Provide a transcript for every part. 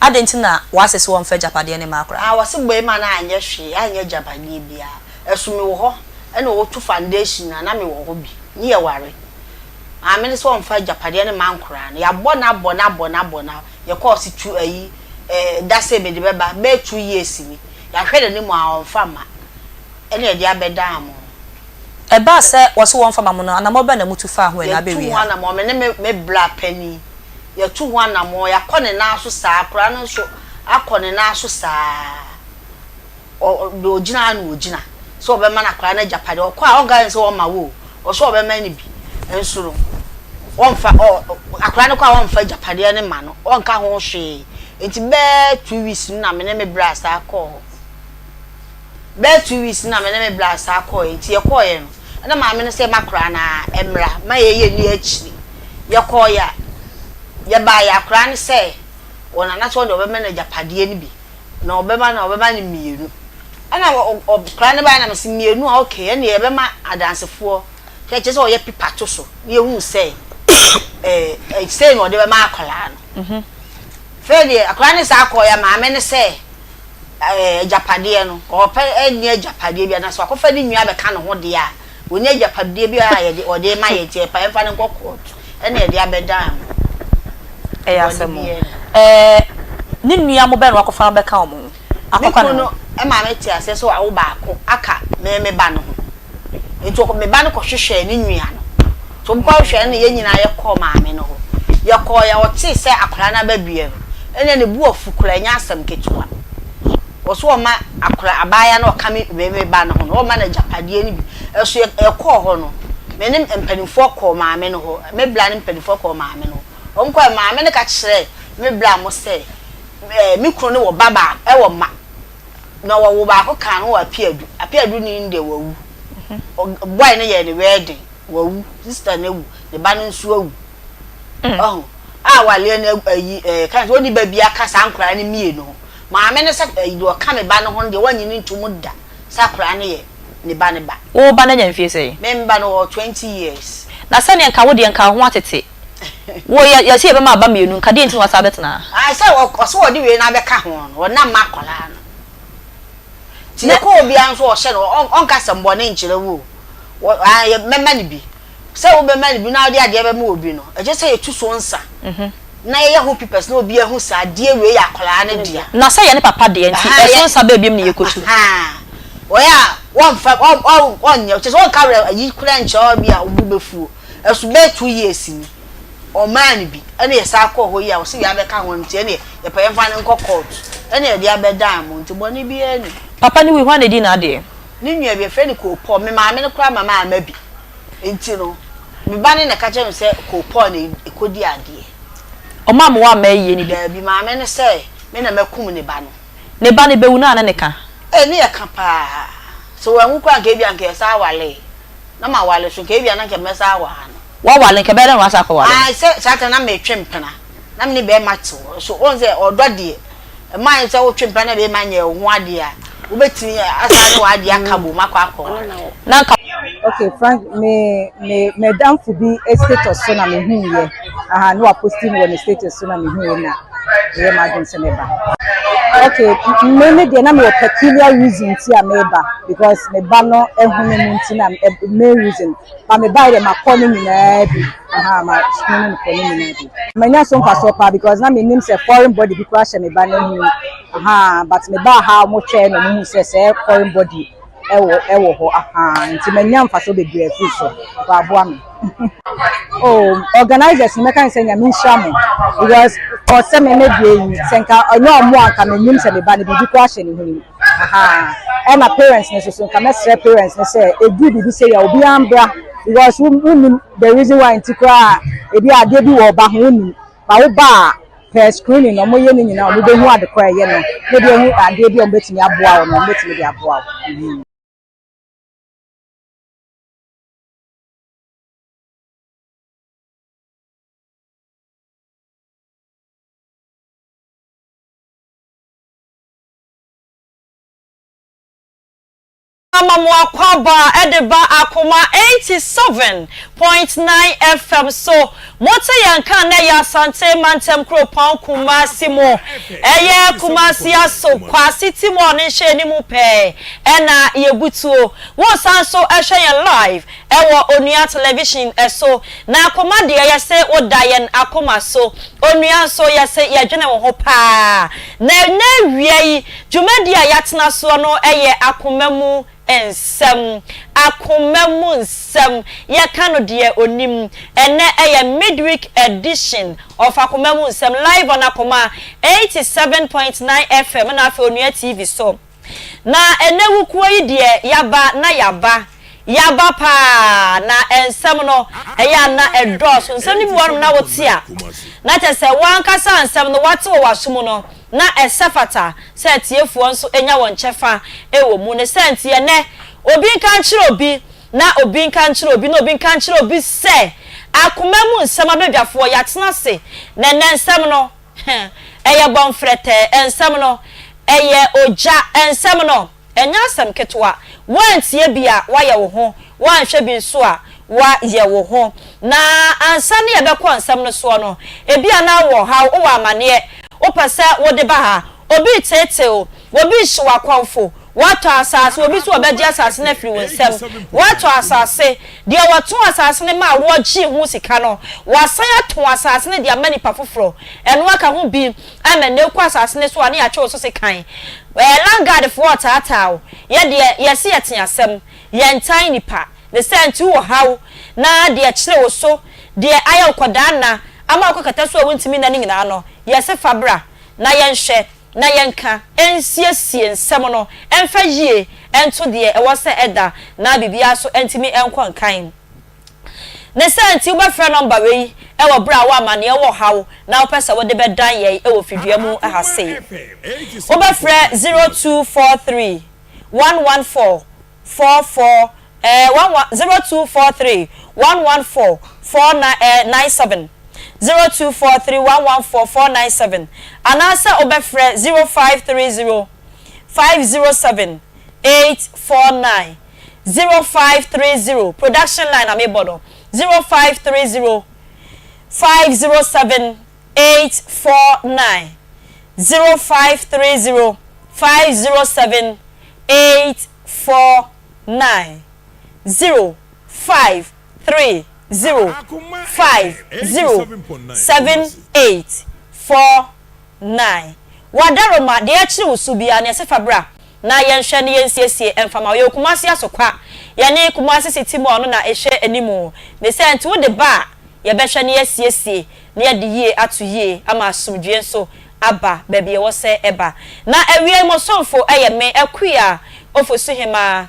Adɛn nti na w'ase se wɔmfa agyapadeɛ no mma akora? Ah wɔse boima no anyɛ hwee anyɛ agyapadeɛ biara ɛso me wɔ hɔ ɛna ɔtu foundation a na me wɔ hɔ bi ne yɛ ware maame no sɛ ɔmfa agyapadeɛ no mma nkoraa no yɛabɔ no abɔ no abɔ no abɔ no yɛkɔɔ se tu ayi eh da sɛ mede bɛba bɛyɛ 2 years ni yɛahwɛ n'anim a ɔmfa mma ɛna yɛde abɛdan mo. Ɛbaa sɛ wɔse wɔmfa mma mo no anamɔ bɛn na motu faa ho ɛna Yɛtu abɛwie ho ha? anamɔ me ne me me bra panin Yɛatu ho anammɔn, yɛakɔ ne nan so saa, akwadaa no nso akɔ ne nan so saa. Ɔ, deɛ ɔgyina ara na ɔgyina sɛ ɔbɛma no akwadaa no agyapadeɛ. Ɔkɔ a, ɔnka ne sɛ ɔmma wo o, ɔsɛ ɔbɛma no bi. Nso no, ɔmfa, ɔ, akwadaa no kɔ a ɔmfa agyapadeɛ no mma no, ɔnka ho hwee. Nti bɛyɛ 2 weeks no na me ne me bra saa kɔɔ hɔ. Bɛyɛ 2 weeks no na me ne me bra saa kɔɔɛ. Nti yɛkɔɔɛ no, ɛna maame no sɛ m'akwadaa no ara mmra, ma yɛyɛ nni akyiri. Yɛkɔɔeɛ a, yɛbaeɛ akwadaa no sɛ wɔn nana sɛ ɔde ɔbɛma no agyapadeɛ no bi, na ɔbɛma no ɔbɛma no mmienu. Ɛna akwadaa no baeɛ na mese mmienu a okay, ɛnneɛ yɛbɛma adansefoɔ, kyerɛ sɛ ɔyɛ pepa to so na yɛhunu sɛ ɛɛ sei na ɔde bɛma akwadaa no. Mhm. Afei deɛ akwadaa no saa kɔɔeɛ a maame no sɛ ɛɛ agyapadeɛ no ɔpɛ ɛnni agyapadeɛ bi anaasɛ wakɔfa ne nua abɛka ne ho deɛ a Wɔnni agyapadeɛ biara a yɛde wɔde rema yɛn nti ɛpa yɛmfa no nkɔ court ɛna yɛde abɛdan mo. Ɛyɛ Bɔne asɛm o. biara nni. Ɛɛ ne nua mo bɛn na wakɔfa no abɛka wɔn ho? Me Akɔka ne kunu ho? no maa me tee aseɛ sɛ wawo baako aka me me ba no ho. Nti ɔkɔ me ba no kɔhwehwɛɛ ne nua no. Nti wɔn kɔhwehwɛɛ no na yɛn nyinaa yɛkɔɔ maame no hɔ. Yɛkɔeɛ a ɔtee sɛ akwadaa no aba bio no, ɛnna ne bo afu koraa ɛnyɛ asɛm ketewa. Ɔse ɔma akora abaayewa no a ɔka me me me ba no ho no, ɔma no agyapadeɛ no bi. Ɛso yɛ yɛkɔɔ hɔ no, me ne mpanimfoɔ kɔɔ maame no hɔ, me bra ne mpanimfoɔ kɔɔ maame no hɔ. Wɔn kɔɛ maame no ka kyerɛɛ me bra mo sɛ, ɛɛ me kunu no wɔ ba baako, ɛwɔ mma, na wɔwo baako kaa ne ho wɔ Apiadu. Apiadu ni no deɛ wawu. Ɔ boy no yɛɛ no wedding, wawu. Sister no awu, ne ba no nso awu. Ɔho, a waleɛ no ayi ɛɛ ka sɛ ɔnni ba biara ka saa nkwadaa no mmienu ho. Maame no sɛ ɛyi deɛ ɔka me ba no ho no deɛ wannye no ntom da sɛ akwadaa no yɛ ne ba no ba. Wo ba no anya mfie sɛn? Me ba no ɔwɔ 20 years. Na sɛdeɛ nka wo deɛ nka wo ho atete. Wo yɛ yɛse yɛbɛma aba mmienu nka deɛ nti na wasan abɛtena ha? Ae sɛ ɔse ɔde wei no abɛka ho no ɔnam ma akwadaa no. Nti yɛkɔ obiara nso ɔhyɛ no ɔnka asɛm bɔne nkyerɛ wo o. Ae mɛma no bi. Sɛ wobɛma no bi na wode adeɛ bɛma obi no, ɛkyerɛ sɛ yɛtu so nsa na yɛyɛ ho papers na obi ahu sɛ adeɛ wei yɛ akwadaa no dea. Na sɛ yɛ ne papa deɛ nti, ɛso nsa bɛɛ biom na yɛkɔtu. Wɔyɛ a wɔmfa wɔnyɛ, kyerɛ sɛ wɔnka werɛ ayi koraa nkyerɛ wo bi a wo bo bɛfuo. Ɛso bɛyɛ 2 years ni, ɔmaa no bi, ɛna yɛsan kɔɔ hɔ yi a ɔse wei abɛka ho nti ɛneɛ yɛpɛ yɛmfa no nkɔ court, ɛna yɛde abɛdan mo nti bɔne biara nni mu. Papa no wui, hwan na ɛdii n'adeɛ? Ne nua bi, yɛfrɛ no Koopɔ, me maame no koraa ma mamma bi. Nti no, me ba no na ɛka kyerɛɛ me sɛ Koopɔ na ɛkɔdi adeɛ. Ɔmaa me wamma ayie no bi. Daabi, maame no sɛ me na makum ne ba no. Ne ba no bɛwu no a na ne ka? Ee, ne yɛ ka paa. Sɛ wanwu koraa anka ebia anka yɛsan awaree. Na maware so, nka ebia na anka mɛsan aware no. Waware, nka ɛbɛyɛ dɛn na wasan akɔware no? Ae, sɛ saa ta na metwe mpena, na me ne bɛrima te hɔ. So wohu sɛ ɔdɔ deɛ, ɛma ayɛ sɛ wotwe mpena na bɛrima nyɛ wo ho adeɛ a, wobɛtumi asan ne w'adeɛ aka bom akɔ akɔware. Na nka. Okay Frank me me madamfo bi status so na me hu yɛ aha na waposti no wɔ ne status so na me hu yɛ na meyɛ m'adwene sɛ meba. Okay me ne deɛ na mewɔ peculiar reason nti a meba because me ba no ehunu mu nti na main reason ba me ba deɛ makɔ ne nyinaa bi aha ma screen no kɔ ne nyinaa bi. Manya so mfasoɔ paa because na menim sɛ foreign body bi koraa hyɛ me ba no ho aha but me ba ha wɔn twɛn na wɔn hu sɛ sɛ foreign body ɛwɔ ɛwɔ hɔ ahaa nti manya mfasoɔ bebree afiri so aboa me. Oh, organizers no mɛka ne sɛ Nyame nhyira mo because ɔsɛ me me deɛ yi sɛ nka ɔnyɛ ɔmo a nka menim sɛ me ba no biribi koraa hyɛ ne ho mu ahaa ɛna parents no nso so nka mɛsrɛ parents no sɛ ɛduru biribi sɛ yɛ obiara mbra because wonnim the reason why nti koraa ebi adeɛ bi wɔ ɔba ho wonnim ba wo ba a per screening na ɔmo yɛ ne nyinaa ɔmo bɛhu ade koraa ɛyɛ no na ebi ehu adeɛ bi a ɔmo bɛtumi aboa wo no ɔmo bɛtumi de aboa wo. Ama mo akwaaba de ba Akoma 87.9 FM so. Mote yɛn nka nnɛ yɛ Asante mantam kuropɔn Kumasi mu. Ɛyɛ Kumasi Aso Kwasi Timor ne nhyɛni mu pɛɛ ɛna yɛbutuo. Wosan nso hwɛ yɛn live ɛwɔ Onua Television so. Na akoma deɛ yɛse woda yɛn akoma so. Onua nso yɛse yɛdwene wo ho paa. Na ɛnnɛ awia yi dwumadie a yɛatena soɔ no yɛ akoma mu nsɛm. Akoma mu nsɛm. Yɛka no deɛ ɔnim. Ɛnnɛ ɛyɛ midweek edition of Akoma mu nsɛm live on Akoma 87.9 FM na afei Onua TV so. Na ɛnnɛ wukuo yi deɛ yaba na yaba, yaba paa, na nsɛm no ɛyɛ a na ɛdɔɔso. Nsɛm no bi wɔ hɔnom na wote a, na kyerɛ sɛ wo ankasa nsɛm no woate wɔ w'aso mu no, na ɛsɛ fata sɛ atiefoɔ nso nya wɔn kyɛfa wɔ mu. Ne saa nti ɛnnɛ, obi nka nkyerɛ obi, na obi nka nkyerɛ obi, na obi nka nkyerɛ obi sɛ, akoma mu nsɛm abadwafoɔ, yɛatena ase, na ɛnnɛ nsɛm no, Ɛyɛ bɔnfrɛtɛɛ, nsɛm no, ɛyɛ ogya, nsɛm no, ɛnyɛ asɛm ketewa. Woantie bi a, woayɛ wo ho, woanhwɛ bi nso a, woayɛ wo ho. Na ansa ne yɛbɛkɔ nsɛm no soɔ no, ebia na wowɔ ɔhaw, wowɔ amaneɛ, wopɛ sɛ wode ba ha. Obi reteetee wo, obi rehye wo akɔmfo, woatɔ asase, obi nso ɔbɛgye asase no afiri wo nsam. Woatɔ asase, deɛ ɔtɔn asase no maa woɔ gyee ho sika no, wasan atɔn asase no de ama nipa foforɔ. Ɛno aka ho bi ama nnɛ wokɔ asase no so a na yɛatwe wo so sekan. Ɛɛ landguard foɔ retaataa wo. Yɛ deɛ yɛse yɛte asɛm, yɛntan nipa. Ne saa nti wowɔ haw na deɛ ɛkyere wo so, deɛ ayɛ wo kɔdaa nna ama wokɔ kɛtɛ so a wontumi nna no nyinaa no, yɛse fa bra na yɛnhwɛ na yɛnka nsiesie nsɛm no mfa yie nto deɛ ɛwɔ sɛ ɛda na biribiara nso ntumi nkɔ nkan. Ne saa nti wobɛfrɛ nɔmba wei wɔ berɛ a wɔ amaneɛ wɔ haw na wopɛ sɛ wode bɛdan yɛn wɔ fidua mu ha sei. Wobɛfrɛ 0243 114 44 eh, 11 0243 114 49 eh, 97 0243 114 497 anaasɛ wobɛfrɛ 0530 507 849 0530 production line na mebɔ no 0530 507 849 0530 507 849 0530 507849 W'adaroma, deɛ ɛkyere wo so biara no yɛse fa bra na yɛnhwɛ na yɛnsiesie mfa ma wo. Yɛwɔ Kumasi Asokwa, yɛne Kumasi City Mall no na ɛhwɛ anim. Ne saa nti wode ba a, yɛbɛhwɛ na yɛasiesie na yɛde yie ato yie ama asomdwoeɛ nso aba baabi ɛwɔ sɛ ɛba. Na awiei mo somfo yɛ me, Akua Ofosuhemaa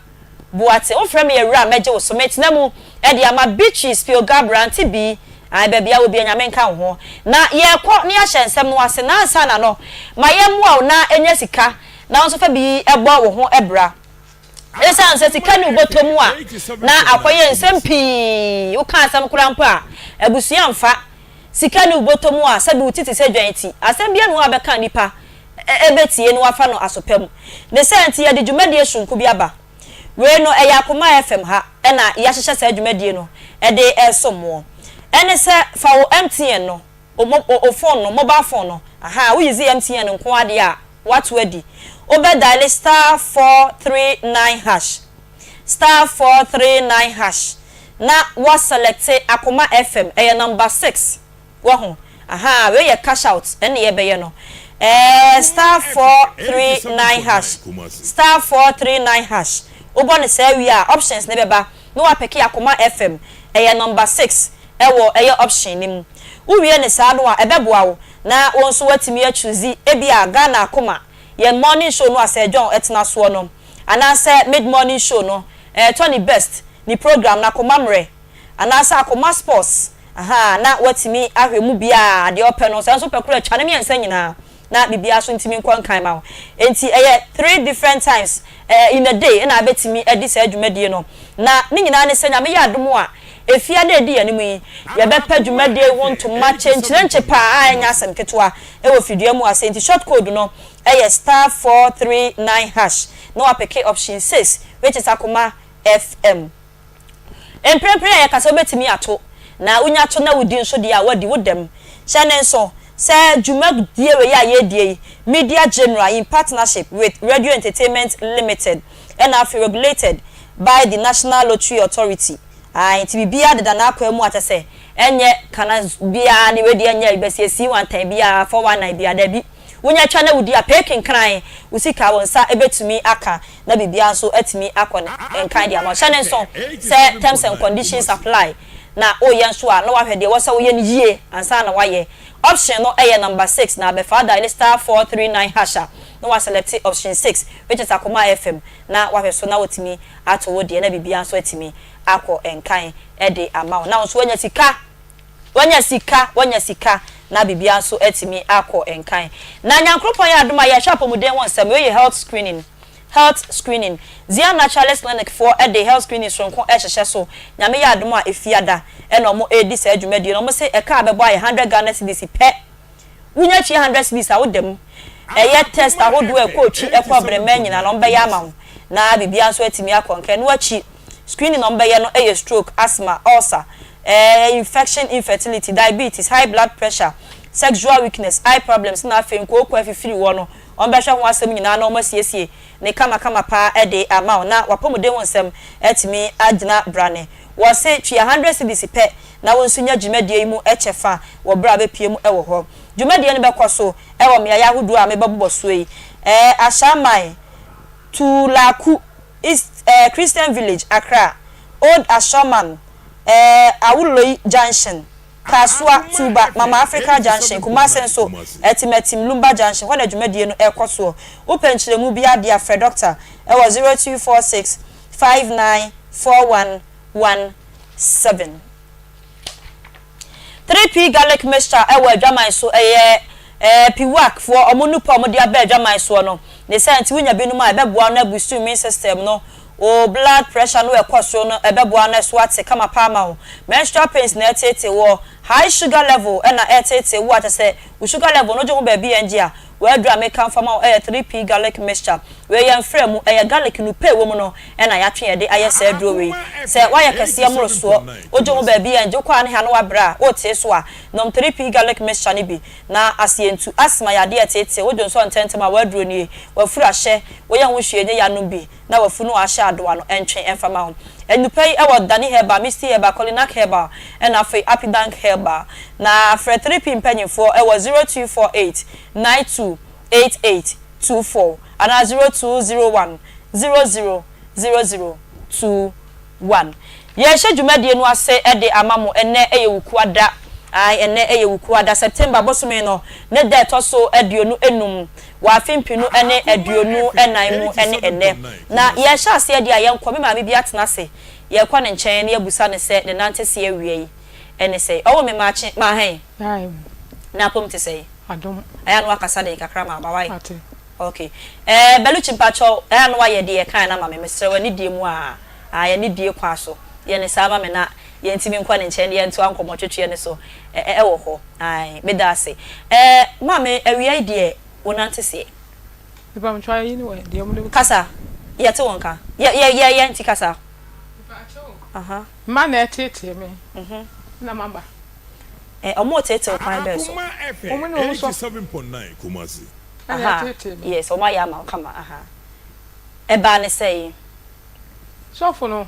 Boate. Wofrɛ me Awura a, mɛgye wo so. Metena mu de ama Beatrice Pioga aberante bi, ae, baabi a wɔ biara Nyame nka wo ho. Na yɛrekɔ na yɛahyɛ nsɛm no ase, na ansa na no, ma yɛmmoa wo na nya sika na wo nso fa bi bɔ wo ho bra. Esiane sɛ sika nni wo bɔtɔ mu a, na akɔyɛ nsɛm pii. Woka asɛm koraa mpo a, abusua mfa. Sika nni wo bɔtɔ mu a, sɛbe wo ti te sɛ dwan ti. Asɛm biara nni hɔ a wobɛka a nnipa bɛtie na wɔafa no aso pa mu. Ne saa nti, yɛde dwumadie soronko bi aba. Wei no, ɛyɛ Akoma FM ha na yɛahyehyɛ saa dwumadie no de resom moɔ. Ɛne sɛ, fa wo MTN no, wo wo phone no, mobile phone no, ahaa, wo use MTN nko ara deɛ a, woato adi. Wobɛ diale *439 hash, *439 hash, na woa selecte Akoma FM, ɛyɛ number six, wahu, ahaa, wei yɛ cash out ɛne yɛbɛyɛ no, ɛɛ, *439 hash, *439 hash, wobɔ no saa wie a, options no bɛba, na woapɛke Akoma FM, ɛyɛ number six ɛwɔ ɛyɛ option no mu. Wowie no saa no a, ɛbɛboa wo na wo nso woatumi a choose ebia Ghana Akoma, yɛn morning show no a Sir John tena soɔ no, anaasɛ mid morning show no, ɛɛ Tony Best ne program no Akoma Mmerɛ, anaasɛ Akoma Sports, ahaa, na woatumi ahwɛ mu biara deɛ wopɛ no, sɛ nso wopɛ koraa a twa ne mmiɛnsa nyinaa na biribiara nso ntumi nkɔ nkan ma wo. Enti ɛyɛ three different times eh, in a day na abɛtumi adi saa dwumadie no. Na ne nyinaa ne sɛ Nyame yɛ adom a, Efiada a edi yɛn anim yi, yɛbɛpɛ dwumadie yi ho ntoma kyenkyerenkye paa a ɛnyɛ asɛm ketewa wɔ fidua mu ase. Nti short code no yɛ star 439 hash na wapeke option 6 which is Akoma FM. Mprempren a yɛkasa wobɛtumi ato, na wonya to na wodi nso deɛ a woadi wo dɛm. Hyɛ no nso sɛ dwumadie wei a yɛredie yi, Media General in partnership with Radio Entertainment Limited ɛna afei regulated by the National Lottery Authority. Ae, nti biribiara deda n'akwan mu a kyerɛ sɛ ɛnyɛ kana biara ne wei deɛ ɛnyɛ bɛsiesie wantan biara, 419 biara, dabi. Wonya twa na wodi a, pee kenkran wo sika, wo nsa bɛtumi aka na biribiara nso atumi akɔ ne nkan de ama wo. Hyɛ no nso sɛ terms and conditions apply na woyɛ nso a na woahwɛ deɛ ɛwɔ sɛ woyɛ no yie ansa na woayɛ. Option no yɛ number 6 na abɛfa dial *439# a na woaselɛcte option 6 which is Akoma FM na woahwɛ so na woatumi ato wo deɛ na biribiara nso atumi akɔ nkan de ama wo na wo nso woanya sika. Wanya sika, wanya sika, na biribiara nso atumi akɔ nkan. Na Nyankoropɔn yɛ adom a yɛhwɛ apɔmuden ho nsɛm, wei yɛ health screening, health screening. Zion Naturalist Clinic foɔ de health screening soronko rehyehyɛ so. Nyame yɛ adom a Efiada na wɔn redi saa dwumadie no. Wɔn se ɛka a bɛbɔ ayɛ hundred Ghana cedis pɛ. Wonya tua hundred cedis a woda mu. Ɛyɛ test ahodoɔ a ɛkɔ otwi ɛkɔ abrɛmɛ nyinaa no wɔbɛyɛ ama wo na biribiara nso atumi akɔ nka. Ɛno akyi screening a wɔbɛyɛ no yɛ stroke, asthma, ulcer, ɛɛ infection, infertility, diabetes, high blood pressure, sexual weakness, eye problems na afei nkooko afifiri wɔ no wɔbɛhwɛ ho asɛm nyinaa na wɔasiesie ne kamakama paa de ama wo na w'apɔmuden ho nsɛm atumi agyina brane. Wɔse tua hundred cedis pɛ na wo nso nya dwumadie yi mu kyɛfa wɔ berɛ a wobɛpue mu wɔ hɔ. Dwumadie no bɛkɔ so wɔ mmeaeɛ ahodoɔ a mebɛbobɔ soɔ yi, Ashaiman, Tulaku, East, Christian Village, Accra, Old Ashaiman, Awuloi Junction, Kasoa, Tuba, Mama Africa Junction, Kumase nso, Atimatim, Lumba Junction, hɔ na dwumadie no rekɔ soɔ. Wopɛ nkyerɛmu biara deɛ a frɛ Dɔkta wɔ 0246 59 41 17. 3P garlic mixture wɔ adwaman so ɛyɛ ɛɛ piwak foɔ ɔmo nupa ɔmo de aba adwaman soɔ no ne saa nti wonya binom a ɛbɛboa no abusu immune system no wo blood pressure no ɛkɔ soro no ɛbɛboa no ɛso ate kama paa ma wo menstrual pains na ɛteetee woɔ high sugar level ɛna ɛteetee wo a kyɛsɛ wo sugar level no gye ho baabi ɛngye a W'aduru a meka mfa ma wo yɛ 3P garlic mixture. Wei yɛ mfra mu, ɛyɛ garlic no pɛ ɛwɔ mu no na yɛatwe yɛde ayɛ saa aduro wei. Sɛ woayɛ kɛseɛ mmorosoɔ, wogye ho baabi a ɛngye, wokɔ a ne ha na woabrɛ a, wotee so a, nom 3P garlic mixture no bi na aseɛ ntu. Asthma yɛ adeɛ a ɛteetee, wodwo nsɔ ntɛmntɛm a, w'aduro nie. W'afuru ahyɛ, woyɛ ho hwee nyɛ yɛ anom bi na w'afunu ahyɛ adowa no ɛntwe ɛmfa ma wo. Nnupa yi wɔ Dani Herbal, Misty Herbal, Kolinak Herbal ɛna afei Apidank Herbal. Na frɛ 3P mpanyinfoɔ wɔ 0248 92 88 24 anaa 0201 00 00 21. Yɛrehyɛ dwumadie no ase de ama mo, ɛnnɛ yɛ Wukuada, ae ɛnnɛ yɛ Wukuada, September bosome no ne da ɛtɔ so 25 wɔ afe mpenu ne 24 mu ne ɛnnɛ. Na yɛrehyɛ aseɛ deɛ a yɛnkɔ, me maame bi atena ase, yɛrekɔ ne nkyɛn na yɛabusa no sɛ ne nantese awia yi ne sɛn. Ɔwo me maakye, maahɛn? N'apom te sɛn? Adom. Ɛyɛ a na wakasa den kakra ma aba wai? Mate. Ok. Eh Beluchi mpakyɛw ɛyɛ a na wayɛ deɛ yɛkaeɛ no ama me mesrɛ wo anidie mu aa ae anidie kwan so yɛ no saa ma me na yɛntumi nkɔ ne nkyɛn na yɛntoa nkɔmmɔtwetweɛ no so ɛwɔ hɔ ae meda ase. Eh maame awia yi deɛ wo nante seɛ? Mepakyɛw ayi ne wɔ deɛ ɔmo de. Kasa yɛte wo nka yɛ yɛ yɛ yɛ nti kasa. Mepakyɛw Aha. Mma na ɛteetee me na maba. Ɛ ɔmo reteetee wo kwan bɛn so? Ɔmo ne ɔmo sɔfo ɛna Aha ɛteetee me. yes ɔmo ayɛ ama wo kama aha ɛbaa ne sɛn? Sɔfo no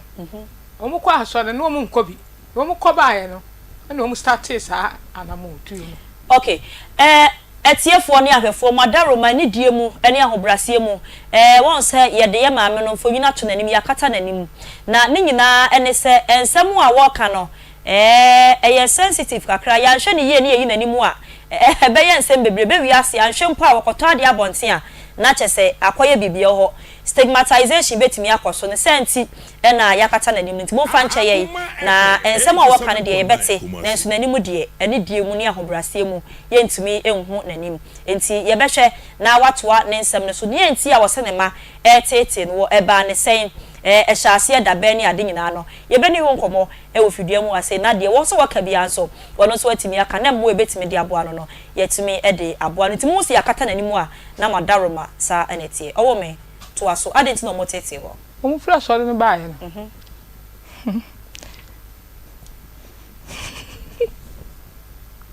ɔmo kɔ asɔre no na ɔmo nkɔ bi na ɔmo kɔ baeɛ no ɛna ɔmo startee saa anamɔntuo no. Ok ɛ atiefoɔ ne ahwɛfoɔ mo adaworoma anidie mu ne ahobraseɛ mu ɛ wɔn sɛ yɛde yɛ maame no mfonyin ato n'anim yɛakata n'anim na ne nyinaa ne sɛ nsɛm a wɔreka no Ɛɛ, ɛyɛ sensitive kakra. Yɛanhwɛ no yie na yɛyi n'anim a, ɛbɛyɛ nsɛm bebree. Ɛbɛwie ase. Anhwɛ mpo a, wɔkɔtɔ adeɛ abɔnten a, na kyerɛ sɛ akɔyɛ biribi wɔ hɔ. Stigmatization bɛtumi akɔ so. Ne saa nti na yɛakata n'anim no. Nti momfa nkyɛ yɛn. Na nsɛm a wɔka no deɛ, yɛbɛte. Nanso n'anim deɛ, anidie mu ne ahobrɛaseɛ mu, yɛntumi nhu n'anim. Enti yɛbɛhwɛ na watoa ne nsɛm no so. Deɛn nti a wɔse ne mma reteetee no wɔ? Ɛbaa ne sɛn? Ɛɛ, ɛhyɛ aseɛ da bɛn ne ade nyinaa no, yɛbɛdi ho nkɔmmɔ wɔ fidua mu ha sei, na deɛ wɔn nso wɔka biara nso, wɔn nso atumi aka, na mmoa a yɛbɛtumi de aboa no no, yɛatumi de aboa no. Nti mohu sɛ yɛakata n'anim a, na moadaworoma, saa na ɛteɛ. Ɔwɔ me, toa so. Adɛn nti na wɔteetee hɔ? Wɔfiri asɔre no baeɛ no.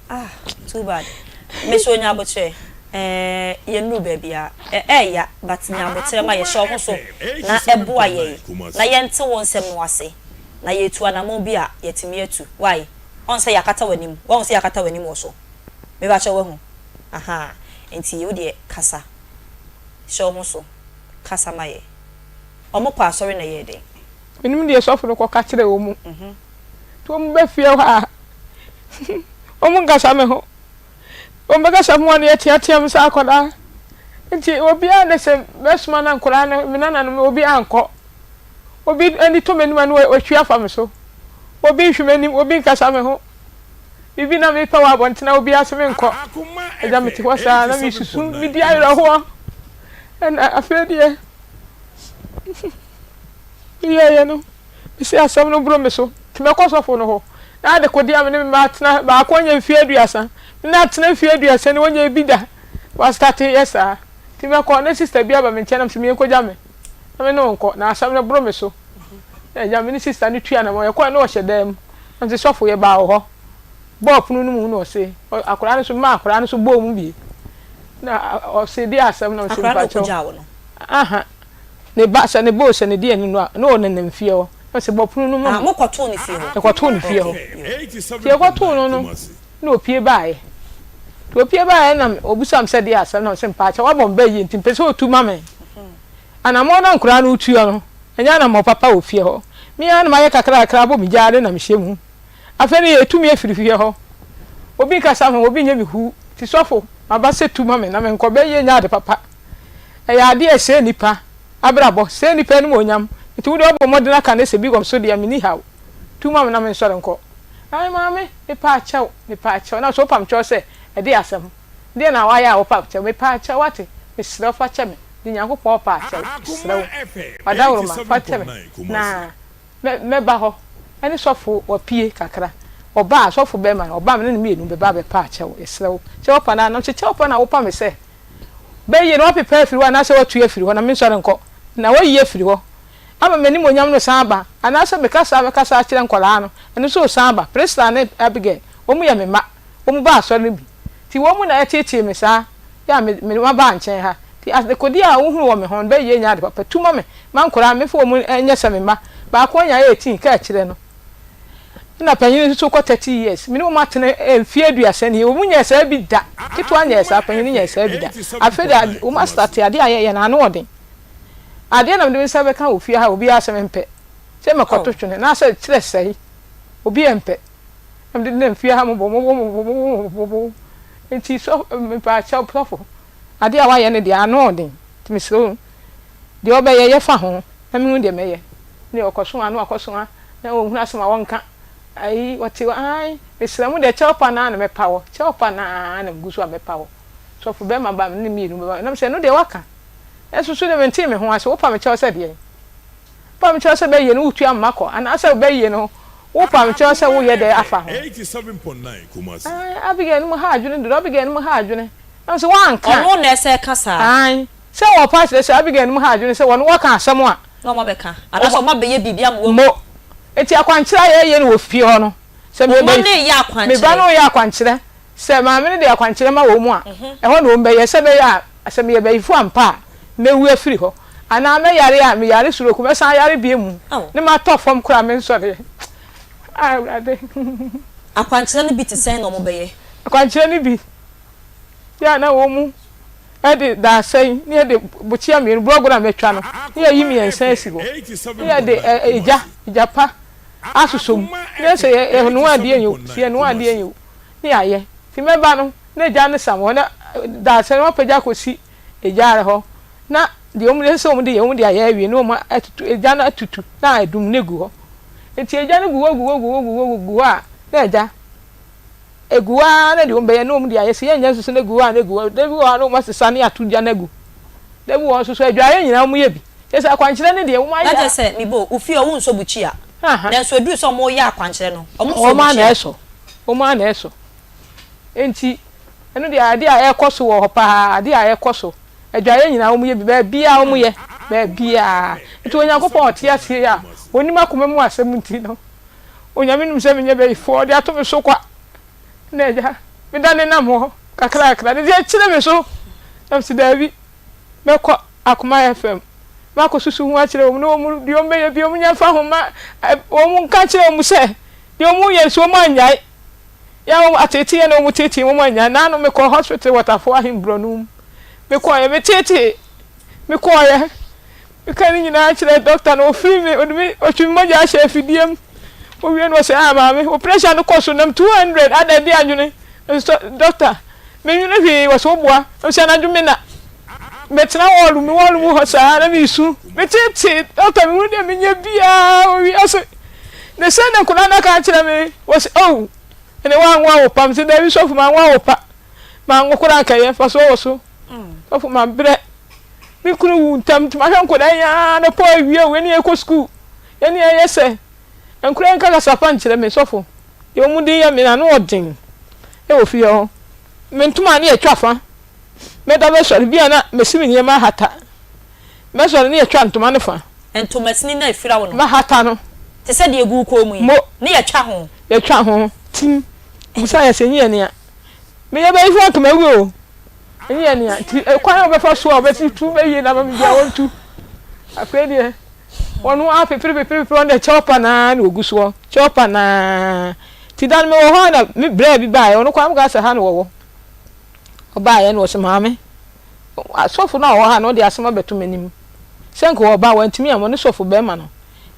Ah too bad me so nya aboterɛ eh yɛnnuru baabi a ɛɛya but nya aboterɛ ma yɛ hyɛ wo ho so na ɛboa yɛn na yɛnte wo nsɛm no ase na yɛtu anamɔn bi a yɛtumi atu wai ɔn sɛ yɛakata w'anim wahu sɛ yɛakata w'anim wɔ so mebakyɛ wahu ahaa nti wo deɛ kasa hyɛ wo ho so kasa ma yɛ ɔmo kɔ asɔre na ɛyɛɛ dɛn. Menim deɛ sɔfo no kɔka kyerɛɛ wɔn. Nti wɔn ba fie hɔ a, wɔn nkasa me ho. Wɔn bɛkasa me ho a na yɛteatea me sɛ akwadaa. Nti obiara ne sɛ mɛsoma na nkwadaa no, me nananom, obiara ankɔ. Obi ani tɔ m'anim a na watwi afa me so. Obi nhwɛ m'anim, obi nkasa me ho. Biribi na mepɛ wɔ abɔnten a obiara se menkɔ. Agya mete hɔ saa na mesusu, medi awerɛhoɔ. Ɛna afei deɛ. Meyɛeɛ no, mese asɛm no boro me so, nti mɛkɔ sɔfo no hɔ. Na adekodeɛ a me ne me mma atena, baako anya mfeɛ aduasa, me ne atena mfeɛ aduasa ni, ɔnyɛɛ bi da. Wastate yɛ saa. Nti mɛkɔ, na sista bi aba me nkyɛn na mese menkɔgya me, na me ne wo nkɔ, na asɛm no boro me so. Na agya, me ne sista no tuu anamɔn, yɛkɔeɛ na ɔhyɛ dan mu. Na mese sɔfo, yɛbaa wo hɔ. Bɔɔ pono no mu na ɔse, akwadaa no nso, memaa akwadaa no nso bɔɔ mu bi. Na ɔse, deɛ asɛm na mese Akwadaa no mpakyɛw. ɔkɔgyaa wo no? Aha. Ne ba, sɛ ne ba o, sɛ ne deɛ ni no a, na ɔnenam fie hɔ. Na ɔse, bɔ pono no ma Ah, me. mokɔtoo no fie hɔ? Yɛkɔtoo no fie hɔ. Okay, yo. Nti yɛkɔtoo no no, na ɔpue baeɛ. Nti ɔpue baeɛ na ɔbisaa me sɛ deɛ asɛm, na mese, mpaakyɛw, woabɔ me ba yie nti mepɛ sɛ ɔtu ma me. Anammɔn na nkoraa no retuo no, ɛnyɛ anammɔn papa wɔ fie hɔ. Me ara na mayɛ kakrakra abɔ me gyaade na mehyɛ mu. Afei no yɛtu me afiri fie hɔ. Obi nkasa me ho, obi nyɛ me huu. Nti sɔfo, maba sɛ tu ma me na menkɔ. Bɛyɛ nyɛ ade papa. Ɛyɛ adeɛ a ɛsɛe nnipa abrabɔ, sɛe nnipa animuonyam. Nti wo deɛ woabɔ mmɔden aka no sɛ bi wɔ me so deɛ, menni haw. Tu ma me na mensɔre nkɔ. Ae maame, mepaakyɛw, mepaakyɛw. Na so wopam kyɛw sɛ ɛdeɛ asɛm? Deɛn na woayɛ a wopam kyɛw? Mepaakyɛw, woate? Mesrɛ wo fa kyɛ me. De Nyankopɔn paakyɛw, mesrɛ wo. W'adaworoma, fa kyɛ me. Na Mɛ, mɛba hɔ. Ɛne sɔfo, wapue kakra. Ɔba a, sɔfo bɛrima no, ɔba a, me ne no mmienu bɛba abɛpa akyɛw. Yɛsrɛ wo. Kyɛw pa no ara, na ɔse, kyɛw pa na wopa me sɛ, bɛyie no, woapepa afiri hɔ anaasɛ woatue afiri hɔ na mensɔre nkɔ? Na woayi afiri hɔ ama m'animuonyam no resan aba, anaasɛ me kasa a mɛkasa akyerɛ nkwadaa no, ɛno nso resan aba. Priscilla ne Abigail, wɔn yɛ me mma. Wɔn ba asɔre no bi. Nti wɔn mu na ɛteetee me saa, yɛ a me, me mabaa nkyɛn ha. Nti adekodeɛ a wohunu wɔ me ho no, bɛyɛ nyɛ ade papa. Tu ma me, ma nkwadaa no, memfa wɔn nyɛ sɛ me mma. Baako anya 18, ka akyire no. Ɛna panyin nso kɔ 30 years. Me ne wɔn atena mfeɛ aduasa nie, wɔn nyɛɛ saa bi da. Ketewa nyɛɛ saa, panyin no nyɛɛ saa bi da. Afei deɛ, wɔn astate adeɛ a yɛyɛ no, ano ɔden. Adeɛ na mede me nsa bɛka wɔ fie ha a, obiara sɛ mempɛ. Sɛ mɛkɔto twene, na sɛ kyerɛ sɛe, obiara mpɛ. Na mede nam fie ha mobɔmobɔmobɔmobɔmobɔmobɔ. Nti sɔ, mepaakyɛw sɔfo, adeɛ a woayɛ no deɛ ano ɔden, nti mesrɛ wo, deɛ wobɛyɛ, yɛ fa ho na menhu deɛ mɛyɛ. Ne ɔkɔsoa na wakɔsoa na ɔnhunu asɛm a ɔnka. Ayi, ɔte hɔ, ae, mesrɛ mo deɛ kyɛw pa no ara na mɛpa wɔ, kyɛw pa no ara na megu so a mɛpa wɔ. Sɔfo bɛrima ba me ne mmienu bɛba, na mesɛ ɛno deɛ woaka, nanso so deɛ mentee me ho ase, wopa me kyɛw sɛ deɛn? Wopa me kyɛw sɛ bɛyie no wotua me makɔ, anaasɛ wobɛyie no wopa me kyɛw sɛ woyɛ dɛn afa ho? Ae, Abigail no mu ha adwene dodo, Abigail no mu ha adwene. Na mesɛ woanka. Ɔno na ɛsɛ ɛka saa. Ae. Sɛ wɔpa kyerɛ sɛ Abigail no mu ha adwene sɛ wɔne wɔka asɛm a. Na wɔn abɛka. Anaasɛ wɔn abɛyɛ biribi ama wahu. Mo. Enti akwankyerɛ a yɛyɛ no wɔ fie hɔ no, sɛ Wo mma no reyɛ akwankyerɛ. Me ba no reyɛ akwankyerɛ. Sɛ maame no de akwankyerɛ ma wɔn a, ɛhɔ na wɔbɛyɛ, sɛ ɛbɛyɛ a sɛ meyɛ bayifo ampa a, mɛwu afiri hɔ, anaa mɛyare a, meyare stroke, mɛsan ayare bio mu, ne matɔ fam koraa a, mensɔreɛ. Ah, Awurade. Akwankyerɛ no bi te sɛn na wɔbɛyɛ? Akwankyerɛ no bi yɛ a na wɔn de dadesɛn ne yɛde bokyea mmienu, borɔgoro a matwa no, ne yɛayi mmiɛnsa asi hɔ, ne yɛde egya, egya pa asosɔ mu, ne yɛ sɛ yɛnoa adeɛ yi o, sɛ yɛnoa adeɛ yi o, ne yɛayɛ. Nti mɛba no, na egya no sam hɔ, na dadesɛn no wɔapagya akɔsi egyaare hɔ, na deɛ wɔn ɛsɛ sɛ wɔde yɛ, wɔde ayɛ awie, na wɔn atutu, egya no atutu, na adum no agu hɔ. Nti egya no gu hɔ gu hɔ gu hɔ gu hɔ gu hɔ a, na egya Egu hɔ ara na deɛ wɔbɛyɛ na wɔde ayɛ, sɛ yɛnnya nso so na egu hɔ a na egu hɔ. Da bi wɔ hɔ a na wɔasesa ne ato gya no agu. Da bi wɔ hɔ nso so adwaeɛ nyinaa wɔyɛ bi. Kyerɛ sɛ akwankyerɛ no deɛ wɔn ayɛ. Na kyerɛ sɛ me bo, wo fie hɔ wonsɔ bukyia. Nanso ɛduru sɛ wɔreyɛ akwankyerɛ no, wɔsɔ bukyia. Wɔn ara na ɛsɔ. Wɔn ara na ɛsɔ. Enti, ɛno deɛ adeɛ a ɛrekɔ so wɔ hɔ paa, adeɛ a ɛrekɔ so. Adwaeɛ nyinaa wɔyɛ bi, baabiara wɔyɛ, baabiara. Nti Onyankopɔn a ɔte aseɛ yi a ɔnim akoma mu asɛm nti no, Onyame nim sɛ menyɛ bayifoɔ, ɔde ato me so kwa. Na agya, meda nenam hɔ kakrakra, ne deɛ ɛkyere me so, na mese daabi, mɛkɔ Akoma FM, makɔsusu ho akyerɛ wɔn, na wɔn deɛ wɔbɛyɛ biara wɔn nya mfa ho mma, wɔn nka nkyerɛ wɔn sɛ deɛ wɔyɛ nso wɔn annyae. Yɛ a wɔn ateetee yɛ na wɔn teetee wɔn annya. Naano me kɔɔ hospital wɔ Tafo Ahem brɔno mu. Me kɔɔ yɛ me teetee. Me kɔɔ yɛ. Me ka ne nyinaa kyerɛ doctor no ofiri me ɔde me ɔtwe me mogya ahyɛ afidie mu. Owie no ɔsɛ ah maame wo pressure no kɔ so nam 200 ada di adwene. Nso doctor me nwene hwee wɔsɛ wo boa. Ɔsɛ anadwo me na me tena wɔɔlo mu wɔɔlo mu hɔ saa na me su. Me teetee doctor me hunu deɛ me nyɛ biara wɔ wiase. Ne sɛ na nkwadaa no aka akyerɛ me, wɔse oh, ɛnɛ woanwo awo pa. Mese daabi sɔfo manwo awo pa, manwo koraa anka ɛyɛ, mfasoɔ wɔ so. Sɔfo mabrɛ, me kunu wu ntɛm nti mahwɛ nkwadaa yi ara anɔpa awia o, yɛne yɛkɔ sukuu, yɛne yɛyɛ sɛ. Nkwadaa yi nka kasa pa nkyerɛ me sɔfo, deɛ wɔn de yɛ me no ano ɔden wɔ fie hɔ. Me ntoma ne yɛtwa fa, mɛda bɛsɔre bi a na masi me nneɛma ahata. Mɛsɔre ne yɛtwa ntoma no fa. Ntomasini no a ɛfira wo no. Mɛhata no. Te sɛ deɛ ɛgu wo kɔn mu yi. Mo. Ne yɛtwa ho. Yɛtwa ho. Tim. Bisa yɛ sɛ ɛnyɛ nea. Meyɛ bayifo anka mawu o. Ɛnyɛ nea. Nti kwan a wɔbɛfa so a wɔbɛsi tu bɛyie na ama me biara wɔntu. Afei deɛ wɔn ara pepere pepere pepere wɔn deɛ kyɛw pa naa na wɔgu soɔ. Kyɛw pa naa. Nti da no mewɔ hɔ a na me braa bi baeɛ ɔno koraa meka sɛ ha na wɔwɔ. Ɔbaeɛ na ɔse maame. Asɔfo no a wɔwɔ ha no de asɛm abɛto m'anim sɛ nka wɔba a wɔantumi amma, ɔne sɔfo barima no.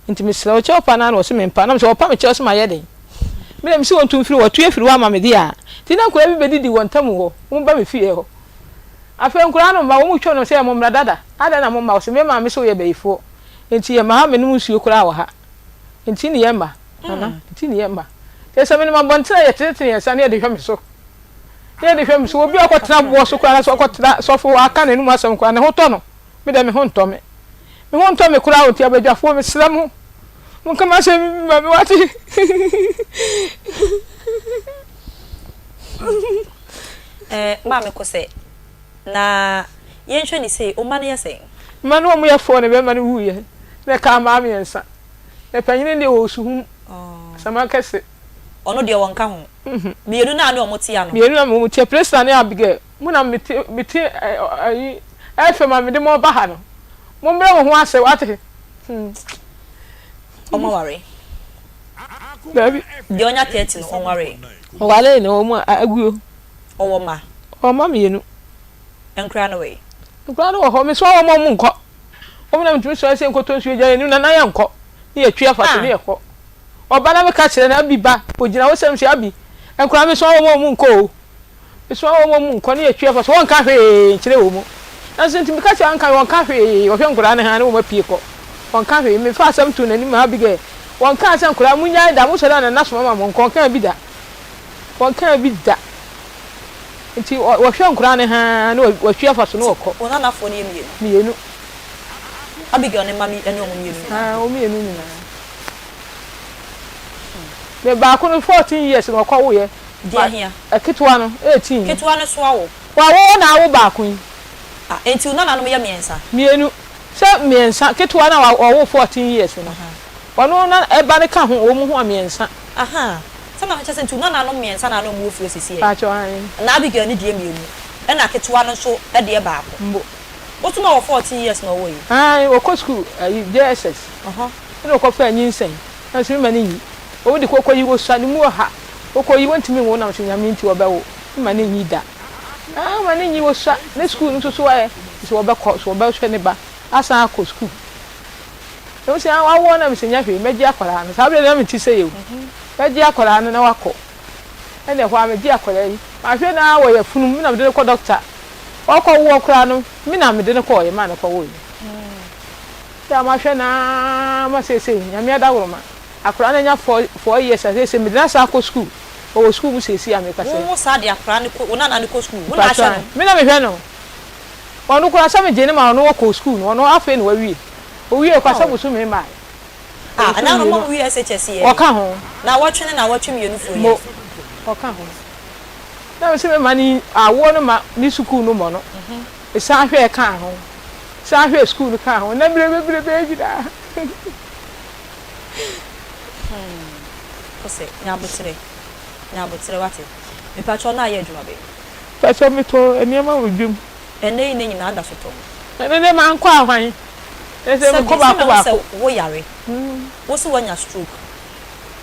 Enti mesrɛ wo, kyɛw pa no ara na wɔse mempa. Na mese wɔpa me kyɛw sɛ mayɛ dɛn? Me deɛ mese wɔntu mfiri hɔ, wɔatu afiri hɔ ama me deɛ a. Enti na nkwadaa bi bɛdidi wɔn ntam hɔ, wɔba me fie hɔ. Afei nkwadaa no mma, wɔtwam na wɔse mommra dada, adɛn na momma? Wɔse me maame se woyɛ bayifoɔ, enti yɛmma ha mmɛnom nsuo koraa wɔ ha. Enti ne yɛmma, Nana, enti ne yɛmma. Kyerɛ sɛ menam abɔnten a yɛtenetene yɛn nsa na yɛde hwɛ me so. Ne yɛde hwɛ me so, obi a ɔkɔtena boɔ so koraa anaasɛ ɔkɔtena sɔfo hɔ aka n'anom asɛm koraa, ne ho tɔ no. Me deɛ, me ho ntɔ me. Me ho ntɔ me koraa o, nti abadwafoɔ, mesrɛ mo, monka m'asɛm yi bi ma me, wate? Eh, Maame Kosɛ, na yɛnhwɛ no sei, wo mma no yɛ sɛn? Mma no wɔn yɛ four na bɛrima no wuiɛ, na ɛkaa mmaa mmiɛnsa. Na panin no deɛ ɔwɔ suhum, Samakɛse. Ɔno deɛ ɔnka ho. Mmienu no a ne wɔn tea no. Mmienu na wɔn tea, Priscilla ne Abigail. Mo na mete mete ayi FM a mede mo aba ha no. Mommrɛ mo ho ase, wate? Hmm. Wɔn aware. Dabi. Deɛ ɔnya 30 no, ɔnwaree. Ɔwaree na wɔn aguo. Ɔwɔ mma. Ɔwɔ mma mmienu. Nkwadaa no wɔ he? Nkwadaa no wɔ hɔ. Mesoma wɔn ma wɔnkɔ. Wɔn na metumi sɔre sɛ nkɔtɔ nsuo gya yɛn anim na na yɛnkɔ. Ne yɛtwi afa so ne yɛkɔ. Ɔba na meka kyerɛ no, Abi ba, ogyina hɔ sɛ mese Abi, nkwadaa mesoma wɔn a wɔn nkɔ o, mesoma wɔn a wɔn nkɔ ne yɛtwi afa so, wɔnka hwee nkyerɛ wɔn. Nanso nti meka kyerɛ anka wɔnka hwee, wɔhwɛ nkwadaa no haa ne wɔn apue kɔ, wɔnka hwee. Mefa asɛm too n'anim ma Abigail, wɔnkaa sɛ nkwadaa monnyae da, mosɔre a Nana soma ma monkɔ, wɔnkaa bi da, wɔnkaa bi da. Nti wɔhwɛ nkwadaa no haa ne wɔatwi afa so ne wɔkɔ. Wo nanafoɔ no yɛ mmienu? Mmienu. Abigail ne mma ne wɔn mmienu nyinaa? Wɔn mmienu nyinaa. Me baako no 14 years na ɔkɔ woyɛ. Deɛ hia. Ketewa no 18. Ketewa no so awo. Wawo na awo baako yi. Ah, enti wo nananom yɛ mmiɛnsa? Mmienu. Sɛ mmiɛnsa, ketewa no a ɔwo 14 years no. Ɔno na ɛba no ka ho, wɔn ho a mmiɛnsa. Aha, sɛ na mekyɛ sɛ nti wo nananom mmiɛnsa na na wɔn wɔ fie sisi ɛ? Pakyɛ ae. Na Abigail ne deɛ mmienu, ɛna ketewa no nso deɛ baako. Mbo. Wo nso na ɔwɔ 14 years na ɔwɔ yi? Ae, ɔkɔ sukuu, ayi, JSS. Ɛna ɔkɔfaa nyinsɛn, nanso me ma no nyi. Owu de kɔ kɔyi, osua ne mu ɔha. Ɔkɔyi, wɔntumi nwo, nanso Nyame nti ɔbɛwo. Me ma no nyi da. Ah, ma no nyi, osua. Ne sukuu no nso so ɛ, sɛ ɔbɛkɔ, sɛ ɔbɛhwɛ ne ba, asan akɔ sukuu. Na ɔse, ah, wawoɔ na mese nyɛ hwee, mɛgye akwadaa no. Saa berɛ no na mente sɛ yɛ o. Mɛgye akwadaa no na wakɔ. Ɛna ɛhɔ ara megye akwadaa yi. Mahwɛ no ara wɔ yafunum, me na mede no kɔ dɔkta. Ɔkɔwoɔ koraa no, me na mede no kɔɔeɛ maa no kɔwoeɛ. Sɛ a mahwɛ no ara ma seesei Nyame adaworoma akwadaa no anya four years a seesei mede no asan akɔ sukuu, ɔwɔ sukuu mu seesei a mekasa yi. Wo saa de akwadaa no kɔ, wo nana no kɔ sukuu, wo na ahwɛ no? Me na mehwɛ no. Ɔno koraa sɛ megye no ma ɔno ɔkɔ sukuu no, ɔno afei na wawie. Owiee kwa sɛ bosome mmaeɛ. Ah, Bosome ɛna no mmienu mo a. wie SHS yɛ. Ɔka ho. Naawɔtwe ne naawɔtwe mmienu foɔ yi. Mo, ɔka ho. Na me se me ma no awoɔ no ma ne sukuu no mmɔ no. Me san hwɛɛ kaa ho. San hwɛɛ sukuu no kaa ho. Na mmerɛ bebrebe nyinaa. Hmm, kosɛ, nya aboterɛ, nya aboterɛ wate. Mepakyɛw na ayɛ adwuma bɛn? Pakyɛw metɔ nneɛma wɔ dwam. Ɛnnɛ yi ne nyinaa da so tɔn. Ɛno deɛ mankɔ ahwan. Ɛsɛ Sɛbi, mekɔ sɛ baako mahu sɛ baako. wo yare, wo se woanya stroke,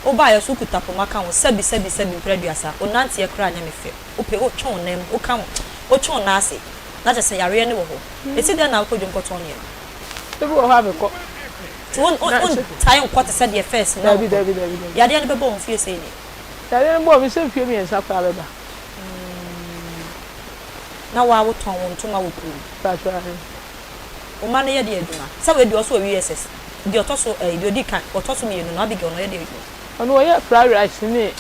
wo baeɛ so wokuta poma ka ho, sɛbi sɛbi sɛbi mprɛ aduasa, wo nanteɛ koraa nyɛ me fɛ, wopɛ wotwe wo nan mu, woka ho, wotwe wo nan ase, na kyerɛ sɛ yareɛ no wɔ hɔ. Ɛsi dɛn na wokɔ dwam kɔtɔn nneɛma? Ebi wɔ hɔ a mekɔ. Nti wo wo Na sɛ. wontae nkɔ te sɛ deɛ first na Dabi wokɔ no? dabi dabi dabi. Yadeɛ no bɛbɔ wo mfeɛ sei nie? Yadeɛ no bɔɔ me sɛ mfeɛ mmiɛnsa koraa bɛba. Na wo ara wotɔn wo ntoma wɔ kurom? Mpakyɛw ahe. Wo mma no yɛ deɛ adwuma? Sɛ wei deɛ ɔso wɔ USS, deɛ ɔtɔ so ɛyi deɛ ɔdi kan, ɔtɔ so mmienu no Abigail no ɔyɛ deɛ adwuma? Ɔno ɔyɛ fried rice ne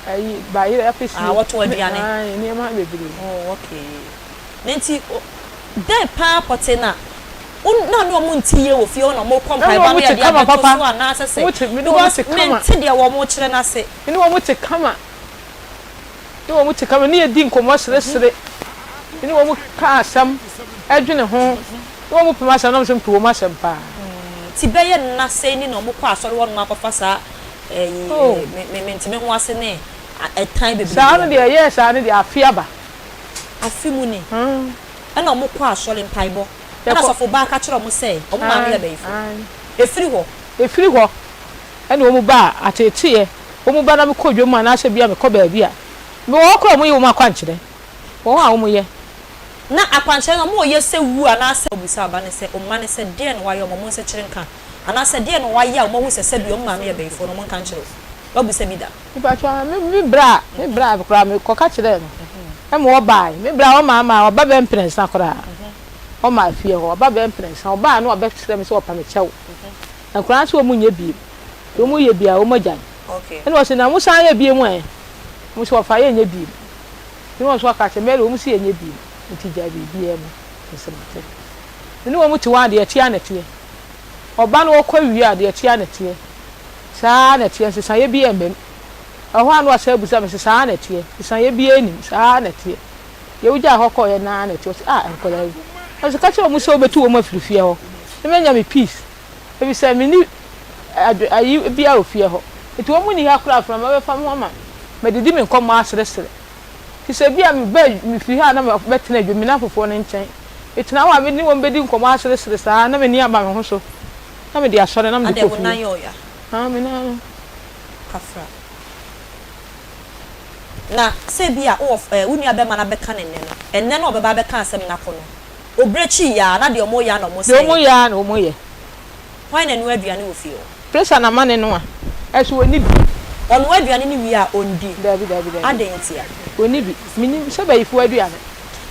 ɛyi bayerɛ apesie Ah wɔtɔn ne aduane. ae nneɛma bebree. Oh okay. Na nti dɛn paa pɔtee na wo na ne wɔn nte yie wɔ fie hɔ na wɔkɔ Na ne mpaebɔ ano wɔn te yɛ deɛ kama abɛto papa. so anaasɛ sɛ Wɔn te me ne wɔn te kama. mente deɛ wɔn kyerɛ no ase. Me ne wɔn te kama. Ne wɔn te kama, ne yɛdi nkɔmmɔ seresere, me ne wɔn ka asɛm, dwene ho, ne wɔn pem asɛm, na me nso mepɛ wɔn asɛm paa. Nti bɛyɛ nna sɛn ni na wɔn kɔ asɔre hɔ nom akɔfa saa ɛyi Oh. me me mente me ho ase ne ɛtan bebrebe Saa no aba. deɛ ɛyɛɛ saa no deɛ afe aba. Afe mu ni Hmm. ɛna wɔn kɔ asɔre mpaebɔ ɛna Yɛkɔ. sɔfo baa ka kyerɛ wɔn sɛ wɔn maame yɛ Ae, bɛyifo. ae. Ɛfiri hɔ. Ɛfiri hɔ ɛna wɔn ba a ateeteeɛ wɔn ba na mekɔ dwam anaasɛ bia mekɔ baabi a, mewɔ hɔ koraa a wɔyɛ wɔn akwankyerɛ, wɔ hɔ a wɔyɛ. Na akwankyerɛ no wɔyɛ sɛ wu anaasɛ. Wɔbisa ɔba no sɛ, ɔmma no sɛ, deɛn na wayɛ wɔn, wɔn nsekyere nka, anaasɛ deɛn na wayɛ a wɔahu sɛ sɛbi wɔn maame yɛ bayifoɔ no, wɔnka nkyerɛ wo. Woabisa bi da? Mepakyɛw, me me bra me bra koraa mekɔka kyerɛɛ no ɛma ɔbae, me bra ɔma ama ɔba bɛyɛ mprɛnsa koraa, ɔmaa fie hɔ, ɔba bɛyɛ mprɛnsa, ɔbaa na ɔbɛsrɛ me sɛ ɔpa me kyɛw, nkwadaa nso wɔn nyɛ biem. Deɛ wɔn yɛ biara wɔn agyae. Ɛna ɔse na mo san yɛ biem ɛ? Wɔn se ɔfa yɛnyɛ biem. Nti na wɔn nso aka kyerɛ Mary wɔn se yɛnyɛ biem nti gyae biribiara mu. Mese mate. Me ne wɔn te hɔ a deɛ ɛteɛ ara na ɛteɛ. Ɔba no ɔkɔ wie a deɛ ɛteɛ ara na ɛteɛ. Saa ara na ɛteɛ nsesaeɛ biara mma mu. Ɛhɔ a na wasan abusa me se saa ara na ɛteɛ? Nsesaeɛ biara nnim saa ara na ɛteɛ. Deɛ wogyaa hɔ kɔeɛ no ara na ɛteɛ. Ɔse ah nkwadaa yi. Na mese ka kyerɛ wɔn sɛ wobɛtu wɔn afiri fie hɔ na manya me peace. Efisɛ minni adwe ayi biara wɔ fie hɔ. Enti wɔn nni ha koraa afei na wɔbɛfa me ho ama madidi me nkɔmmɔ aseresere. Enti sɛ ebia meba mifiri ha na mabɛtena adwam me nnamfofoɔ no nkyɛn. Metena hɔ a, me ne wɔn bedi nkɔmmɔ aseresere saa na m'ani aba me ho so na mede asɔre na mede Adɛn, kɔ wo nan fie. yɛ ɔya? Haa, me nan no. Kafra. Na sɛ ebia wowɔ f ɛɛ wo nuabɛrima no abɛka no nnɛ no, ɛnnɛ no a ɔbɛba abɛka asɛm no akɔ no, Obirekyi yɛ a, na deɛ wɔyɛ ara na Deɛ wɔsɛe. wɔyɛ ara na wɔyɛ. Hwan na ɛnoa aduane wɔ fie hɔ? Presa na mane noa. Ɛso ɔnni bi. Ɔnoa aduane no wie a, ɔndi? Daabi, daabi, daabi. Adɛn ntia? Ɔnni bi. Mennim sɛ bayifoɔ aduane.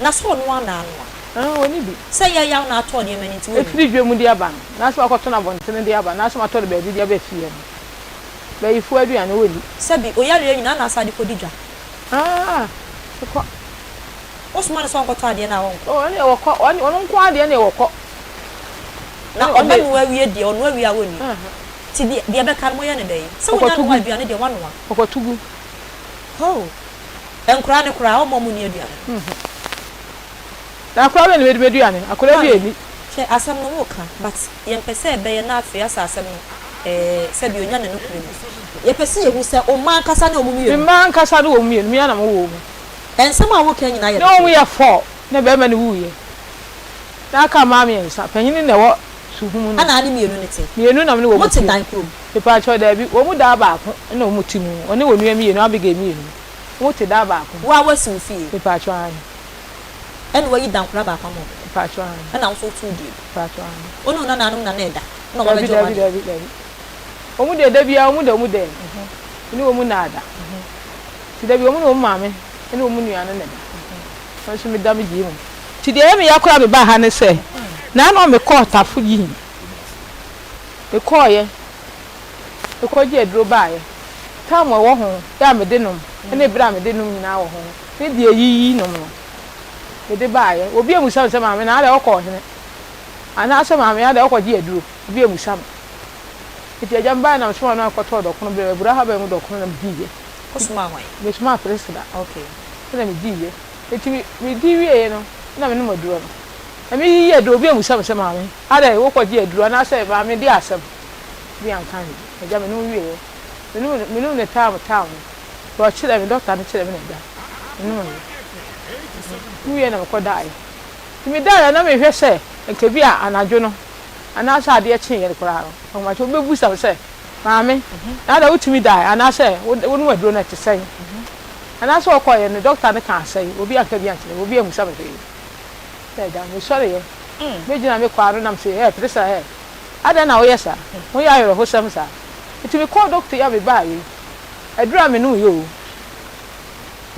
Na sɛ ɔnoa na anoa? Ah, ɔnni bi. Sɛ ɛyɛ yaw na atɔ nneɛma no nti, ɔnni. Ɛfiri dwam de aba no, na sɛ wakɔtɔ no abɔntene de aba, na sɛ matɔ no baabi de aba fie no, bayifoɔ aduane, ɔnni. Sɛbi, ɔyareɛ nyinaa na asa de kɔdi dwa. Ah, mekɔ. Wosoma no sɛ ɔnkɔtɔ adeɛ no a, ɔnkɔ. Oh, ɛnneɛ wɔkɔ. Ɔno ɔno nko ara deɛ ɛnneɛ wɔkɔ. Na Ɛnneɛ ɔno deɛ. ɔbɛnoa awie deɛ, ɔnoa wie a ɔnni. Nti deɛ deɛ ɛbɛka no, moyɛ no dɛn? Sɛ wonya Ɔkɔto noa gu. aduane deɛ, woanoa. Ɔkɔto gu. Oh, nkwadaa no koraa, ɔmma wɔnni aduane no. Na akwadaa bɛn na mɛdi m'aduane? Akwadaa bi Maame, nni. hwɛ, asɛm no woka, but yɛmpɛ sɛ ɛbɛyɛ na afei asɛ asɛm no, eh, sɛbi ɔnya ne nokorɛ mu. Yɛpɛ sɛ yɛhu sɛ wo mma ankasa ne wɔn Me mmienu. mma ankasa ne wɔn mmienu, me ara na mewɔ wɔn. Nsɛm a woka nyinaa yɛ Na wɔn nokorɛ. yɛ fɔɔ na barima no wuiɛ. Na aka mmaa miɛnsa, panyini na ɛwɔ suhum no. Ɛna ade mienu no te. Mienu na me ne wɔn Mote te. dan koro mu? Mepaakyɛw, daabi, wɔn mu daa baako na wɔn te mu, ɔne wɔn nua mienu, Abigail mienu, wɔn te daa baako mu. Wo a woasi wo fie? Mepaakyɛw, aane. Ɛna wayi dankora baako ama wɔn? Mepaakyɛw, aane. Ɛna wo nso wote wo deɛ mu? Mepaakyɛw, aane. Wo ne wo nananom na na ɛda? Ɛna wɔn Daabi, abɛgye wɔn daabi, adeɛ? daabi, daabi. Wɔn deɛ da biara wɔn da wɔn dan mu. Me ne wɔn na ada. Nti da bi wɔn ne wɔn maame ne wɔn nua no na ɛda. Me nso meda me deɛ mu. Nti deɛ ɛyɛ me ya koraa mebaa ha ne sɛ, na ano mekɔɔ Tafo Yihin. Mekɔeɛ, mekɔgyee aduro baeɛ. Tam a ɛwɔ ho, yɛ a mede nom, ne berɛ a mede nom nyinaa wɔ ho, ne deɛ ɛyiyi nom no, mede baeɛ. Obi ammisa me sɛ, Maame, na adɛn wokɔɔ hene? Anaasɛ maame adɛn wokɔgye aduro? Obi ammisa me. Enti agya mebaeɛ na mesomaa no kɔtɔɔ dɔkono brɛɛ me, abura ahaban mu dɔkono na mediiɛ. Wosomaa hwan? Mesomaa Priscilla. Okay. Ɛna mediiɛ. Enti me, medi wieeɛ no, ɛna menom aduro no. Na meyiyi aduro, obi ammisa me sɛ maame adɛn wokɔgye aduro anaasɛ maame deɛ asɛm? Obi anka hwee. Agya menom wieeɛ. Menom, menom no taam taam no. Deɛ ɔkyerɛɛ me, dɔkta no kyerɛɛ me na agya menomeeɛ. Mewie na mekɔdaeɛ. Nti medaeɛ na mehwɛ sɛ nka bi a anadwo no anaasɛ adeɛ kyeeɛ no koraa no, ahomakye obi bɛbisa me sɛ, Maame, na adɛn wotumi daeɛ anaasɛ wonom aduro no ɛte sɛn? Anaasɛ wokɔeɛ no dɔkta no kaa sɛn? Obi anka bi ankyerɛ me, obi ammisa me hwee. Sɛ agya, mesɔreeɛ, mɛgyina me kwan ano na mese, Hɛ, Priscilla, hɛ, adɛn na woyɛ saa? Woyɛ awerɛhosɛm saa? Nti mekɔɔ dɔkta yi a mebaeɛ yi, aduro a menomyɛ oo,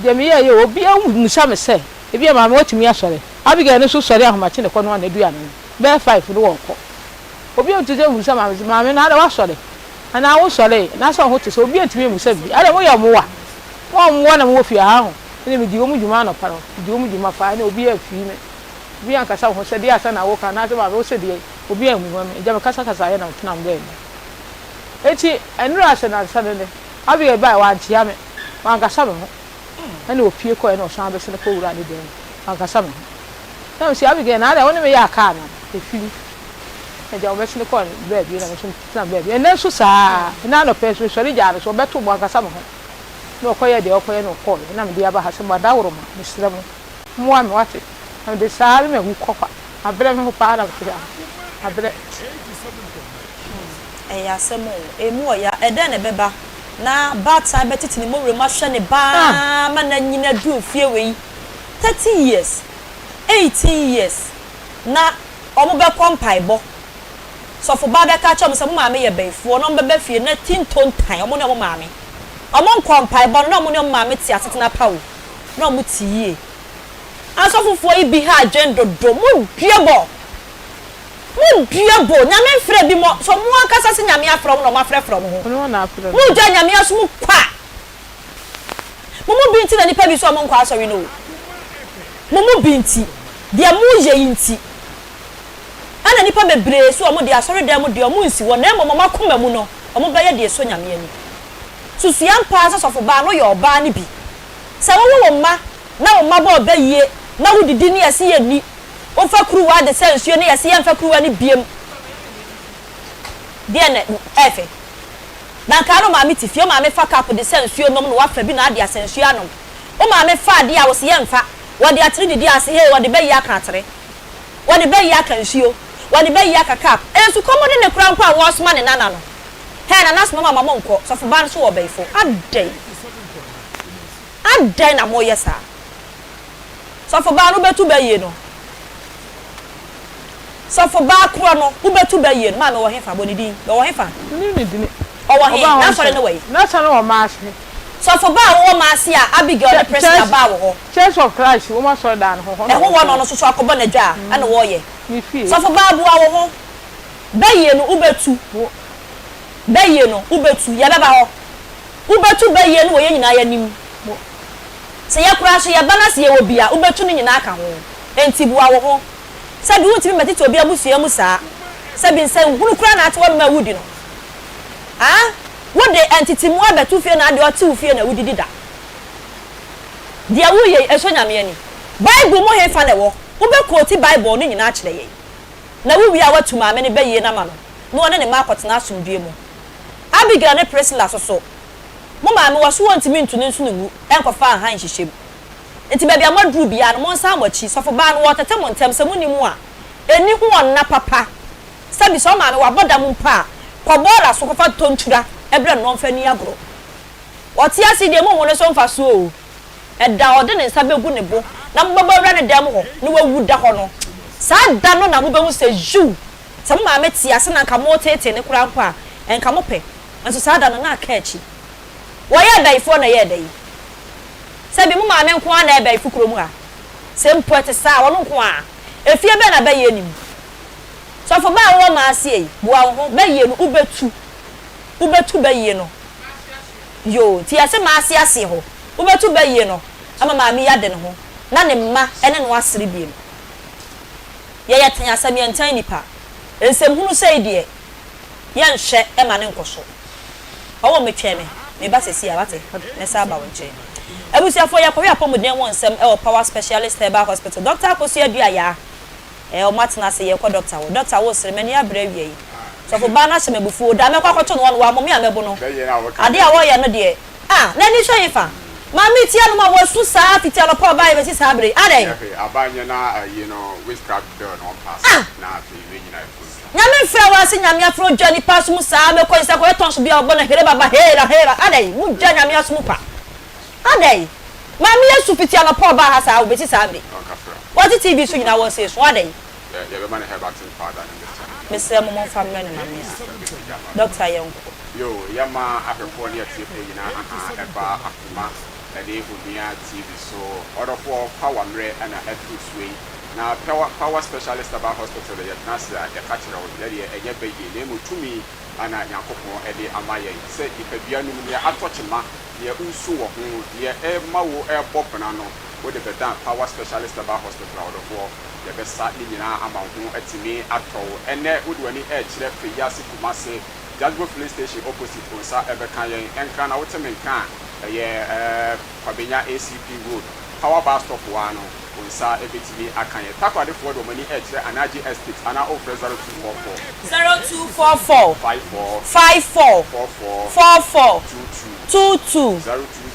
deɛ meyɛeɛ oo, obiara ammisa me sɛ, Ebia maame watumi asɔre. Abigail no nso sɔre ahomakye na ɛkɔnoa n'aduane no. Bɛyɛ five no wɔkɔ. Obi antumi ammisa maame sɛ, Maame, na adɛn woasɔre? Anaa wonsɔree? Anaasɛ wo ho te sɛn? Obi antumi ammisa biribi. Adɛn moyɛ mmoa? Mo a mmoa na mowɔ fie ha ho? Ɛnna midii wɔn dwuma anɔpa no. Midii wɔn dwuma paa. Ɛnna obiara amfii me. Obiara ankasa wo ho sɛ, Deɛ asɛn na woreka? Anaasɛ maame wose deɛn? Obiara ammua me. Agya mekasakasaeɛ na metenaa me baabi. Enti nnora ase nnansa no nnɛ, Abigail bae, wankyea me. Wankasa me ho. Ɛnna opue kɔe na ɔsan bɛsen kowuraa ne dan mu. Wankasa me ho. Na mise, Abigail, na adɛn, wo ne me yɛ aka anaa? Efi. Na agya wɔbɛsen kɔɔ ne baabi na me nso metenaa me baabi. Ɛnnɛ nso saa ara. Ɛnnɛ anɔpa yi nso mesɔre gyaa no so, ɔbɛtoo me, wankasa me ho. Na ɔkɔyɛɛ deɛ ɔkɔyɛ na ɔkɔeɛ. Na mede aba ha sɛ, Mo adaworoma, mesrɛ mo, mmoa me, woate? Na mede saa ara mawu kɔ kwa. Mabrɛ me ho paa na mete ha. Mabrɛ. Ɛyɛ asɛm o, emu ɔya, ɛdɛn na ɛbɛba na baatan bɛtete ne mmɔwerɛ mu ahwɛ ne ba ara ma no anyin aduru mfeɛ wei, 30 years, 18 years, na wɔbɛkɔ mpaebɔ. Sɔfobaa bɛka akyerɛ wɔn sɛ mo maame yɛ bayifoɔ na wɔbɛba fie na ti ntontan wɔn ne wɔn maame. Wɔnkɔ mpaebɔ no na wɔn ne wɔn maame te asetena pa o, na wɔte yie. Asɔfofoɔ yi bi ha adwene dodo, modue bɔ! Mo dua bo, Nyame mfrɛ bi mo, so mo ankasa se Nyame afrɛ ɔmo na ɔmo afrɛfrɛ ɔmo ho? Mo gya Nyame asom kwa. Mo mu bi nti na nipa bi so ɔmo nkɔ asɔre no o. Mo mu bi nti, deɛ mo yɛ yi nti, ɛna nipa bebree so ɔmo deɛ asɔre dan mu deɛ ɔmo nsi hɔ na mmom ɔmo akoma mu no ɔmo bɛyɛ deɛ ɛsɔ Nyame ani. Susua ampa sɛ sɔfo baa no yɛ ɔbaa no bi. Sɛ wo wo wo mma na wo mma bɔ ɔbɛ yie na wo didi ne yɛse yɛ nni Wofa kuruwa de sa nsuo na yɛse yɛmfa kuruwa no biom deɛ na ɛfɛ. Na nkaa no maame te fie, wo maame fa cup de sa nsuo nom na wafa bi na ade asa nsuo anom. Wo maame fa adeɛ a wose yɛmfa, wɔde atere didi ase hee wɔde bɛyi aka atere, wɔde bɛyi aka nsuo, wɔde bɛyi aka cup. Nso kɔm de ne koraa mpo a wɔresoma ne nana no. Hɛɛ nana soma mo ama monkɔ, sɔfobaa no so wɔ ɔbɛyifo. Adɛn? Adɛn na moyɛ saa? Sɔfo baa no wobɛtu bɛ yie no. Sɔfo baa korɔ no wobɛtu bɛ yie no. Maame ɔwɔ hefa? Bɔ ne din. Ɔwɔ hefa? Menim ne dini. Ɔwɔ he? N'asɔre no wɔ he? N'asɔre no wɔ Maase. Sɔfo baa a wowɔ Maase a Abigail ne Priscilla baa wɔ hɔ. Church of Christ wɔn asɔredan no ho hɔ na Ɛho hɔ na ɔno nso so akɔbɔ n'adwa a ɛna wɔyɛ. Ne fie. Sɔfo baa boa wo ho. Bɛ yie no wobɛtu. Bɛ yie no wobɛtu. Yɛbɛba hɔ. Wobɛtu bɛ yie no wɔ yɛn nyinaa yɛn anim. Sɛ yɛ koraa nso yɛba na sɛ yɛwɔ bi a, wobɛtu ne nyinaa aka ho. Enti boa wo ho. Sɛbi wontumi mmɛtete obi abusua mu saa. Sɛbi nsɛnhunu koraa na ate w'anom a wudi no. Aa? Wode ntetemu abɛto fie na adeɛ ɔte wo fie na wodidi da. Deɛ woreyɛ yi, ɛsɔ Nyame ani? Bible mu hefa na ɛwɔ? Wobɛkooti Bible no nyinaa akyerɛ yɛn. Na wowie a woatu maame no bayie no ama no na ɔne ne mma akɔtena asomdwoeɛ mu. Abigail ne Priscilla nso so, Mo maame wɔ so wɔntumi ntu ne nsono ngu nkɔfa ahan nhyehyɛ mu. Nti baabi a moaduru biara no monsan mo akyi. Sɔfobaa no wɔretete mo ntɛm sɛ monni mu a ɛnni ho ɔnna papa. Sɛbi sɛ wo maame wabɔ dam mpo a kɔ bɔɔla so kɔfa tontura brɛ no na ɔmfa nni agorɔ. Ɔte ase deɛ monhu ne so mfasoɔ oo. Ɛda a ɔde ne nsa bɛgu ne bo na mobɛbɔ awura ne dan mu hɔ na wawu da hɔ no, saa da no na mobɛhu sɛ yiw, sɛ mo maame te ase na anka moreteetee no koraa mpo a, anka mopɛ. Nanso saa da no, na aka akyi. Wɔyɛ abayifoɔ na ɛyɛɛ dɛ yi. Sɛbi mo maame nko ara na ɛyɛ bayifo kurom ha? Sɛ mpo ɛte saa a, ɔno nko ara. Efie bɛn na bayie nni mu? Sɔfo baa a wowɔ Maaseɛ yi, boa wo ho. Bayie no, wobɛtu. Wobɛtu bayie no. Yoo, nti yɛse Maase aseɛ hɔ. Wobɛtu bayie no ama maame yi ade ne ho, na ne mma ne no asere bio. Yɛyɛ tan asɛm, yɛntan nnipa. Nsɛmhunu sei deɛ, yɛnhwɛ ma no nkɔ so. Ɔwɔ me twɛn me, meba seesei a, wate? Mɛsan aba wo nkyɛn. Abusuafoɔ, yɛakɔhwɛ apɔmuden ho nsɛm wɔ Power Specialist Herbal Hospital. Dɔkta Akosua Aduayaa, ɛɛ, wɔn atena ase, yɛrekɔ dɔkta hɔ. Dɔkta, woresere, m'ani abere awia yi. Sɔfo baa no ahyɛ me abufuo, da a mɛkɔ akɔto no hɔ no, wammɔ me a mɛbo no. Adeɛ a wɔreyɛ no deɛ. Ah, n'ani sɔ hefa? Maame tia no ma wasu saa fiti anɔpa a ɔbaeɛ bɛsi saa bere yi, adɛn? Ah! Nyame mfrɛ wo ase Nyame afrɛ ogya nipa aso mu saa mɛkɔ nsa kɔyɛ tɔnso bi a ɔbɔ no here baba heera heera adɛn? Mo gya Nyame aso mu kwa adɛn? Maame asu fiti anɔpa a ɔbaa ha saa bɛsi saa bere yi wɔte TV so nyinaa wɔn se so adɛn? Mesrɛ mo momfa mmrɛ no ma me a doctor yɛnkɔ. Yo, yɛma ahwɛfoɔ ne atiefoɔ nyinaa aha ɛba akoma ɛne onua TV so. Ɔdɔfoɔ power mmerɛ ɛna aduru soɔ yi. Na power power specialist herbal hospital deɛ yɛtena ase a yɛka kyerɛ wo yɛdeɛ ɛnyɛ bɛ yie na mmom tumi ana Nyankopɔn ɛde ama yɛn sɛ nipadua no mu neɛ atɔ kyema, neɛ wosu wɔ ho, neɛ ɛma wo ɛbɔ bena no wode bɛdan power specialist herbal hospital a ɔdɔfoɔ yɛbɛsa ne nyinaa ama wo ho atumi atɔ wo. Ɛnɛ wode w'ani ɛrekyerɛ Feyiase Kumase Jazbo filling station opposite wo nsa ɛbɛka yɛn Nkran na wote me nka a ɛyɛ Kwabenya ACP road power bus stop hɔ ara no wo nsa ɛbɛtumi aka yɛn Takoradi foɔ de wɔn ani ɛrekyerɛ Anagye estate anaa wofrɛ 0244 0244 54 54 44 44 22 22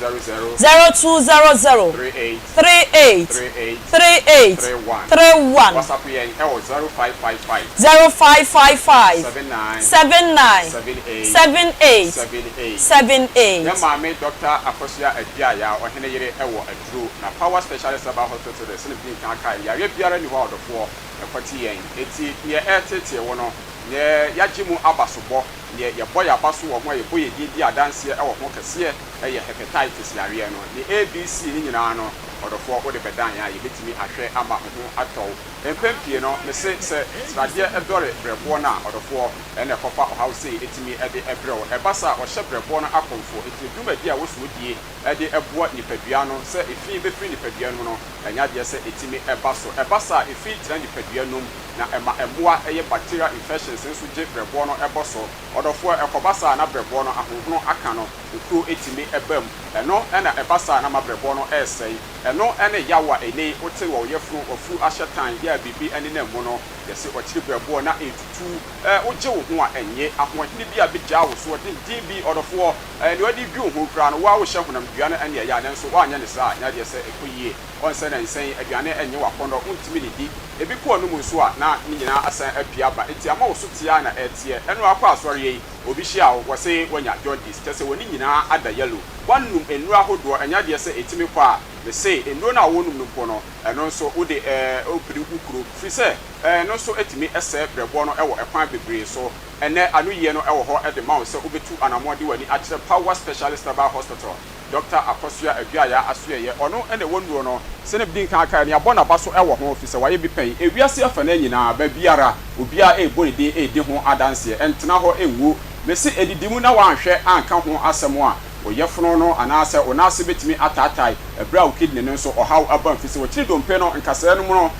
0200 0200 38 38 38 38 31 31. WhatsApp yɛn ɛwɔ 0555 0555 79 79 78 78 78. 78. Yɛn maame Dɔkta Akosua Aduaya ɔhene yere wɔ aduro na Power Specialist Herbal Hospital de sene di nkan kae no yareɛ biara nni hɔ a ɔdɔfoɔ ɛkwati yɛn enti neɛ ɛreteetee wo no neɛ yɛagye mu abasobɔ neɛ yɛbɔ yɛn aba so wɔ ho a yɛbɔ yɛn din di adanseɛ wɔ ho kɛseɛ yɛ Hepatitis yareɛ no ne ABC no nyinaa no ɔdɔfoɔ wode bɛdan yɛn a yɛbɛtumi ahwɛ ama wo ho atɔ wo. Mpɛn pii no mese sɛ sradeɛ dɔre brɛboɔ no a ɔdɔfoɔ ɛna ɛkɔfa ɔhaw sei ɛtumi de brɛ wo. Ɛba saa a ɔhyɛ brɛboɔ no akɔmfoɔ ɛtumi dwumadie a wɔsɔ die de boa nipadua no sɛ efi bɛfiri nipadua no mu no ɛnyɛ adeɛ sɛ ɛtumi ba so. Ɛba saa a efi tena nipadua no mu na ɛma mmoa ɛyɛ bacterial infections nso gye brɛboɔ no bɔ so. Ɔdɔfoɔ ɛkɔba saa a na brɛboɔ no ahonhono aka no, okuro tumi ba mu. Ɛno na ɛba saa a na ma brɛboɔ no resɛe. Ɛno ne yaw a ɛnnɛ yi wote wɔ wo yafunu, w'afuru ahyɛ tan, yɛ a biribi nenam mu no. Yɛse ɔkyere brɛboɔ na ɛretutu. Wogye wo ho a ɛnnye. Ahoɔhene bi a bɛgyaa wo soɔ denden bi, ɔdɔfoɔ, nea ɔde redwi wo ho koraa no, wo ara wohyɛ honamdua no ɛnne ɛyɛ a, nanso woanyɛ no saa a, nyɛ adeɛ sɛ ɛkɔ yie. Ɔnsɛ na nsɛn, aduane nnye w'akɔnnɔ, wontumi nnidi. Ebi kɔ w'anomu nso a, na ne nyinaa asan apue aba. Enti ama wo so teɛ ara na ɛreteɛ. Ɛno ara kɔ asɔre yi, obi hyia wo, wɔse woanya jaundice, kyerɛ sɛ w'ani nyinaa ada yellow. Woanom nnuro ahodoɔ, ɛnyɛ adeɛ sɛ ɛtumi kɔ a, mese nnuro no a wonom no mpo no, ɛno nso wode repiri wo kuro, firi sɛ ɛno nso tumi sɛe berɛboɔ no wɔ ɛkwan bebree so. Ɛnnɛ, anoyie no wɔ hɔ de ma wo sɛ wobɛtu anammɔn de w'ani akyerɛ Power Specialist Herbal Hospital. Dɔkta Akosua Aduaya Asoɛeɛ, ɔno na ɛwɔ nnuro no. Sɛdeɛ medi nkan akaeɛ no, yɛabɔ n'aba so wɔ ho, ɛfiri sɛ wayɛ bi pɛn. Ewiase afanaa nyinaa, baabiara, obiara rebɔ ne din redi ho adanseɛ. Ɛntena hɔ ngu. Mese ɛdidi mu na woanhwɛ anka ho asɛm a, wo yafunu no anaasɛ wo nan ase bɛtumi ataatae ɛberɛ a wo kidney no nso ɔhaw aba mu, ɛfiri sɛ wakyiri dompe no nkasɛɛ no mu no,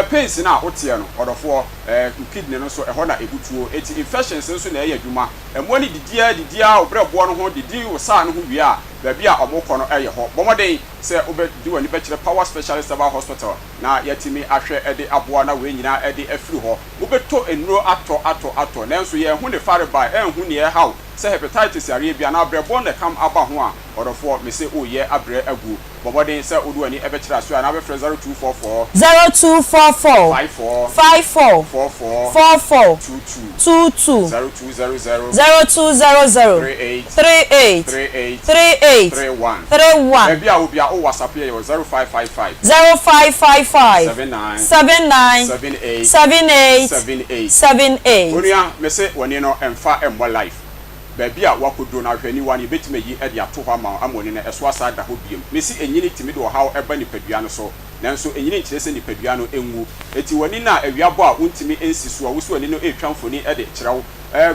pains no a woteɛ no, ɔdɔfoɔ, wo kidney no nso ɛhɔ na ɛbutuo. Enti infections nso na ɛyɛ adwuma. Mmoa no didi ara didi ara wo berɛboɔ no ho, didi wo saa no ho wie a, baabi a wɔrekɔ no yɛ hɔ. Bɔ mmɔden sɛ wobɛde w'ani bɛkyerɛ Power Specialist Herbal Hospital na yɛatumi ahwɛ de aboa na wei nyinaa de afiri hɔ. Wobɛtɔ nnuro atɔ atɔ atɔ nanso yɛnhu ne farebae, ɛnhu nea ɛhaw, sɛ hepatitis yareɛ bi anaa berɛboɔ na ɛkam aba ho a, ɔdɔfoɔ, mese woreyɛ abrɛ agu. Bɔ mmɔden sɛ wode w'ani bɛkyerɛ asoɛ anaa wobɛfrɛ 0244. 0244. 54. 54. 44. 44. 22. 22. 0200. 0200. 38. 38. 38. 38. 31. 31. Baabi a wɔ biara, wo WhatsApp yɛ yɛwɔ 0555. 0555. 79. 79. 78. 78. 78. 78. Onua, mese w'ani no mfa mmɔ life. Baabi a woakɔduru no, ahwehwɛniwa no, yɛbɛtumi ayi de ato hɔ ama wo ama w'ani no ɛso asan ada hɔ bio. Mese ɛnyini tumi de ɔhaw ba nipadua no so, nanso ɛnyini nkyerɛ sɛ nipadua no nwu. Enti w'ani no a awia bɔ a wontumi nsi so a wose w'ani no retwa mfoni de kyerɛ wo.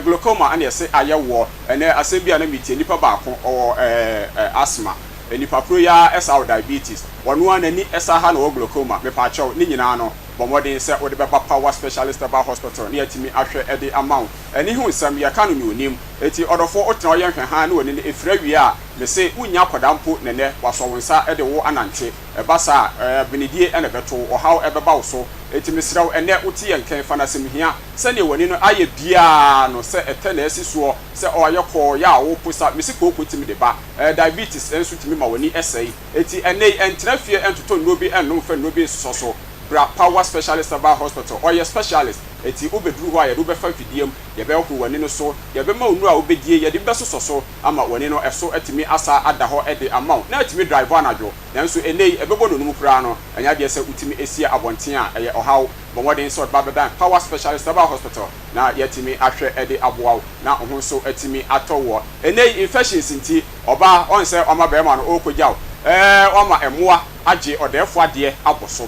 Glaucoma na yɛse ayɛ woɔ. Ɛnnɛ asɛm bi a na metie, nipa baako ɔwɔ asthma, nipa koro yi ara san wɔ diabetes, ɔno ara n'ani san ha na ɔwɔ glaucoma. Mepaakyɛw, ne nyinaa no. Bɔ mmɔden sɛ wode bɛba Power Specialist Herbal Hospital na yɛatumi ahwɛ de ama wo. Ani ho nsɛm, yɛka no nea onim. Enti ɔdɔfoɔ, wotena hɔ yɛ nhwɛhaa na w'ani no fira wie a, mese wonnya akwadaa mpo na nnɛ wasɔ wo nsa de wo anante. Ɛba saa a, benedie na ɛbɛto wo, ɔhaw bɛba wo so. Enti mesrɛ wo, ɛnnɛ wote yɛn nka yi, fa no asɛm hia. Sɛdeɛ w'ani no ayɛ biara no, sɛ ɛtɛ na asi soɔ, sɛ ɔayɛ kɔɔ yɛ a woposa, mese kooko tumi de ba. Diabetes nso tumi ma w'ani sɛe. Enti ɛnnɛ yi, ntena fie ntotɔ nnuro bi nnom mfa nnuro bi nsosɔ so. Bra Power Specialist Herbal Hospital, ɔyɛ specialist, enti wobɛduru hɔ a yɛde wo bɛfa mfidie mu, yɛbɛhohoro w'ani no so, yɛbɛma wo nnuro a wobɛdie, yɛde bi bɛsosɔ so ama w'ani no ɛso atumi asa ada hɔ de ama wo, na atumi drive anadwo. Nanso ɛnnɛ yi, ɛbɛbɔ nnɔnum koraa no, ɛnyɛ adeɛ sɛ wotumi sie abɔnten a ɛyɛ ɔhaw. Bɔ mmɔden sɛ wode ba bɛdan Power Specialist Herbal Hospital na yɛatumi ahwɛ de aboa wo na wo ho nso atumi atɔ woɔ. Ɛnnɛ yi, infections nti, Ɔbaa, ɔn sɛ ɔma bɛɛma no ɔɔkɔgya wo ɛɛ wama mmoa agye ɔdɛɛfo adeɛ abɔ so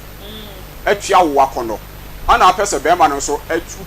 atua wo akɔnnɔ ana apɛ sɛ bɛɛma no nso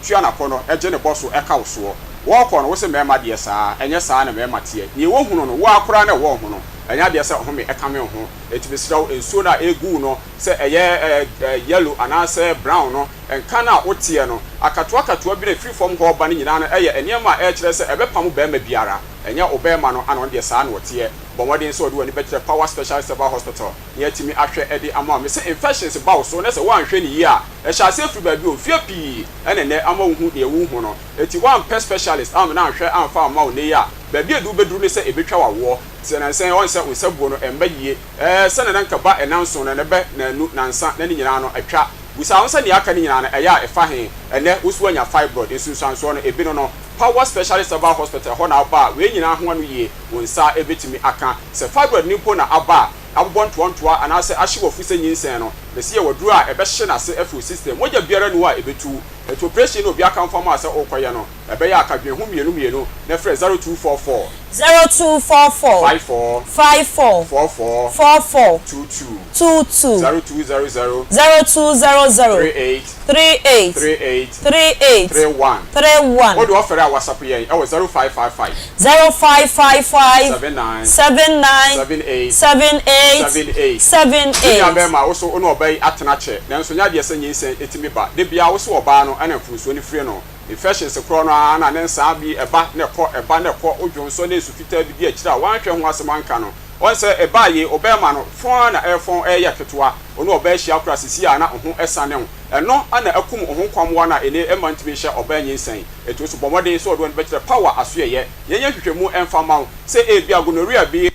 tua n'akɔnnɔ gye ne bɔ so ɛka wo soɔ wɔɔkɔ no wose mɛɛma deɛ saa ɛnyɛ saa na mɛɛma teɛ neɛ wohunu no woaa koraa na ɛwɔ wo ho no ɛnyɛ adeɛ sɛ ɔhome ɛkame wo ho enti mesrɛ wo nsuo no a ɛɛgu wo no sɛ ɛyɛ yellow anaasɛ brown no nka no a woteɛ no akatoa katoa bi na ɛfiri fam hɔ ba no nyinaa no ɛyɛ nneɛma a ɛɛkyerɛ sɛ ɛbɛpamo bɛɛma biara. Ɛnyɛ wo bɛɛma no ana ɔno deɛ saa na ɔteɛ. Bɔ mmɔden sɛ ɔde w'ani bɛkyerɛ Power Specialist Herbal Hospital na yɛatumi ahwɛ de ama wo. Mese infections ba wo so na sɛ woanhwɛ no yie a, ɛhyɛ aseɛ firi baabi o, mfeɛ pii na nnɛ ama wohu deɛ worehu no. Enti woampɛ specialist ammena anhwɛ amfa amma wo nnɛ yi a, baabi a ɛde wo bɛduru ne sɛ ɛbɛtwa wo awoɔ. Sɛ nansa yi ɔn sɛ wo nsa buo no ɛmba yie ɛɛ sɛnea na nka ba ɛnanson no ɛnɛ bɛ nanu nansa na ne nyinaa no atwa. Busa wo ho sɛ nea aka no nyinaa no ɛyɛ a ɛfa he? Ɛnɛ wo so woanya fibroid nsunsuansoɔ no ebi no no. Power Specialist Herbal Hospital hɔ na woba a, wei nyinaa ho ano yie, wo nsa bɛtumi aka. Sɛ fibroid no mpo na aba a, abobɔ ntoantoa anaasɛ ahye w'afu sɛ nyinsɛn no, mese yɛwɔ aduro a ɛbɛhye n'ase afi wo system. Mogya biara nni hɔ a ɛbɛtu wo. Nti operation no obi akamfo ama wo sɛ worekɔyɛ no, ɛbɛyɛ a ka dwen ho mmienu mmienu na frɛ 0244. 0244. 54. 54. 44. 44. 22. 22. 0200. 0200. 38. 38. 38. 38. 31. 31. Wode ɔfɛre a WhatsApp yɛn ɛwɔ 0555. 0555. 79. 79. 78. 78. 78. 78. Me nua bɛɛma wo so wo ne ɔbaa yi atena kyɛ nanso nyɛ adeɛ sɛ nyinsɛn ɛtumi ba da biara wo se ɔbaa no ɛna mfomsoɔ no firi no infections korɔ no ara na ne nsaa bi ɛba na ɛkɔ ɛba na ɛkɔ wo dwonsɔ ne nsu fitaa bi di akyire a woanhwɛ ho asɛm anka no ɔn sɛ ɛbaa yei ɔbɛɛma no fɔn ara na ɛrefɔn ɛreyɛ ketewa wo ne ɔbaa hyia koraa sisi a na wo ho ɛsane wo ɛno na akum wo ho nkwammoa no a ɛnɛ ɛmma ntumi nhyɛ ɔbaa nyinsɛn ɛti wo so bɔ mmɔden sɛ ɔde w'ani bɛkyerɛ power asoɛyɛ yɛnyɛ nhwehwɛmu ɛmfa mma wo sɛ ebia gonorrhea bi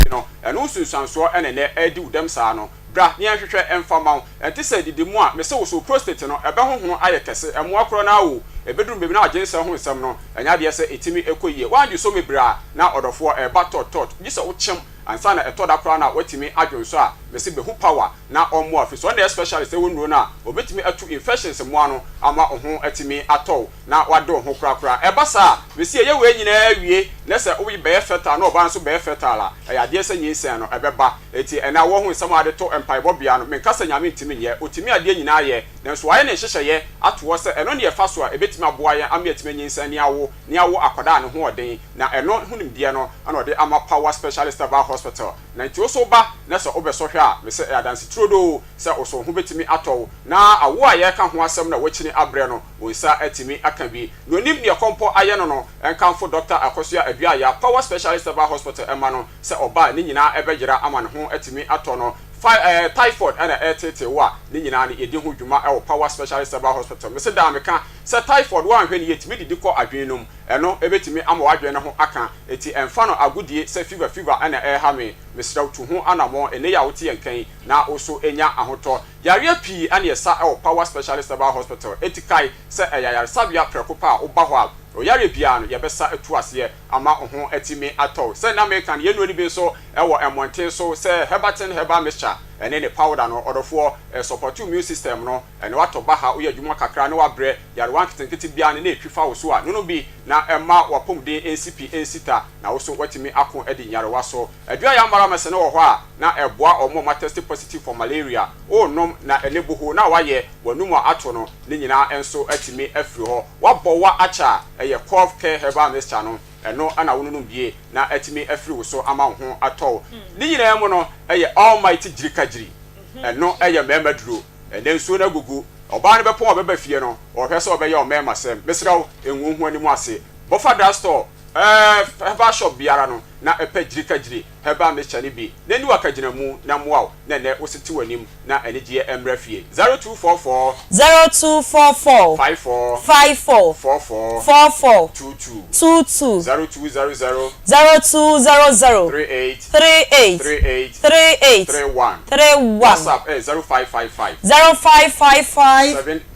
no, ɛno nsunsuansoɔ na ɛnnɛ ɛredi wo dɛm saa no. Bra na yɛnhwehwɛ mfa mma wo. Ɛnte sɛ didi mu a mese wo so wo prostate no, ɛbɛhohono ayɛ kɛse, mmoa korɔ no ara o, ɛbɛduru baabi na w'adwensɛm ho nsɛm no, ɛnyɛ adeɛ sɛ ɛtumi kɔ yie. Woandwo so me berɛ a na ɔdɔfoɔ ɛreba tɔt tɔt, gye sɛ wokyem ansa na ɛtɔ da koraa no a woatumi adwonsɔ a, mese bɛhu power na ɔmmoa, firi sɛ ɔno na ɛyɛ specialist wɔ nnuro no a, ɔbɛtumi atu infections mmoa no ama wo ho atumi atɔ wo. na wade wo ho korakora. Ɛba saa a, mese yɛyɛ wei nyinaa wie na sɛ wo bɛyɛ fertile na ɔbaa no nso bɛyɛ fertile a, ɛyɛ adeɛ sɛ nyinsɛn no ɛbɛba. Enti ɛnnɛ awoɔ ho nsɛm a wode to mpaebɔ bea no, menka sɛ Nyame ntumi nyɛ, ɔtumi adeɛ nyinaa yɛ, nanso wayɛ ne nhyehyɛeɛ ato hɔ sɛ ɛno ne ɛfa so a ɛbɛtumi aboa yɛn ama yɛatumi anyinsɛn ne awo ne awo akwadaa a ne ho ɔden, na ɛno ho nimdeɛ no na ɔde ama Power Specialist Herbal Hospital. Na nti wo so woba na sɛ wobɛsɔ hwɛ a, mese ɛyɛ adanse turodoo sɛ wo so wo ho bɛtumi atɔ wo, na awoɔ a yɛreka ho asɛm no a woakyini abrɛ no, Wo nsa atumi aka bi. Nea onim nea kɔmpɔ ayɛ no no, nkamfo Dɔkta Akosua Aduaya, Power Specialist Herbal Hospital mma no sɛ ɔba a, ne nyinaa bɛyera ama ne ho atumi atɔ no. Fa eh, typhoid na ɛreteetee wo a, ne nyinaa no yɛdi ho dwuma wɔ Power Specialist Herbal Hospital. Mese daa meka sɛ typhoid woanhwɛ no yie tumi didi kɔ adwene no mu. Ɛno bɛtumi ama w'adwene no ho aka. Enti ɛmfa no agodie sɛ fever fever na ɛreha me. Mesrɛ wo tu ho anammɔn ɛnnɛ yi a wote yɛn nka yi na wo so nya ahotɔ. Yareɛ pii na yɛsa wɔ Power Specialist Herbal Hospital, enti kae sɛ ɛyɛ ayaresabea prɛko pɛ a woba hɔ a, oyareɛ biara no yɛbɛsa atu aseɛ ama wo ho atumi atɔ wo. Sɛ na meka no, yɛn nnuro no bi nso wɔ mmɔnten so sɛ Herbatin Herbal Mixture ne ne powder no, ɔdɔfoɔ, ɛsɔpɔte immune system no, ɛne woatɔ baha, woyɛ adwuma kakra na woabrɛ, yarewa nketenkete biara no na ɛtwi fa wo so a, nonom bi na ɛmma w'apɔmuden nsi pi nsi ta na wo nso woatumi ako adi nyarewa so. Aduayɛ amaramɛsɛ no wɔ hɔ a na ɛboa wɔn a wɔatɛste positive for malaria, worenom na ɛne bohoo no a woayɛ w'anum a ato no ne nyinaa nso atumi afiri hɔ. Woabɔ wa akyɛ a, ɛyɛ Cough Care Herbal Mixture no, ɛno na wononom bie na atumi afiri wo so ama wo ho atɔ wo. Ne nyinaa mu no, ɛyɛ Almighty Gyirikagyiri. Ɛno yɛ mmarima duro. Ɛnnɛ nsuo no agugu. Ɔbaa no bɛpɔn a ɔbɛba fie no, ɔrehwɛ sɛ ɔbɛyɛ ɔmarimasɛm. Mesrɛ wo, ngu wo ho anim ase. Bɔfa drugstore, ɛɛ herbal shop biara no na pɛ gyirikagyiri herbal mixture no bi na ni w'akagyinamu na mmoa wo na ɛnnɛ wo se te w'anim na anigyeɛ mmra fie. 0244. 0244. 54. 54. 44. 44. 22. 22. 0200. 0200. 38. 38. 38. 38. 31. 31. WhatsApp ɛyɛ 0555. 0555.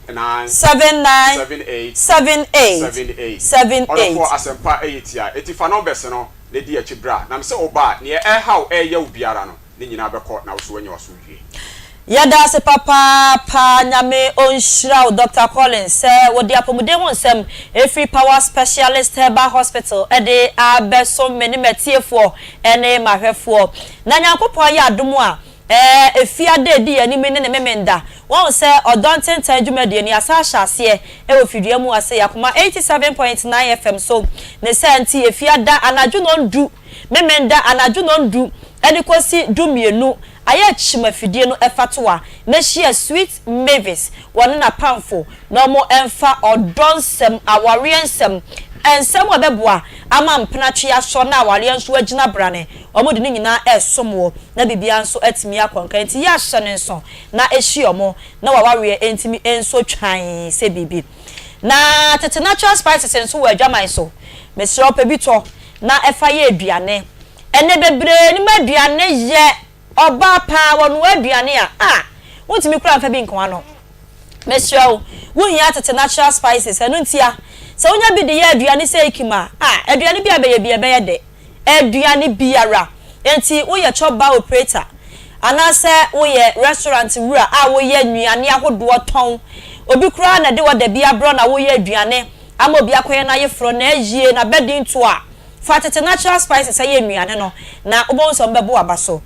79. 79. 78. 78. 78. 78. Ɔdɔfoɔ asɛmpa ɛyɛ tia, eti fa numbers no na di akyi bra. Na mesɛ wo ba a, neɛ ɛrehaw ɛreyɛ wo biara no, ne nyinaa bɛkɔ na wo so woanya w'asomdwie. Yɛdaase papaapa Nyame ɔnhyira wo Doctor Collins sɛ wode apɔmuden ho nsɛm ɛfiri Power Specialist Herbal Hospital de abɛsom me ne matiefoɔ ne mahwɛfoɔ. Na Nyankopɔn ayɛ adom a ɛɛ Efiada ɛdi yɛn anim yi ne ne Memenda. Wahu sɛ ɔdɔ ntentan dwumadie no yɛasan ahyɛ aseɛ wɔ fidua mu ase Akoma 87.9 FM so. Ne saa nti Efiada anadwo nɔndu Memenda anadwo nnɔndu de kɔsi dumienu, ayɛ kyim afidie no fa to a, na hyia Sweet Mavis wɔne n'apamfo na wɔmfa ɔdɔ nsɛm, awareɛ nsɛm, nsɛm a ɛbɛboa ama mpenatwe asɔ na awareɛ nso agyina brane, wɔde ne nyinaa resom wo na biribiara nso atumi akɔ nkan. Nti yɛ ahyɛ no nso na hyia wɔn na w'awareɛ ntumi nsɔ twann sɛ biribi. Na tete natural spices nso wɔ adwaman so. Mesrɛ wo pɛ bi tɔ. Na ɛfa yɛ aduane. Ɛnɛ bebree nim aduane yɛ. Ɔbaa paa wɔnoa aduane a, ah, wontumi koraa mfa bi nka w'ano. Mesrɛ wo, wohia tete natural spices, ɛno ntia. Sɛ wonya bi de yɛ aduane sɛ ikim a, ah, aduane bi a bɛyɛ bi ɛbɛyɛ dɛ. Aduane biara. Enti woyɛ chop bar operator, anaasɛ woyɛ restaurant wura a woyɛ nnuane ahodoɔ tɔn, obi koraa na ɛde order bi abrɛ wo na woyɛ aduane, ama obi akɔyɛ n'ayeforɔ, n'ayie, n'abadintoɔ a, fa tete natural spices yɛ nnuane no na wobɛhu sɛ wɔbɛbo w'aba so.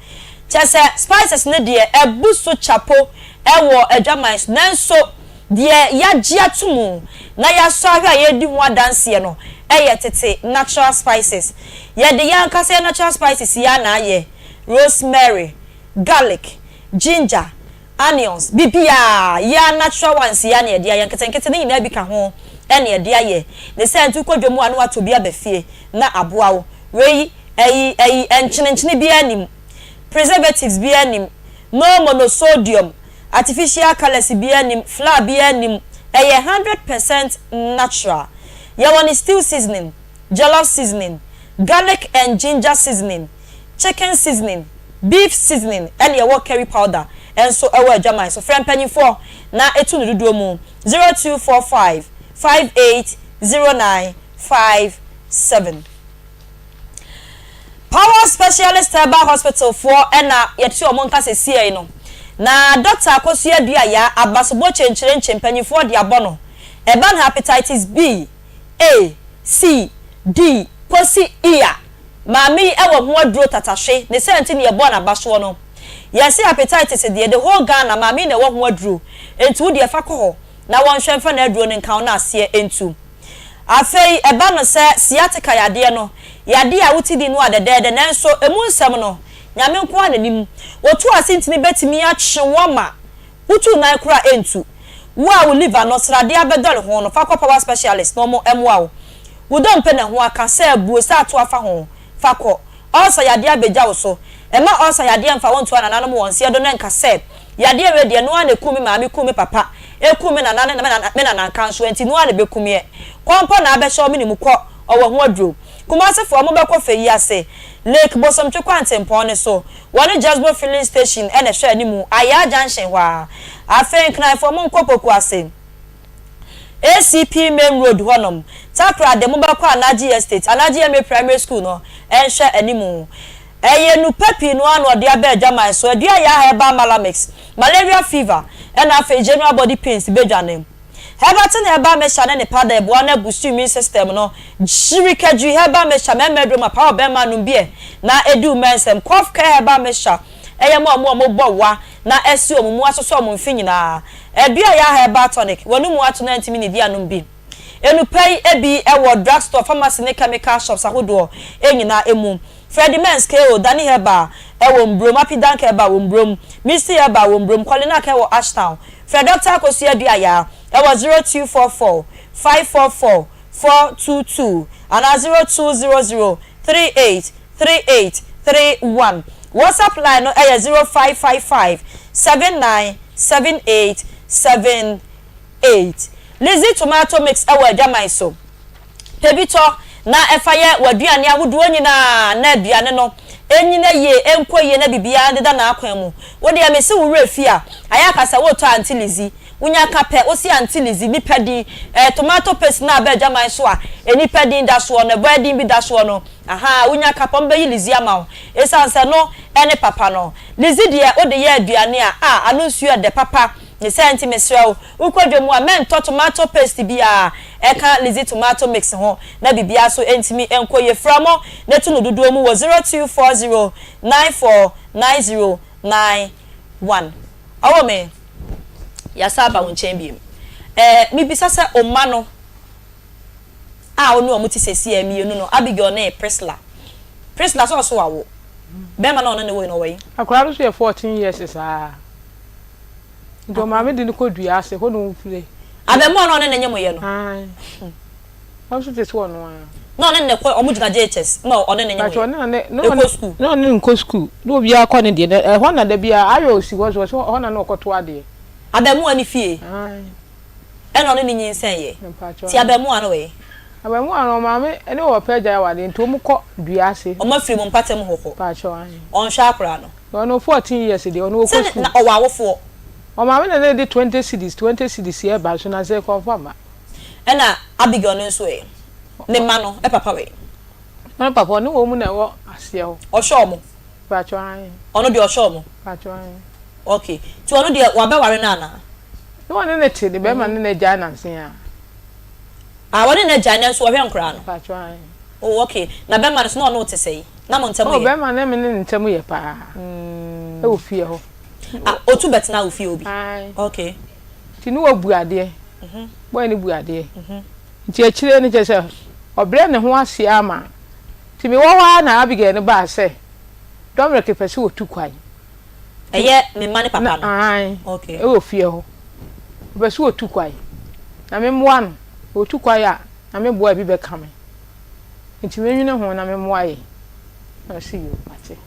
Kyerɛ sɛ spices no deɛ abu so kyapo wɔ adwaman so nanso deɛ yɛagye ato mu na yɛasɔ ahwɛ a yɛredi ho adanseɛ no yɛ tete natural spices. Yɛde yɛn ankasa yɛn natural spices yi ara na ayɛ, rosemary, garlic, ginger, Onions, biribiara, yea natural ones yi ara na yɛde ayɛ, nketenkete no nyinaa bi ka ho na yɛde ayɛ. Ne saa nti wokɔ dwam a na woatɔ bi aba fie na aboa wo. Wei, ɛyi, ɛyi, nkyenenkyene biara nnim, preservatives biara nnim, no monosodium, artificial colours biara nnim, flour biara nnim, ɛyɛ 100% natural. Yɛwɔ no stew seasoning, jollof seasoning, garlic and ginger seasoning, chicken seasoning, beef seasoning ɛna ɛwɔ curry powder nso ɛwɔ adwaman so. Frɛ mpanyinfoɔ na ɛtu no dodoɔ mu 0245 58 09 57. Power Specialist Herbal Hospital foɔ ɛna yɛte wɔn nka sesiei no. Na Doctor Akosua Aduaya abasobɔ kyenkyerenkye mpanyinfoɔ de abɔ no. Ɛba no Hepatitis B, A, C, D kɔsi E a, Maame yi wɔ ho aduro tatahwe ne sɛ nti na yɛbɔɔ no abasoɔ no. Yɛse hepatitis deɛ the whole Ghana maame yi na ɛwɔ ho aduro nti wo deɛ fa kɔ hɔ na wɔnhwɛ mfa n'aduro no nka wo na aseɛ ntu. Afei ɛba no sɛ sciatica yadeɛ no yadeɛ a wote din no a dɛdɛɛdɛ nanso ɛmu nsɛm no Nyame nko ara na nim. Wɔtu ase ntini bɛtumi akye wo ama Wotu nan koraa a ɛntu. Wo a wo liver no sradeɛ abɛdɔre ho no, fa kɔ power specialist na wɔn mmoa wo. Wo dompe na ɛho aka, sɛ abuo, sɛ ato afa ho, fa kɔ. Ulcer yadeɛ abɛgya wo so. Mma ulcer yadeɛ mfa wo nto anananom wɔn nseɛ do na nka sɛ, yadeɛ wei deɛ ɛno ara na ɛkum me maame, kum me papa, ɛkum me nana ne me nananka nso ɛnti ɛno ara na ɛbɛku meɛ. Kɔmpɔ na abɛhyɛ wo mene mu kɔ, ɔwɔ ho aduro. Kumasefoɔ mobɛkɔ fɛ yi ase, Lake Bosomtwe kwantempɔn no so. Wɔne Jesbo filling station na ɛhwɛ anim, Ayaa junction hɔ ara. Afei Nkranfoɔ monkɔ Pokuase, ACP main road hɔnom, Takoradi mobɛkɔ Anagye Estate, Anagye MA Primary School no nhwɛ anim. Ɛyɛ nnupa pii no ara na ɔde aba adwaman so, Adua Ayaa Herbal Malamix, Malaria fever, ɛna afei general body pains bɛdwane. Herbacin herbal mixture ne ne powder ɛboa na boost immune system no. Gyirikadwiri herbal mixture mmarima aduro ma paa ɔbarima nom bi ɛ na ɛdi wo mma nsam. Cough care herbal mixture ɛyɛ ma wɔn a wɔbɔ wa na ɛsi wɔn mu asosɔ wɔn mfe nyinaa. Adua ya herbal tonic wɔn mu ato na ntumi nnidi anom bi. Nnupa yi bi wɔ drug store, pharmacy ne chemical shops ahodoɔ nyinaa mu. Freddie Mens KO, Danny Herbal wɔ Mbrom, Apidank Herbal wɔ Mbrom, Misty Herbal wɔ Mbrom, Kolinak wɔ Ashtown. Frɛ Dɔkta Akosua Aduayaa wɔ 0244 544 422 anaa 0200 38 38 31. WhatsApp line no yɛ 0555 79 78 78. Lizzy Tomato Mix wɔ Adwaman so. Pɛ bi tɔ na fa yɛ w'aduane ahodoɔ nyinaa na aduane no nnyina yie, ɛnkɔ yie na biribiara ndeda n'akwan mu. Wo deɛ mese wo werɛ fi a, ayɛ aka sɛ woretɔ Auntie Lizzy. Wonya ka pɛ, wose Auntie Lizzy, nipa din, eh, tomato paste no a aba adwaman so a nnipa din da soɔ no, ɛbaa din bi da soɔ no, ahaa, wonya ka pɛ, wɔbɛyi Lizzy ama wo. Esiane sɛ ɛno ne papa no. Lizzy deɛ wode yɛ aduane a, ah, ano nsuo ɛdɛ papa. Ne saa nti mesrɛ wo, wokɔ dwa mu a, mɛntɔ tomato paste biara ɛka Lizzy tomato mix ho na biribiara so ntumi nkɔ yie. Fra mo na tu no dodoɔ mu wɔ 0240 94 90 91. Ɔwɔ me, yɛasan aba wo nkyɛn biom. Ɛɛ, mebisa sɛ wo mma no a wo ne wɔn te seesei mmienu no, Abigail ne Priscilla. Priscilla sɛ ɔso wawo. Bɛrima no a ɔne no woe no, ɔwɔ he? Akwadaa no nso yɛ 14 years saa. Nti ɔmaame de no kɔ dua ase, hɔ na ɔmfire. Abɛmoa no a ɔne no nyemoeɛ no. Ae. Ɔno nso te sɛ ɔno ara. Na ɔne no kɔ, wɔn gyina JHS na ɔne no nyemoeɛ. Mpakyɛ ɔne na ne, Ɛkɔ sukuu. na ɔne no nkɔ sukuu. Na obiara kɔ ne deɛ, na ɛhɔ na da biara ayɔ osi hɔ so, ɔsɛ hɔ na na ɔkɔto adeɛ. Abɛmoa no fie. Ae. Ɛna ɔne no nyinsɛn yɛ. Mpakyɛ. Ti abɛmoa no wɔ he? Abɛmoa no ɔmaame ne ɔpɛ agyae awadeɛ nti wɔn kɔ dua ase. Wɔn afiri mo mpatam hɔ kɔ. Mpakyɛ ae. Ɔnhwɛ akwadaa no. Ɔno 14 years deɛ ɔno ɔkɔ Sɛ school. na ɔwɔ awofoɔ. Ɔmaame na na ɛde 20 cedis 20 cedis ɛba nso na sɛ kɔnfa mma. Ɛna Abigail no nso ɛ? Ne mma no papa wɛ? Ɔno papa ɔne wɔn na ɛwɔ aseɛ hɔ. Ɔhwɛ wɔn? Mpakyɛw ae. Ɔno deɛ ɔhwɛ wɔn? Mpakyɛw ae. Ok, nti ɔno deɛ wabɛware no anaa? Ne ɔne no te, ne bɛrima ne no agyae nansa yi ara. Ah, ɔne no agyae nanso ɔhwɛ nkoraa no? Mpakyɛw ae. Oh ok, na bɛrima no nso na ɔne wo te sɛn? Na mo ntam Oh, yɛ? bɛrima no ne me ne ntam yɛ paa. Ɛwɔ fie hɔ. Ah, otu bɛtena wo fie hɔ bi? Ae. Ok. Nti ne wabu adeɛ. Boy no bu adeɛ. Nti akyire no kyerɛ sɛ ɔbrɛ ne ho ase ara ma. Nti mewɔ hɔ ara na Abigail no baa sɛ Dominic pɛ sɛ ɔtu kwan. Ɛyɛ me mma ne papa no? Ae. Ok. Ɛwɔ fie hɔ. Ɔpɛ sɛ ɔtu kwan. Na memmoa no. Ɔtu kwan a, na me boa bi bɛka me. Nti menwene ho na memmoa yɛn. Na ɔse yoo mate.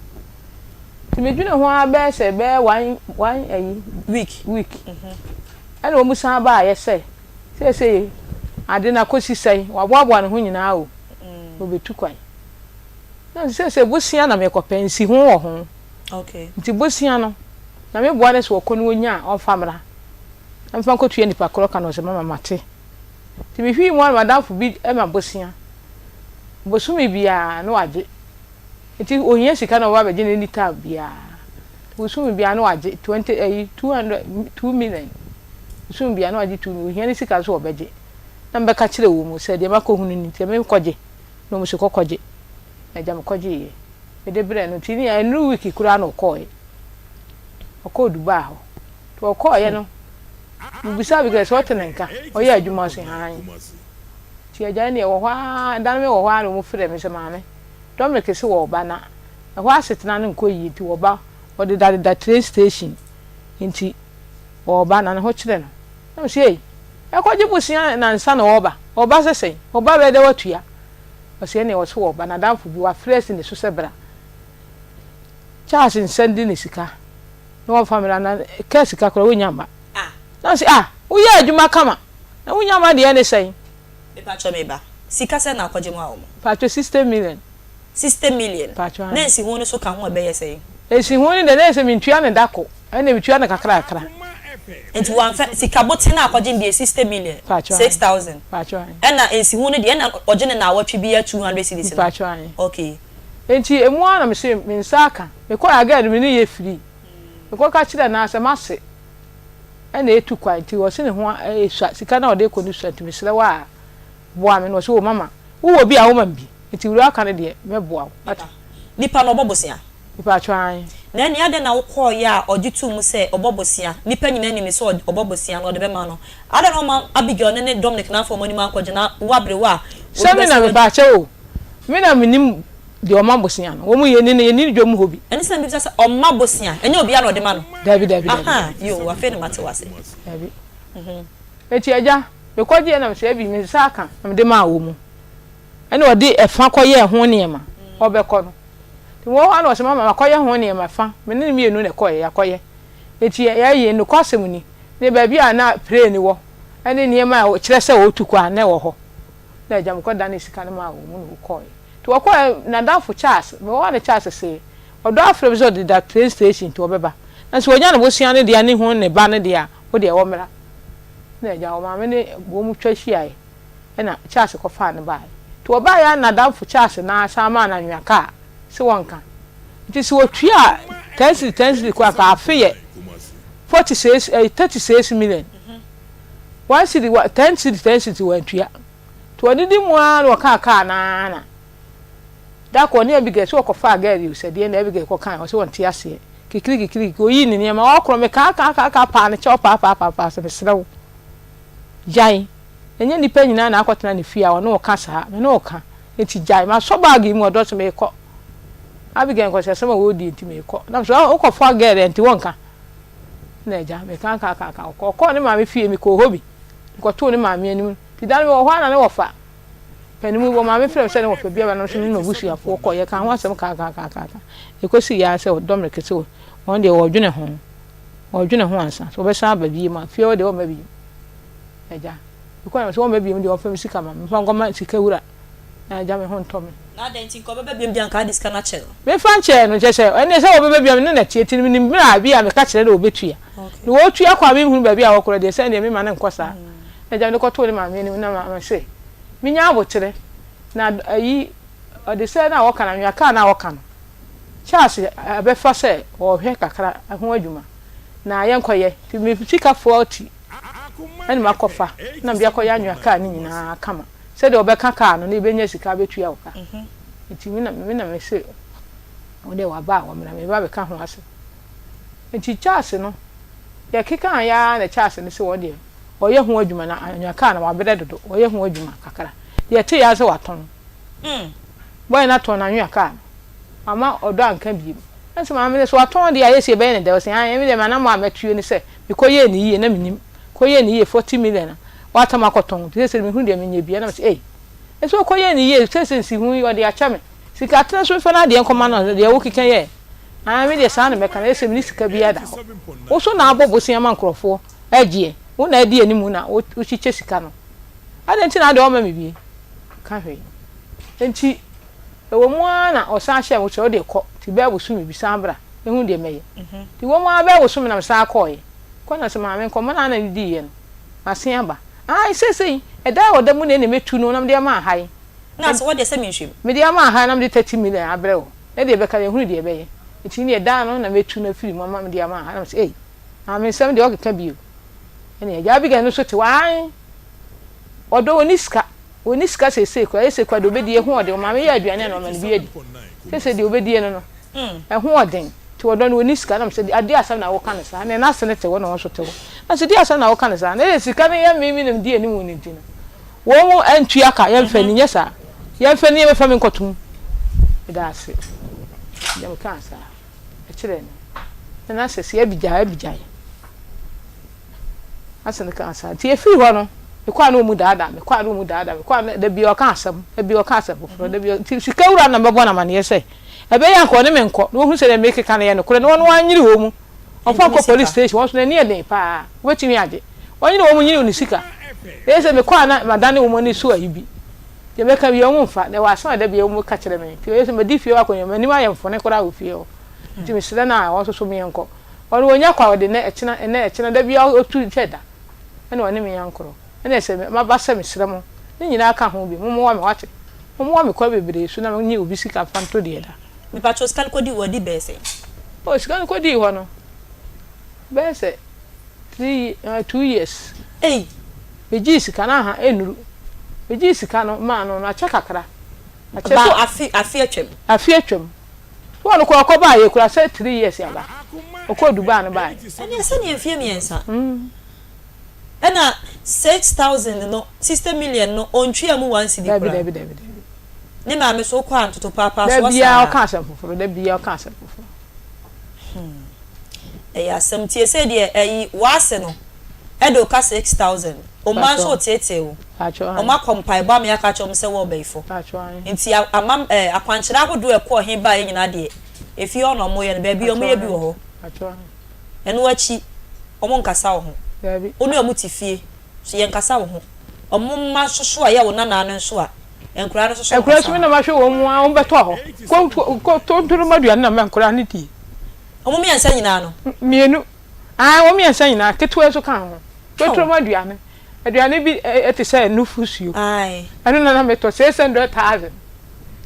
Nti medwene ho ara bɛyɛ sɛ bɛyɛ one one ayi week week. Ɛna wɔn san baayɛ sɛ seesei ade no akɔsi sɛn, waboaboa ne ho nyinaa o, ɔbɛtu kwan. Na ɔse seesei bosea na mekɔpɛ, nsiho wɔ ho. Nti bosea no, Nyame boa no sɛ ɔkɔ na ɔnya a, ɔmfa mmra na memfa nkɔtua nipa korɔ ka no. Ɔse mama mate. Nti mehwii mu ara na m'adamfo bi ma bosea. Bosome biara na wagye. Nti ohia sika na ɔba abɛgye no anytime biara. Bosome biara na wagye twenty ɛyi 200 2 million. Bosome biara na wagye 2 million. Ohia ne sika nso ɔbɛgye. Na mebɛka kyerɛ wɔn sɛ deɛ makɔhunu ni nti menkɔgye. Na wɔn se kɔkɔgye. Na agya mekɔgyeeɛ. Mede brɛɛ no nti ne ɛnuru week koraa na ɔkɔɔɛ. Ɔkɔɔ Dubai hɔ. Nti ɔkɔɔeɛ no mebisaa Abigail sɛ ɔte ne nka ɔyɛ adwuma ɔse aane. Nti agya ɛneɛ wɔ hɔ ara da no mewɔ hɔ ara na wɔn frɛɛ me sɛ maame Dominic se wɔreba na ɛhɔ asetena no nkɔ yie nti wɔba ɔdedadeda train station nti wɔreba na ne ho kyerɛ no. Na mese ei ɛkɔgye bosea nansa na ɔreba ɔba sɛ sɛn ɔba bɛyɛ dɛ watua ɔse ɛneɛ ɔse wɔreba n'adamfo bi wafrɛ asi ne so sɛ bra Charles nsɛnde ne sika na wɔmfa mmra na kaa sika koraa wonnya mma. Na ɔse ah woyɛ adwuma kama na wonnya mma deɛ ne sɛn? Mepakyɛ me ba, sika sɛn na akɔgye maa wɔn? Pakyɛ 60 million. 60 million? Pakyɛ Na aane. nsiho no so ka ho a ɛbɛyɛ sɛn? Nsiho no deɛ na ɛyɛ sɛ mentua no da ko, ɛnna metua no kakra kakra. Nti wamfa, sika boten a akɔgye no deɛ 60 million, Pakyɛ aane. 6000, Pakyɛ aane. ɛnna nsiho no deɛ ɛnna ɔgye no naawɔtwe biara 200 cedis no? Pakyɛ aane. Okay. Enti emu ara na mese me nsa aka. Mekɔe a girl no me ne yɛ free. Mekɔ ka kyerɛɛ no ara sɛ m'ase na etu kwan nti ɔse ne ho esua sika no a ɔde kɔ no sua nti mesrɛ wo a boa me na ɔse oh mama wo wɔ bi a woma me bi nti wura aka no deɛ mɛboa wo wate. Nipa no ɔbɔ bosea? Mepakyɛw ae. Na ɛnneɛ adɛn na wokɔeɛ a ɔgye too mu sɛ ɔbɔ bosea? Nnipa nyinaa nim sɛ ɔbɔ bosea na ɔde bɛma no. Adɛn na wamma Abigail ne ne Dominic no amfa wɔn anim ankɔgyina wo aberewa a Sɛ obi me na bɛsa wadi? mepakyɛw o, me na menim. Deɛ ɔma bosea no, wɔn yɛnni no, yɛnni dwam hɔ bi. Ɛno nti na mebisa sɛ, ɔma bosea? Ɛnyɛ obiara na ɔde ma no? Dabi, dabi, dabi. Ahaa, yoo, afei na mate wo ase. Dabi. Enti agya, mekɔgyeeɛ na mesɛ, Abi, me nsa aka, na mede maa wɔn. Ɛna ɔde ɛfa kɔyɛɛ ho nneɛma, ɔbɛkɔ no. Nti mewɔ hɔ ara na ɔse, Mama, makɔyɛ ho nneɛma fa, me ne no mmienu na ɛkɔeɛ, yɛakɔyɛ. Enti yɛyɛ, nokwasɛm ni, ne baabi a na plane wɔ, ne nneɛma a ɛkyerɛ sɛ ɔretu kwan na ɛwɔ hɔ. Na agya, mekɔdanee sika no maa wɔn na wɔkɔeɛ. Nti wɔkɔɛ, n'adamfo Charles, mewɔ hɔ a na Charles se, ɔdɔ afrɛ me sɛ ɔde da train station nti ɔbɛba. Na sɛ ɔnya ne bosea no deɛ ne ho ne ba no deɛ a, wo deɛ wɔmmra. Ɛna agya, ɔmaame ne wɔn twa hyiaeɛ, ɛna Charles kɔfaa no baeɛ. Nti wɔbaeɛ a na n'adamfo Charles no ara san maa no anwea kaa se wɔnka. Nti sɛ wɔtua 10 cedi 10 cedi koraa anka afe yɛ 46 ɛyi 36 million. 1 cedi, 10 cedi 10 cedi wɔantua. Nti ɔdidi mu ara na ɔkaa kaa no ara na da koro ɔne Abigail sɛ ɔkɔfaa girl yi o sɛ deɛn na Abigail kɔkae ɔse ɔnte aseɛ kikiri kikiri kikiri ɔyii ne nneɛma ɔkorɔ me kaa kaa kaa kaa paa ne kyɛw paa paa paa paa sɛ mesrɛ wo gyae ɛnyɛ nnipa nyinaa na akɔtena ne fie a ɔne wo ka saa me ne wo ka nti gyae masɔ bag yi mu ɔdɔ sɛ meekɔ Abigail nkɔsɛsɛm a wɔredi nti meekɔ na mesɛ wokɔfa girl nti wɔnka na agya mekaa kaa kaa kaa ɔkɔ ɔkɔɔ ne maame fie mekɔɔ hɔ bi mekɔtoo ne maame anim Nti da no mewɔ hɔ a na ne wɔfa panin mu, wɔmaa me frɛ me sɛ ne wɔfa bi aba na me nso me ne m'abusuafoɔ kɔɔ, yɛkaa ho asɛm kaakaakaaka. Ɛkɔsii ara sɛ Dominic se wɔn deɛ wɔredwene ho, wɔredwene ho ansa sɛ wɔbɛsan aba bio a, fie hɔ deɛ wɔmma bio. Agya, mekɔɔ na mese wɔmma bio deɛ wɔmfa me sika ma me, memfa nkɔma sika wura na agya me ho ntɔ me. Na adɛn nti nka ɔbɛba bio deɛ anka wode sika no akyɛ no? Memfa nkyɛɛ no, kyerɛ sɛ ɛnneɛ sɛ wɔbɛba bio a me ne no teɛ nti no menim berɛ a bi a meka kyerɛ no a ɔbɛtua. Na wɔtua kɔ a menhunu baabi a wɔkorɔ deɛ sɛ ɛnneɛ memma no nkɔ saa. Agya no kɔtoo ne maame anim na maame se, Menya aboterɛ. Na ayi, ɔdesɛɛ no a wɔka no, anwea kaa no a wɔka no, Charles abɛfa sɛ ɔrehwɛ kakra ho adwuma, na yɛnkɔyɛ. Nti me sika 40 na makɔfa na mede akɔyɛ anwea kaa no nyinaa kama, sɛdeɛ ɔbɛka kaa no na yɛbɛnya sika abɛtua wo ka. Nti me na me na mese wo deɛ waba a wɔmmra, meba abɛka ho asɛm. Nti Charles no, yɛkekaeɛ ara na Charles no se wɔn deɛ, Ɔyɛ ho adwuma na anwea kaa no wabrɛ dodo ɔyɛ ho adwuma kakra deɛ ɛte yɛ ara sɛ watɔn boy no atɔn n'anwea kaa no wama ɔdɔ anka biem ɛna sɛ maame no sɛ watɔn deɛ ayɛ sɛ yɛbɛyɛ ne dɛ ɔsɛ ae me deɛ m'anamɔ a mɛtuo ne sɛ mekɔ yɛɛ ne yie na menim kɔ yɛɛ ne yie 40 million a watam akɔtɔn nti sɛ sɛ mehunu deɛ menyɛ bia na mesɛ ei ɛsɛ ɔkɔ yɛɛ ne yie sɛ sɛ nsi ho yi ɔde akyɛ me sika atena so mfa no adeɛ nkɔma no deɛ wokeka yɛ ae me deɛ saa na mɛka no ɛsɛ mene sika biara da hɔ wo so na abɔ bosea ma nkurɔfoɔ Ɛgyeɛ, wo na adi anim na wokyekyɛ sika no. Adɛn nti na wode ɔmma me bi? Ka hwee. Enti, ɛwɔ mu ara na ɔsan hyɛɛ me sɛ, Wode kɔ, nti bɛyɛ bosome bi, san bra, na hu deɛ mɛyɛ. Nti ɛwɔ mu ara bɛyɛ bosome na mesan kɔeɛ. Kɔ na sɛ maame nkɔmmɔ no ara na yɛdiiɛ no, masen aba. Ae, seesei, ɛda a ɔda mu na ɛna mɛtu no na mede ama ha yi. Na sɛ wodeɛ sɛ menhwɛ mu. Mede ama ha na mede 30 million abrɛ wo, na deɛ ɛbɛka no, yɛhunu deɛ ɛbɛyɛ. Nti neɛ da no na mɛtu no afiri mu ama mede ama ha. Na mese, Ei! Maame nsɛm deɛ ɔkeka bio. Ɛne agya Abigail no nso te hɔ ae. Ɔdɔ ɔnni sika. Ɔnni sika seesei koraa. Ɛsɛ koraa deɛ ɔbɛdie ɛho ɔden. Maame yɛ aduane a na ɔma no bi adi. Seesei deɛ ɔbɛdie no no ɛho ɔden. Nti ɔdɔ no ɔnni sika. Na mesɛ adeɛ asɛm na woka no saa. Ɛne n'ase no te hɔ na ɔno nso te hɔ. Na mesɛ deɛ asɛm na woka no saa. Na ɛyɛ sika no yɛ me me na medi anim no nti no wɔn mu antua ka yɛmfa ni nyɛ saa. Yɛmfa ni yɛmfa me nkɔtom. Meda ase. Deɛ mekaa saa. kyerɛɛ no. Na na sɛ sɛ Abigya Abigyae asɛ no kaa saa. Nti ɛfiri hɔ no, mekɔ a na wɔn daadaa me, kɔ a na wɔn daadaa me, kɔ a na da bi ɔka asɛm, da bi ɔka asɛm foforɔ, da bi nti sika wura no na mɛbɔ no amaneɛ sɛ ɛbɛyɛ anka ɔne me nkɔ na wɔhu sɛ deɛ mekeka no yɛ nokorɛ na ɔno anyere wɔn mu. Ɔmfa nkɔ police station, wɔn nso n'ani yɛ den paa, wɔbɛtumi agye. Ɔnyere wɔn mu nyere ne sika. Ɛyɛ sɛ mekɔ a na madane wɔn ani so ayi bi. Deɛ mɛka biara wɔn mfa, na ɛwɔ asɛm a da biara wɔn ka kyerɛ me. Nti ɛyɛ sɛ madi fie hɔ akɔnya, m'anim ayɛ mfone koraa wɔ fie hɔ. Nti mesrɛ no a, wɔn nso so meɛnkɔ. Ɔno ɔnya kɔ a, ɔde nnɛ, ɛkyena, ɛnnɛ, ɛkyena, da biara ɔtu kyɛ da. Ɛna ɔne me ankorɔ. Ɛna sɛ maba sɛ mesrɛ mo, ne nyinaa ka ho bi, mommoa me, wate? Mommoa me kwan bebree so na menye obi sika mfa nto deɛ da. Mepakyɛw, sika no kɔdii hɔ adi bɛyɛ sɛn? Oh, sika no kɔdii hɔ no, bɛyɛ sɛ three, eh, 2 years. Ei! Megyee sika no aha, ɛnnuru. Megyee sika no maa no no, akyɛ kakra. Akyɛ Ba so. afe, afe atwam. Afe atwam. So ɔno koraa ɔkɔ baeɛ koraa sɛ 3 years aba. Ɔkɔɔ Dubai no baeɛ. Ɛneɛ sɛdeɛ mfeɛ 3. Ɛna 6,000 no, 60 million no, ɔntwea mu 1 cedi Dabi, koraa. dabi, dabi, dabi. Ne maame so wokɔ a ntoto paapaa Da soɔ biara saa. ɔka asɛm foforɔ, da biara ɔka asɛm foforɔ. Hmm ɛyɛ asɛm tie sei deɛ ɛyi w'ase no ɛde wo ka 6000 wo mma nso Patrɔ, reteetee wo patrɔ wɔn ae, akɔ mpaebɔ ama yɛaka akyerɛ wɔn sɛ wɔ ɔbɛyifo patrɔ ae, nti ama ɛɛ akwankyerɛ ahodoɔ a ɛkɔɔ he baeɛ nyinaa deɛ efie hɔ na wɔyɛ no baabi a patrɔ wɔyɛ bi ae, wɔ hɔ patrɔ ae. ɛno akyi wɔn nkasa wo ho Daabi. wo ne wɔn te fie so yɛnkasa wo ho wɔn mma nso so a ɛyɛ wo nanaa no nso a Nkwadaa no nso so Nkwadaa nso nkasa me na ho. mahwɛ wɔn mu a wɔn bɛtɔ hɔ. Ko ko tontoro ma aduane na ma nkwadaa no die. Wɔn mmiɛnsa nyinaa no? Mmienu. Ae, wɔn mmiɛnsa nyinaa, ketewa nso ka ho. Tontoro Ao. ma aduane. Aduane bi te sɛ nufusuo. Ae. Ɛno na na metɔ, 600,000.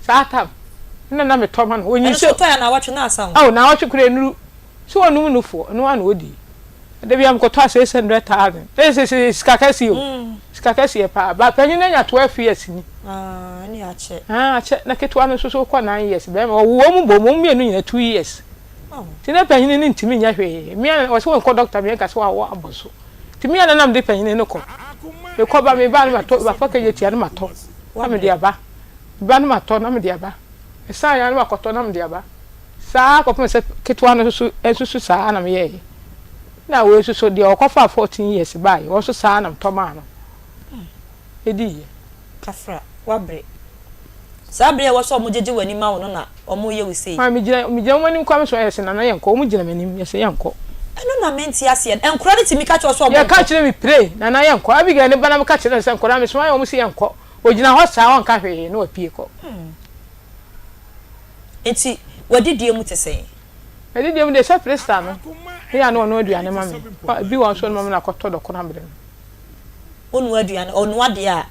Saa tam. Ɛno na na metɔ ma no. Ɔnyin Ɛno nso sɛ. wotɔe a naawɔtwe na asa o. Ao, naawɔtwe koraa nnuru. Sɛ ɔnum nufoɔ, ɛno ara na ɔdi. Da biara mekɔtɔ a 600,000. Ee sɛ sɛ sika kɛseɛ o. Sika kɛseɛ paa. Ba panyin no anya 12 years ni. Ah, ɛne akyɛ. Ah, akyɛ. Na ketewa no nso so kɔ 9 years. Bɛrima, wɔwo wɔn bom, wɔn mmienu nyinaa 2 years. Nti na panyin no ntumi nyɛ hwee. Mmea na wɔsɛ wɔnkɔ dɔkta mmea nka sɛ wɔawo abɔ so. Nti mmea na na mede panyin no kɔ. Mekɔ ba meba no matɔ, mafa kagye tia no matɔ na mede aba. Meba no matɔ na mede aba. Mesan ya no makɔtɔ na mede aba. Saa ara kɔpem sɛ ketewa no nso nso so saa ara na meyɛeɛ. Ɛna wei nso so deɛ ɔkɔfaa 14 years baeɛ, ɔno nso saa ara na metɔ maa no diiɛ. Kafra, woabrɛ. Saa bere a ɛwɔ sɛ wɔgyegye w'ani ma wo no na wɔreyɛ wo sei. Maame, megyina megyina wɔn anim koraa me so ayɛ sɛ Nana yɛnkɔ, wɔn gyina m'anim yɛsɛ yɛnkɔ. Ɛno na mente aseɛ no, nkwadaa no tumi ka kyerɛ wo sɛ wɔnkɔ? Yɛka kyerɛ me pire, Nana yɛnkɔ. Abigail ne ba na meka kyerɛ no sɛ nkwadaa mesoma wɔn sɛ yɛnkɔ. Ɔgyina hɔ saa ɔnka hwee na wapue kɔ. Enti w'adidie mu te sɛn? M'adidie mu deɛ, sɛ Prisca no yɛ a na ɔnoa aduane ma me. Bi wɔ hɔ nso a ɔno ma me na kɔtɔ dɔkono abrɛ me. Wonoa aduane, ɔnoa deɛ a,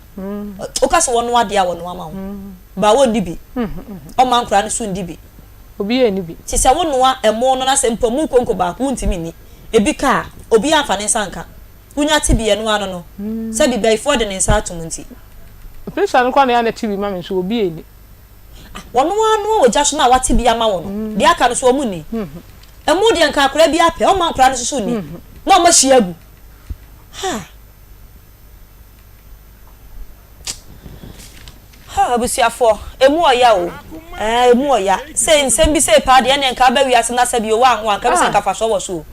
woka sɛ wɔnoa deɛ a wɔnoa ma wo, but wonni bi. Ɔmma nkwadaa no nso nni bi. Obiara nni bi. Nti sɛ wonoa ɛmo no na sɛ mpo ɛmo konko baako wontumi nni, ebi ka a, obiara mfa ne nsa nka. Wonya te bi ɛno ano no, sɛbi bayifoɔ de ne nsa atom nti. Prisca no koraa na ɛyɛ a na ɛte bi ma me nso obiara nni. Wɔn ara noa wɔ gya so na wɔate bi ama wɔn no, deɛ aka no nso wɔn nni. Ɛmo deɛ nka akwadaa bi apɛ, wɔmma nkwadaa no nso so nni, na wɔahyia agu. Ha! Ha, abusuafoɔ, ɛmu ɔya o. Ɛɛ, ɛmu ɔya. Sei, nsɛm bi sei paa deɛ, ɛnneɛ nka aba wiase na sɛ bio woanwo a, nka bi sɛ nka fasoɔ wɔ so o.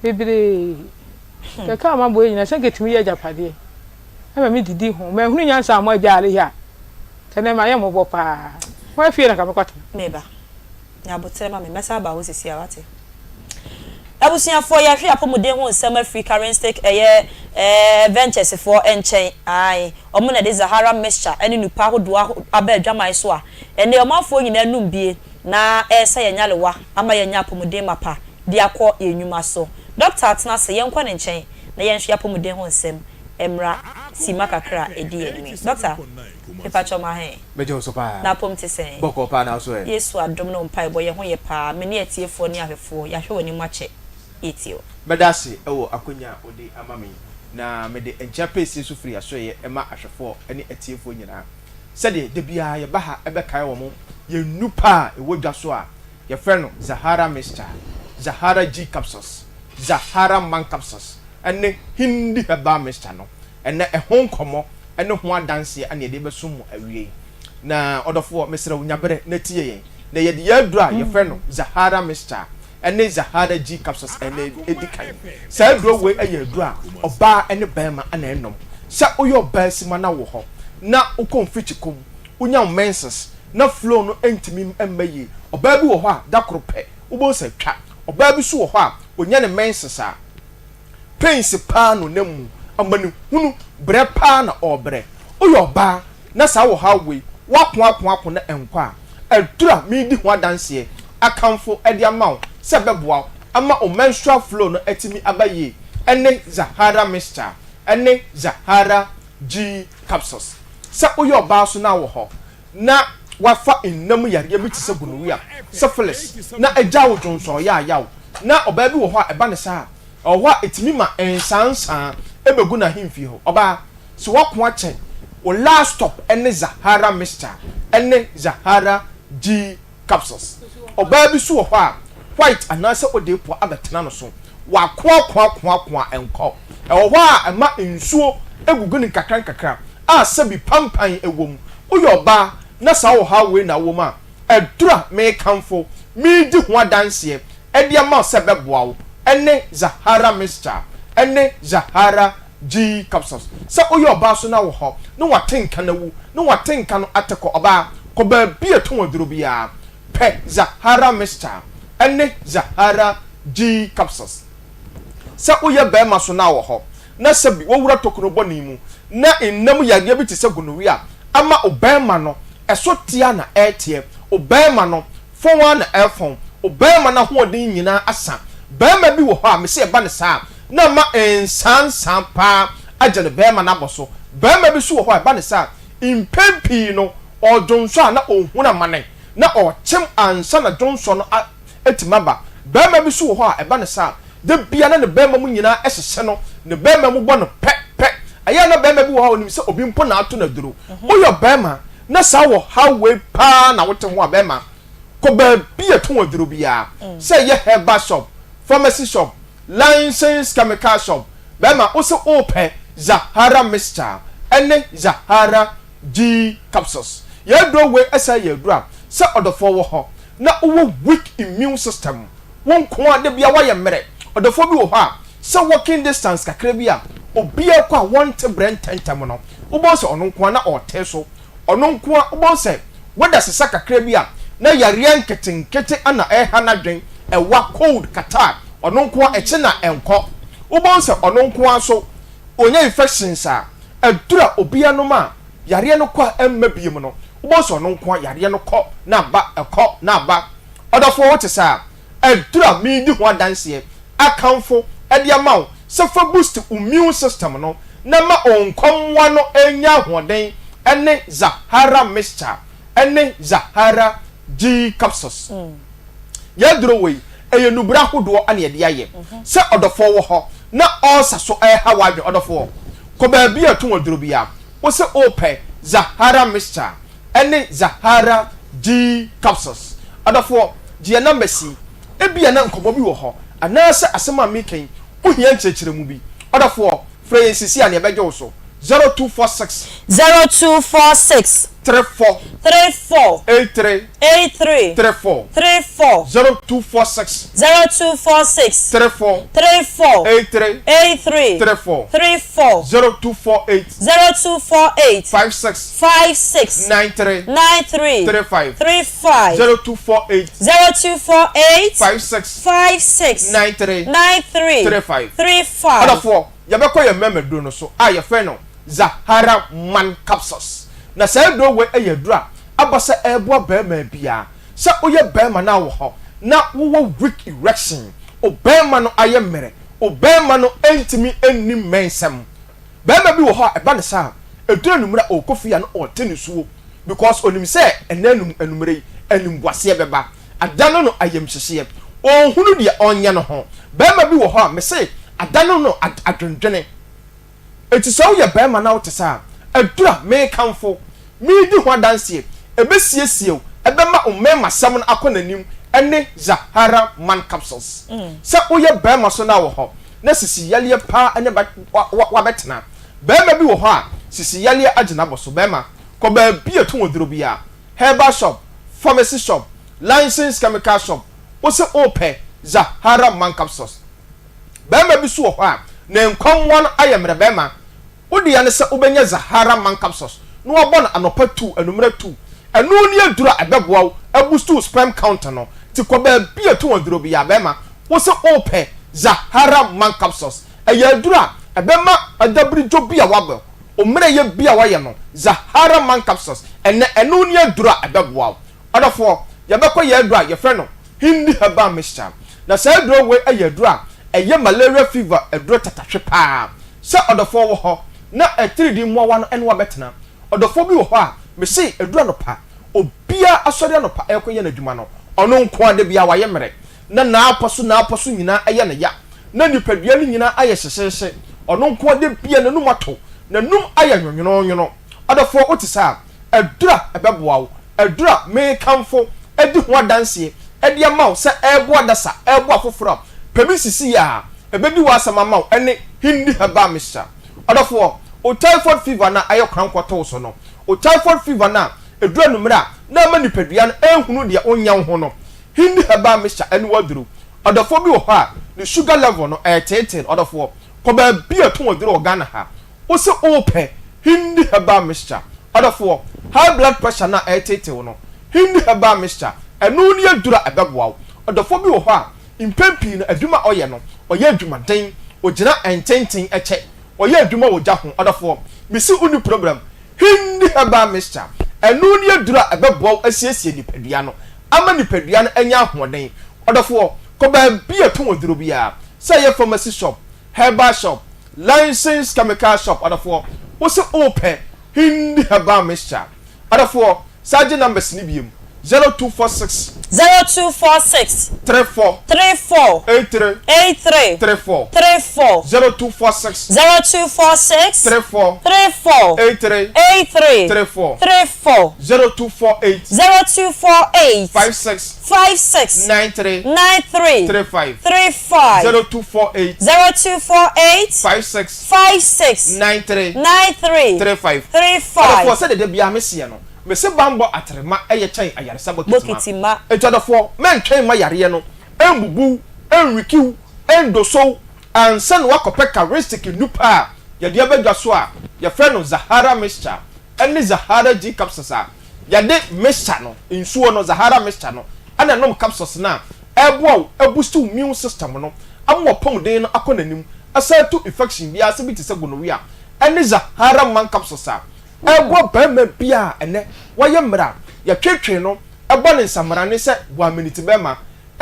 Bebree. Kɛkɛ a mabɔ yi nyinaa, sɛ nka ɛtumi yɛ agyapadeɛ. Ɛma me didi ho. Manhunu nyansa a moagya are yi a, nka nnɛ mayɛ mmɔbɔ paa. Hwan fie na nka mɛkɔtena? Me ba, nya aboterɛ ma me. Mɛsan aba hɔ seesei ara, woate? Abusuafoɔ, yɛahwɛ apɔmuden ho nsɛm afiri Karenstick ɛyɛ eh, Ventures foɔ nkyɛn. Ae, wɔn na ɛde Zahara mixture ne nnupa ahodoɔ aho aba adwaman so a, ɛnnɛ ɔmanfoɔ nyinaa nom bie na ɛresa yɛn nyarewa ama yɛanya apɔmuden mapa de akɔ yɛn nnwuma so. Dɔkta atena ase, yɛnkɔ ne nkyɛn na yɛnhwɛ apɔmuden ho nsɛm mmra simma kakra a ɛdi yɛn anim yi. Dɔkta, mepakyɛw ma he? Megye wo so paa. N'apɔm te sɛn? Bɔkɔɔ paa na wo so ɛ? Yesu adom ne wo mpaebɔ yɛn ho yɛ paa. Me ne atiefoɔ ne ahwɛfoɔ yɛahwɛ w'anim akyɛ yɛtie wo. Mɛda ase wɔ akwanya a wode ama me yi, na mede nkyea pɛsie nso firi asoɛeɛ ma ahwɛfoɔ ne atiefoɔ nyinaa. Sɛdeɛ da biara yɛba ha bɛkae wɔn yɛn nnupa a ɛwɔ dwa so a yɛfrɛ no Zahara Mixture, Zahara G Capsules, Zahara Man Capsules, ne Hindi Herbal Mixture no. Ɛnnɛ, ɛho nkɔmmɔ ne ho adanseɛ na yɛde rebɛsom mo awiei. Na ɔdɔfoɔ, mesrɛ wo, nya berɛ na tie yɛn. Na yɛde yɛn aduro a yɛfrɛ no Zahara Mixture ne Zahara G Capsules na ɛdi kan. Saa aduro wei yɛ aduro a ɔbaa ne barima na ɛnom. Sɛ woyɛ ɔbaa sima na wowɔ hɔ na wokɔ mfikyikɔ mu, wonya wo menses na flow no ntumi mma yie. Ɔbaa bi wɔ hɔ a, da koro pɛ, wobɛhu sɛ atwa. Ɔbaa bi nso wɔ hɔ a, ɔnya ne menses a, pains paa na ɔnam mu, amanehunu, brɛ paa na ɔrebrɛ. Woyɛ ɔbaa na saa ɔhaw wei, woako ako ako na ɛnkɔ a, aduru a meredi ho adanseɛ akamfo de ama wo sɛ ɛbɛboa wo ama wo menstrual flow no atumi aba yie ne Zahara Mixture ne Zahara G Capsules. Sɛ woyɛ ɔbaa nso na wɔ hɔ na woafa nna mu yareɛ bi te sɛ gonorrhea, syphilis, na agya wo dwonsɔn yaayaw, na ɔbaa bi wɔ hɔ a ɛba no saa a, ɛwɔ hɔ a ɛtumi ma nsaansaa bɛgu n'ahemfie hɔ. Ɔbaa, sɛ woako akyɛ, wo last stop ne Zahara Mixture ne Zahara G Capsules. Ɔbaa bi nso wɔ hɔ a, white anaasɛ odeepoa abɛtena no so. Wako ako ako ako a ɛnkɔ. Ɛwɔ hɔ a ɛma nsuo gugu no nkakrankakra a sɛbi pampan wɔ mu. Woyɛ ɔbaa. na saa ɔhaw wei na wowɔ mu a, aduru a merekamfo, meredi ho adanseɛ de ama wo sɛ ɛbɛboa wo ne Zahara Mixture ne Zahara G Capsules. Sɛ woyɛ ɔbaa nso na wɔ hɔ na wate nka no awu, na wate nka no ate kɔ, ɔbaa, kɔ baabi a ɛtɔn aduro biara, pɛ Zahara Mixture ne Zahara G Capsules. Sɛ woyɛ barima nso na wɔ hɔ na sɛbi wowura tokuro bɔne mu na nna mu yareɛ bi te sɛ gonorrhea ama obarima no, ɛso teɛ ara na ɛreteɛ, obarima no fɔn ara na ɛrefɔn, obarima no ahoɔden nyinaa asa. Barima bi wɔ hɔ a, mese ɛba no saa a, na ama nsaansaa paa agya no barima no abɔ so. Barima bi nso wɔ hɔ a, ɛba no saa a, mpɛn pii no, ɔredwonsɔ a na ɔrehunu amane, na ɔrekyem ansa na dwonsɔ no atumi aba. Barima bi nso wɔ hɔ a, ɛba no saa a, da biara na ne barima mu nyinaa hyehye no, ne barima mu bɔ no pɛ pɛ. Ɛyɛ a na barima bi wɔ hɔ a ɔnim sɛ obi mpo na ato no aduro. Woyɛ ɔbarima na saa ɔhaw wei paa na wote ho a, barima, kɔ baabi a ɛtɔn aduro biara, sɛ ɛyɛ herbal shop, pharmacy shop, licensed chemical shop, barima, wo se worepɛ Zahara mixture ne Zahara G capsules. Yɛn aduro wei san yɛ aduro a sɛ ɔdɔfoɔ wɔ hɔ na wowɔ weak immune system, wo nko ara da biara woayɛ mmerɛ. Ɔdɔfoɔ bi wɔ hɔ a, sɛ walking distance kakra bi a obiara kɔ a wɔnte brɛ ntɛmntɛm no, wobɛhu sɛ ɔno nko ara na ɔrete so. Ɔno nko ara, wobɛhu sɛ weather sesa kakra bi a, na yareɛ nketenkete na ɛreha n'adwene, ɛwa, cold, catarrh, ɔno nko ara ɛkye na ɛnkɔ. Wobɛhu sɛ ɔno nko ara nso, ɔnya infections a, aduru a obiara nom a yareɛ no kɔ a ɛmma biom no, wobɛhu sɛ ɔno nko ara yareɛ no kɔ na aba, ɛkɔ na aba. Ɔdɔfoɔ wote saa? Aduru a meredi ho adanseɛ akamfo de ama wo sɛ fa boost wo immune system no na ma wo nkɔmmoa no nya ahoɔden ne Zahara mixture ne Zahara G capsules. Yɛn aduro wei, ɛyɛ nnuburo ahodoɔ na yɛde ayɛ. Sɛ ɔdɔfoɔ wɔ hɔ na ulcer so ɛreha w'adwene, ɔdɔfoɔ, kɔ baabi a ɛtɔn aduro biara, wo se wopɛ Zahara mixture ne Zahara G capsules. Ɔdɔfoɔ, gye yɛn numbers yi. Ebia na nkɔmmɔ bi wɔ hɔ, anaasɛ asɛm a mereka yi, wohia nkyerɛkyerɛmu bi. Ɔdɔfoɔ, frɛ yɛn seesei a na yɛbɛgye wo so. 0246. 0246. 34. 34. 83. 83. 34. 34. 0246. 0246. 34. 34. 83. 83. 34. 34. 0248. 0248. 56. 56. 93. 93. 35. 35. 0248. 0248. 56. 56. 93. 93. 35. 35. Ɔdɔfoɔ, yɛbɛkɔ yɛn mmarima duro no so a yɛfrɛ no Zahara Man Capsules. Na saa aduro wei yɛ aduro a aba sɛ ɛreboa barima biara. Sɛ woyɛ barima na wɔ hɔ na wowɔ weak erection, wo barima no ayɛ mmerɛ, wo barima no ntumi nni mmɛnsɛm. Barima bi wɔ hɔ a ɛba no saa a, ɛduru anwummerɛ a ɔrekɔ fie a na ɔrete nisuo because ɔnim sɛ ɛnnɛ anum anwummerɛ yi animguaseɛ bɛba. Adane no ayamhyehyeɛ. Ɔnhunu deɛ ɔnyɛ no ho. Barima bi wɔ hɔ a mese adane no adwendwene. Enti sɛ woyɛ barima na wote saa a, aduru a merekamfo, meredi ho adanseɛ, ɛbɛsiesie wo, ɛbɛma wo mmarimasɛm no akɔ n'anim ne Zahara Man Capsules. Sɛ woyɛ barima nso na wɔ hɔ na sisi yareɛ paa ne ba wabɛtena. Barima bi wɔ hɔ a sisi yareɛ agye no abɔ so. Barima, kɔ baabi a ɛtɔn aduro biara, herbal shop, pharmacy shop, licensed chemical shop, wose wopɛ Zahara Man Capsules. Barima bi nso wɔ hɔ a, ne nkɔmmoa no ayɛ mmerɛ. Barima, wo dea ne sɛ wobɛnya Zahara Man Capsules na woabɔ no anɔpa tu, anwummerɛ tu. Ɛno ne aduro a ɛbɛboa wo abustu wo sperm count no. Nti kɔ baabi a ɛtɔn aduro biara. Barima, wo se wopɛ Zahara Man Capsules. Ɛyɛ aduro a ɛbɛma adabiridwo bi a woabɔ, wo mmerɛyɛ bi a woayɛ no, Zahara Man Capsules, ɛnnɛ ɛno ne aduro a ɛbɛboa wo. Ɔdɔfoɔ, yɛbɛkɔ yɛn aduro a yɛfrɛ no Hindi herbal mixture. Na saa aduro wei yɛ aduro a ɛyɛ malaria fever aduro tatahwe paa. Sɛ ɔdɔfoɔ wɔ hɔ na atiridii mmoawa no ne wo abɛtena. Ɔdɔfoɔ bi wɔ hɔ a, mese aduru anɔpa, obiara asɔre anɔpa rekɔyɛ n'adwuma no, ɔno nko ara da biara wayɛ mmerɛ, na n'apɔ so n'apɔ so nyinaa yɛ no ya, na nipadua no nyinaa ayɛ hyehyeehye, ɔno nko ara da biara n'anum ato, n'anum ayɛ nwonwononwono. Ɔdɔfoɔ wote saa? Aduru a ɛbɛboa wo, aduru a merekamfo adi ho adanseɛ de ama wo sɛ ɛreboa adasa, ɛreboa afoforɔ a, pɛ bi sisi a ɛbɛdi w'asɛm ama wo ɛne Hindi Herbal Mixture. Ɔdɔfoɔ, wo typhoid fever no a ayɛ korankɔ to wo so no, wo typhoid fever no a. Ɛduru anwummerɛ a, na ama nipadua no nhunu deɛ ɔnyɛ wo ho no. Hindi herbal mixture ɛne w'aduro. Ɔdɔfoɔ bi wɔ hɔ a, ne sugar level no, ɛreteetee no. Ɔdɔfoɔ, kɔ baabi a yɛtɔn aduro wɔ Ghana ha. Wo se wopɛ Hindi herbal mixture. Ɔdɔfoɔ, high blood pressure no a ɛreteetee wo no, Hindi herbal mixture, ɛno ne aduro a ɛbɛboa wo. Ɔdɔfoɔ bi wɔ hɔ a, mpɛn pii no, adwuma a ɔyɛ no, ɔyɛ adwumaden, ɔgyina ntenten kyɛ, ɔyɛ adwuma wɔ gya ho. Ɔdɔfoɔ, mese wonni problem. Hindi herbal mixture, ɛno ne aduro a ɛbɛboa wo asiesie nipadua no ama nipadua no anya ahoɔden. Ɔdɔfoɔ, kɔ baabi a yɛtɔn aduro biara, sɛ ɛyɛ pharmacy shop, herbal shop, licensed chemical shop, ɔdɔfoɔ, wose wopɛ Hindi herbal mixture. Ɔdɔfoɔ, san gye numbers no biom, 0246. 0246. 34. 34. 83. 83. 34. 34. 0246. 0246. 34. 34. 83. 83. 34. 34. 0248. 0248. 56. 56. 93. 93. 35. 35. 0248. 0248. 56. 56. 93. 93. 35. 35. Ɔdɔfoɔ, sɛdeɛ da biara meseɛ no, mese banbɔ atrema yɛ kyɛn ayaresa bokiti ma. Enti ɔdɔfoɔ, mɛntwɛn mma yareɛ no mbubu wo, ɛnwiki wo, ɛndoso wo ansa na woakɔpɛ Charistic nnupa a yɛde aba dwa so a yɛfrɛ no Zahara Mixture ne Zahara G Capsules a yɛde mixture no, nsuo no, Zahara Mixture no na ɛnom capsules no a ɛreboa wo abusti wo immune system no ama w'apɔmuden no akɔ n'anim, asan atu infection biara ase bi te sɛ gonorrhea ne Zahara Man Capsules a ɛreboa barima bi a ɛnnɛ wayɛ mmerɛ a yɛtwetwe no bɔ ne nsammrane sɛ Guaminiti bɛrima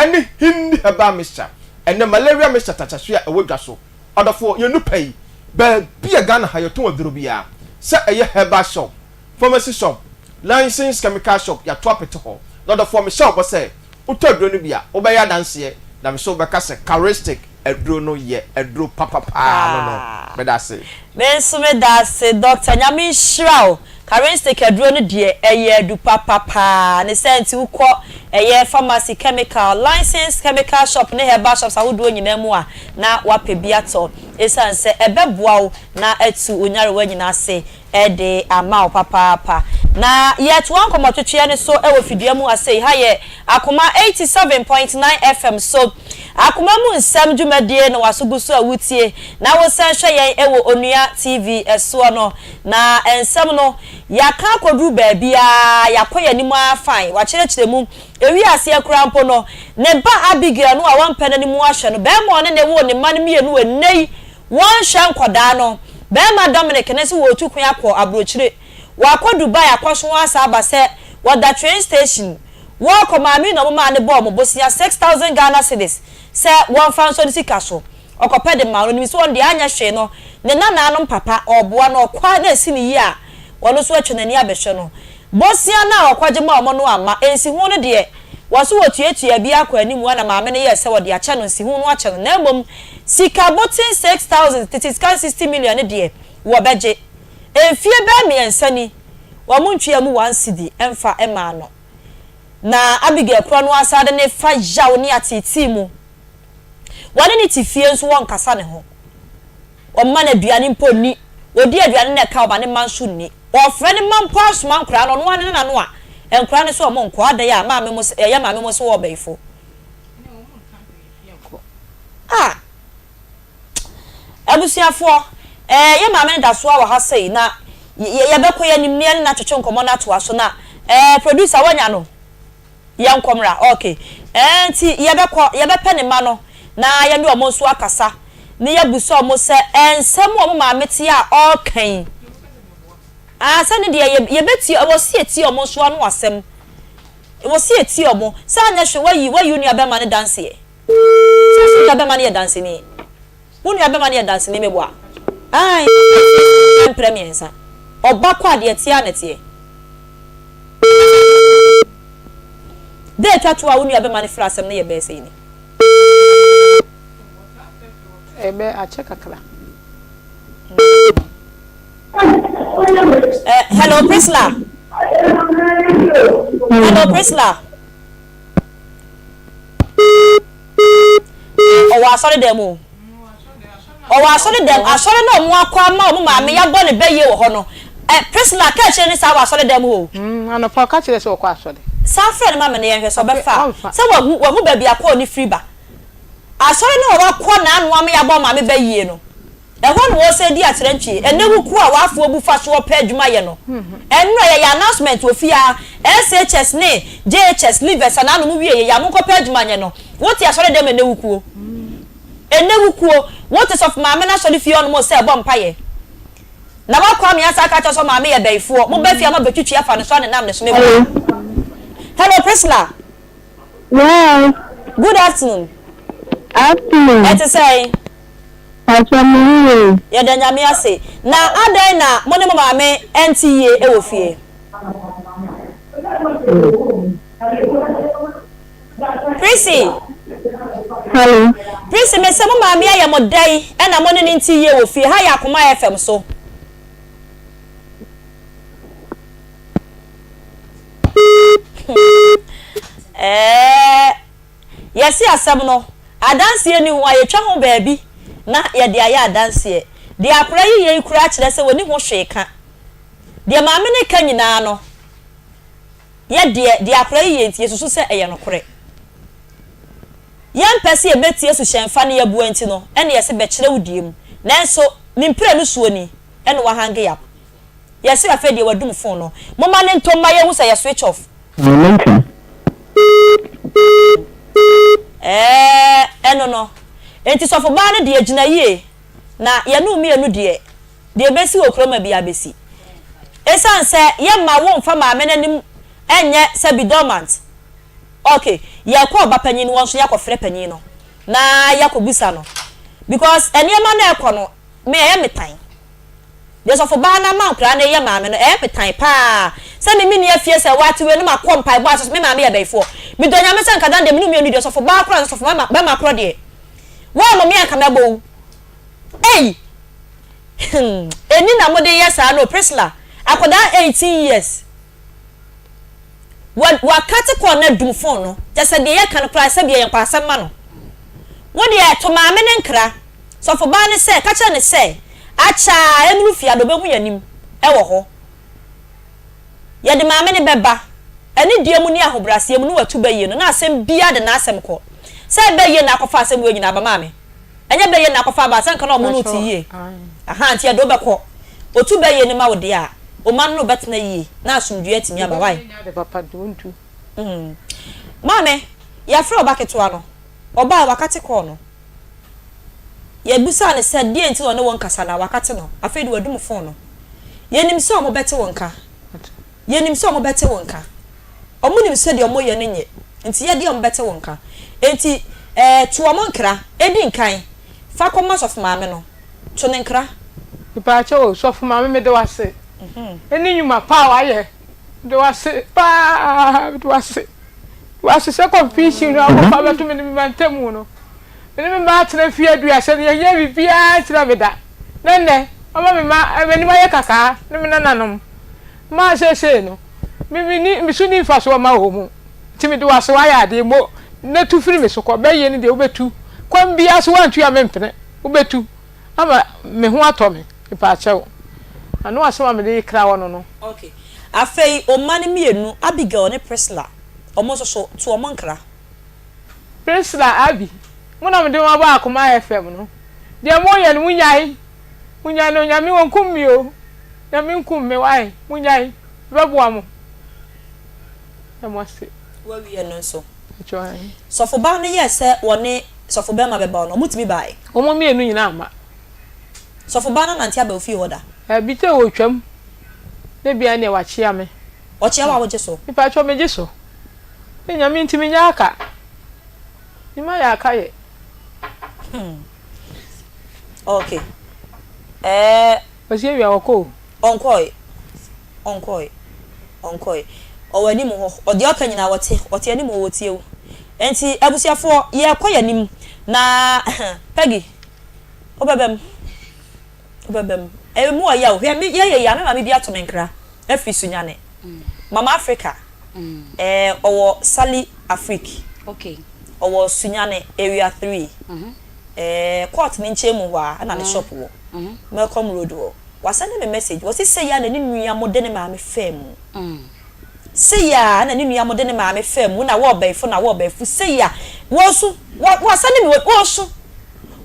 ne Hindi Herbal Mixture, ɛnnɛ Malaria Mixture takyahwe a ɛwɔ dwa so. Ɔdɔfoɔ, yɛn nnupa yi, baabi a Ghana ha yɛtɔn aduro biara, sɛ ɛyɛ herbal shop, pharmacy shop, licensed chemical shop, yɛato apete hɔ. Na ɔdɔfoɔ, mehyɛ wo bɔ sɛ, wotɔ aduro no bi a, wobɛyɛ adanseɛ, na me nso wobɛka sɛ Charistic aduro no yɛ aduro papa paa no no. Meda ase. Me nso meda ase Doctor, Nyame nhyira wo. Charistic aduro no deɛ ɛyɛ adu papa paa, ne saa nti wokɔ ɛyɛ pharmacy, chemical, licensed chemical shop ne herbal shops ahodoɔ nyinaa mu a na woapɛ bi atɔ, ɛsiane sɛ ɛbɛboa wo na atu wo nyarewa nyinaa ase de ama wo papaapa. Na yɛtoa nkɔmmɔtwetweɛ no so wɔ fidua mu ha sei. Ha yɛ Akoma 87.9 FM so. Akoma mu nsɛm dwumadie na w'aso gu so a wotie na wosan hwɛ yɛn wɔ Onua TV soɔ no. Na nsɛm no, yɛaka akɔduru baabi ara, yɛakɔ yɛn anim ara fine. Wakyerɛkyerɛ mu. Ɛwii aseɛ koraa mpo no, ne ba Abigail no a wampɛ n'anim ahwɛ no, barima a ɔne no woo ne mma no mmienu ɛnnɛ yi, Wɔnhwɛ nkɔdaa no. Bɛɛma Dominic no se wɔretu kwan akɔ abrokyire. Wakɔ Dubai akɔso asan aba sɛ wɔda train station. Wɔɔkɔ maame na ɔmo maa no bɔɔ ɔmo bosea 6000 Ghana cedis sɛ wɔnfa nsɔ ne sika so. Ɔkɔpɛ de maa no. Onim sɛ ɔno deɛ anyɛ hwee no ne nanaanom papa ɔɔboa no ɔkɔ a na esi no yie a ɔno nso atwa n'ani abɛhwɛ no. Bosea no a ɔkɔgye maa wɔn no amma. Nsiho no deɛ, wɔse wɔtuatuaa bi akɔ anim a na maame no yɛɛ sɛ ɔde akyɛ no, nsiho no akyɛ no. Na mmom sika boten 6,000, tete sika 60 million no deɛ, wɔbɛgye. Mfie bɛyɛ mmiɛnsa ni, wɔntweaa mu one cedi mfa mmaa no. Na Abigail korɔ no ara san de no fa yaw ne ateetee mu. Wɔne no te fie nso wɔnkasa ne ho. Wɔmma no aduane mpo nni. Ɔdi aduane na ɛka ɔma ne mma nso nni. Ɔfrɛ ne mma mpo asoma nkwadaa no, ɔno ara ne nana no a, nkwadaa no sɛ wɔn nkɔ. Adɛn a maame mo ɛyɛ maame mo sɛ wɔ ɔbɛyifo. Ah! Abusuafoɔ, ɛɛ yɛ maame no da so ara wɔ ha sei na yɛbɛkɔ yɛn anim na yɛne no atwetwe nkɔmmɔ no atoa so na ɛɛ producer woanya no? Yɛnkɔ mmra, ok. Ɛɛ nti yɛbɛkɔ, yɛbɛpɛ ne mma no na yɛne wɔn nso akasa na yɛabisa wɔn sɛ nsɛm a wɔn maame te a ɔreka yi, ah sɛ ne deɛ yɛ, yɛbɛtie, ɛwɔ sɛ yɛtie wɔn nso ano asɛm. Ɛwɔ sɛ yɛtie wɔn. Sɛ anyɛ hwee, woayi, woayi wo nua bɛrima no danseɛ. Sɛ wo nua bɛrima no yɛ danseni. Wo nua bɛma no yɛ danseni meboa? Ae mprɛ miɛnsa. Ɔba kɔ a deɛ ɛteɛ ara na ɛteɛ. Da atwa toɔ a wo nua bɛma no firi asɛm no yɛ bɛyɛ sɛn ni? Ɛbɛ akyɛ kakra. Eh, hello Priscilla. Hello Priscilla. Ɔwɔ asɔre dɛm o. Ɔwɔ asɔre dɛm. Asɔre no a ɔmo akɔ ama ɔmo maame yabɔ ne bɛ yie wɔ hɔ no. Ɛ, Priscilla ka akyire ne saa wɔ asɔre dan mu hɔ o. Mm, anɔpa ɔka kyerɛ sɛ ɔkɔ asɔre. San frɛ no ma me na yɛnhwɛ sɛ Afei ɔbɛfa a. ɔmfa. Sɛ wahu, wahu baabi a call no firi ba. Asɔre no a wakɔ n'ano ama yɛabɔ maame ba yie no, ɛhɔ na wɔsan di akyerɛntwie. Ɛnnɛ wo kuo a w'afoɔ bu fa soɔ pɛ adwuma yɛ no, ɛnnora yɛyɛ announcement wɔ fie ha, SHS ne JHS leavers a n'ano mo wie yɛ yi a monkɔ pɛ adwuma nyɛ no, wote asɔre dɛm ɛnnɛ wo kuo. Ɛnnɛ wo kuo, wote sɔfo maame no asɔre fie hɔnom sɛ ɛbɔ mpaeɛ. Na wakɔ ame asan aka akyerɛ sɛ ɔmaame yɛ bɛyifoɔ. Moba fie a mabɛtwitwi afa ne so anenam ne so meboa. Hello Priscilla. Yes. Good afternoon. Afternoon. Ɛte sɛn? Pakyɛ me ho ye. Yɛda Nyame ase. Na adɛn na mo ne mo maame ɛnte yie ɛwɔ fie? Prissy. Hello. Prissy, mese mo maame ayɛ mo dɛn ɛna mo ne no nte yie wɔ fie? Ha yɛ Akoma FM so. Ɛɛ, yɛse asɛm no, adanseɛ nni ho a, yɛtwa ho baabi na yɛde ayɛ adanseɛ. Deɛ akwadaa yi yɛ yi koraa kyerɛ sɛ ɔnni ho hwee ka. Deɛ maame no reka nyinaa no, yɛ deɛ, deɛ akwadaa yi yɛ nti, yɛsusu sɛ ɛyɛ nokorɛ. Yɛmpɛ sɛ yɛbɛtie suhyɛnfa ne yɛboa nti no, ɛna yɛse bɛkyerɛ wo deɛ mu. Nanso, ne mprenu soɔ ni, ɛna wahange up. Yɛse afei deɛ wadum phone no. Momma no ntom ma yɛnhu sɛ yɛ switch off. Ɛɛ ɛno no. Enti sɔfobaa no deɛ gyina yie na yɛne wo mmienu deɛ, deɛ ɛbɛsi wɔ kurom ha biara bɛsi. Ɛsiane sɛ yɛmma wo mfa maame no anim nyɛ sɛ bi dormant. Ok, yɛkɔ ɔba panyin no hɔ nso yɛakɔfrɛ panyin no na yɛakɔbisa no because nneɛma no a ɛkɔ no me ɛyɛ me tan. Deɛ sɔfo baa no ama nkoraa no yɛ maame no ɛyɛ me tan paa sɛ me menni afie sɛ wate wei no makɔ mpaebɔ ase me maame yɛ bɛyifoɔ medɔ nyame sɛ nka dan deɛ mene mmienu deɛ sɔfo baa korɔ sɔfo bɛma bɛma korɔ deɛ woammɔ me anka mɛbɔ wo ei hmm ɛni na mode yɛ saa no Priscilla akɔdaa 18 years Wa wakate kɔɔ no adum phone no kyɛ sɛ deɛ yɛka no koraa sɛbi ɛyɛ nkwasɛm ma no. Wo deɛ to maame no nkra, sɔfo baa no sɛ ka kyerɛ no sɛ akyɛ a ɛnuru fiada ɔbɛhu yɛn anim wɔ hɔ. Yɛde maame no bɛba anidie mu ne ahobraseɛ mu ne watu bɛyie no na asɛm biara de n'asɛm kɔ. Sɛ bɛyie na akɔfa asɛm wei nyinaa aba maame. Ɛnyɛ bɛyɛ na akɔfa aba sɛ nka na ɔmo no te yie ahaa nti yɛde wo bɛkɔ otu bɛyɛ no ma wo deɛ a oma no bɛtena yie na asomdwie atumi aba wai. Mm maame yɛafrɛ ɔba ketewa no ɔbaɛ wakate kɔɔ no yɛbisaa no sɛ deɛ nti na ɔne wo nkasa na wakate no afei de wadum fon no yɛnim sɛ ɔmo bɛte wo nka. Yɛnim sɛ wɔbɛte wo nka. Wɔnim sɛ deɛ wɔyɛ no nyɛ, nti yɛ deɛ wɔbɛte wo nka. Enti eh, to wɔn nkra. Di nkan, fa kɔma sɔfo maame no. To no nkra. Mepaakyɛw o, sɔfo maame meda wo ase ɛne nnwuma pa a wayɛ. Meda wo ase paa, meda wo ase. Meda wo ase sɛ confusion no a wokɔfa bɛto me ne me mma ntamu no. Me ne me mma atena mfeɛ aduasa no, yɛnyɛɛ biribiara nkyerɛ me da. Na nnɛ, wama me mma, m'anim ayɛ kakaa ne me nananom. Maa seesei no, me menni, me so nni mfasoɔ mma wɔn mu. Nti mede wo ase, woayɛ adeɛ mo, na tu firi me so kɔ. Bɛyɛ no deɛ wobɛtu. Kwan biara so woantu a mempene. Wobɛtu ama me ho atɔ me. Mepaakyɛw. Ano asɛm a mede rekra wo no no. Ok. Afei wo mma no mmienu, Abigail ne Priscilla, wɔn nso so, to wɔn nkra. Priscilla, Abby, mo na mede mo aba Akoma FM no. Deɛ moreyɛ no, monnyae. Monnyae no, Nyame ɔnkum me o. Nyame nkum me wai monyae mebɛboa mo da mo ase. Wawie no nso, Pakyɛw ahe. sɔfo baa no yɛɛ sɛ wɔne sɔfo bɛrima bɛba no, wɔtumi bae. Wɔn mmienu nyinaa amma. Sɔfo baa no anante aba ofie hɔ da. Dabi sɛ ɔretwam na ebia ɛneɛ wakyea me. Ɔkyea wo a wogye so? Mepakyɛw megye so. Ne Nyame nti menyɛ aka. Nnwuma yɛ aka yɛ. Hmm. Okay. Ɛɛ. Ɔsi awia ɔkɔ o. Ɔnkɔe. Ɔnkɔe. Ɔnkɔe. Ɔwɔ anim hɔ. Ɔ deɛ ɔka nyinaa ɔte. Ɔte anim hɔ ɔtie wo. Enti abusuafoɔ yɛrekɔ yɛn anim na Peggy wobɛba mu. Wobɛba mu. Ɛmu ɔya o. Hwɛ me yɛyɛ yi a me maame bi ato me nkra afiri Sunyani. Mama Africa. Ɛɛ ɔwɔ Sali Afrique. Okay. Ɔwɔ Sunyani area 3. Ɛɛ court ne nkyɛn mu hɔ a ɛna ne shop wɔ. Melcom road hɔ. Wasɛnde me message, ɔse sei ara na ne nua mo de ne maame faa mu. Sei ara na ne nua mo de ne maame faa mu, na wɔ ɔbɛɛfo na wɔ ɔbɛɛfo, sei a, wɔsu, wɔ, wasɛnde me, wɔsu.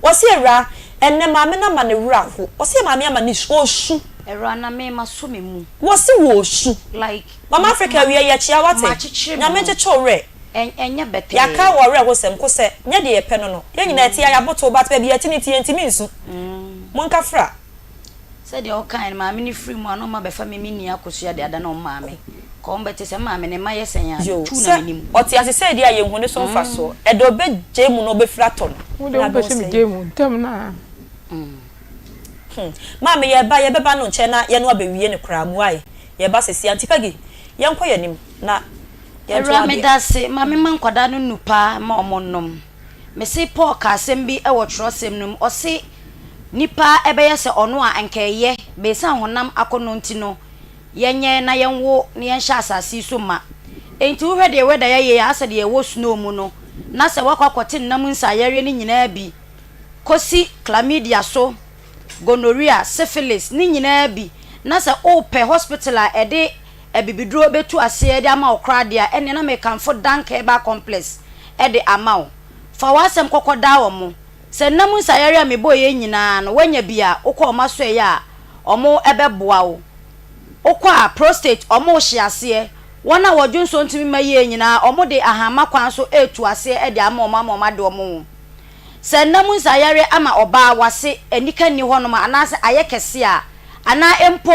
Ɔse awuraa, ɛnnɛ maame no ama ne werɛ aho, ɔse yɛ maame ama ne, ɔsu. Awuraa na me maso me mu. Wɔse wɔsu. Like, Mama ma, Africa ma, awie yɛkyea wate, makyekyere me Nyame ho. nkyekye wo werɛ. Ɛnyɛ bɛtɛɛ. Yɛaka wɔ awerɛhosɛm ko sɛ nyɛ deɛ yɛpɛ no no. Yɛn nyinaa yɛte a yɛabotow but baabi a yɛte no nti yɛntumi nsu. Monka fra. Sɛdeɛ wokaeɛ no, maame no firi mu a na ɔma bɛfa me me nua Akosua de adane wɔn maame. Ka wɔn bɛte sɛ maame ne mma yɛ sɛn a, Yoo, metu na sɛ menim. ɔte ase sɛɛ deɛ a yɛnhu ne so mfasoɔ. Ɛda ɔbɛgyae mu na ɔbɛfiri atɔ no Wo deɛ na wopɛ abɛhu sɛ sɛ. megyae mu ntɛm no a. Hmm. Maame yɛreba, yɛbɛba no nkyɛn na yɛne abɛwie no koraa. Muae, yɛreba seesei. Auntie Peggy, yɛnkɔ yɛn anim na. Yɛntoa Awuraa adeɛ. medase ma me ma nkwadaa no nu paa ma ɔmo nnom. Mese Paul ka asɛm bi wɔ twerɛsɛm no mu ɔse nipa bɛyɛ sɛ ɔno a nka ɛyɛ besiane honam akɔnnɔ nti no yɛnyɛ na yɛnwo na yɛnhyɛ asase yi so ma. Enti wohwɛ deɛ weather yɛayɛ yi a asɛ deɛ yɛwɔ snow mu no na sɛ woakɔ akɔte nna mu nsaeyareɛ no nyinaa bi kɔsi chlamydia so, gonorrhea, syphilis ne nyinaa bi na sɛ wopɛ hospital a ɛde abibiduro bɛtu aseɛ de ama wo koraa deɛ a, ɛnneɛ na mekamfo Dank Herbal Complex de ama wo. Fa w'asɛm kɔkɔ daa wɔn. Sɛ nna mu nsaeyareɛ a mebɔeɛ yi nyinaa no woanya bi a, wokɔ wɔn asoɛeɛ a, wɔbɛboa wo. Wokɔ a, prostate, wɔrehye aseɛ. Wɔn a wɔn dwonsɔ ntumi mma yie nyinaa, wɔde ahamma kwan so retu aseɛ de ama wɔn ama wɔade wɔn ho. Sɛ nna mu nsaeyareɛ ama ɔbaa w'ase anika nni hɔnom anaasɛ ayɛ kɛse a, anaa mpo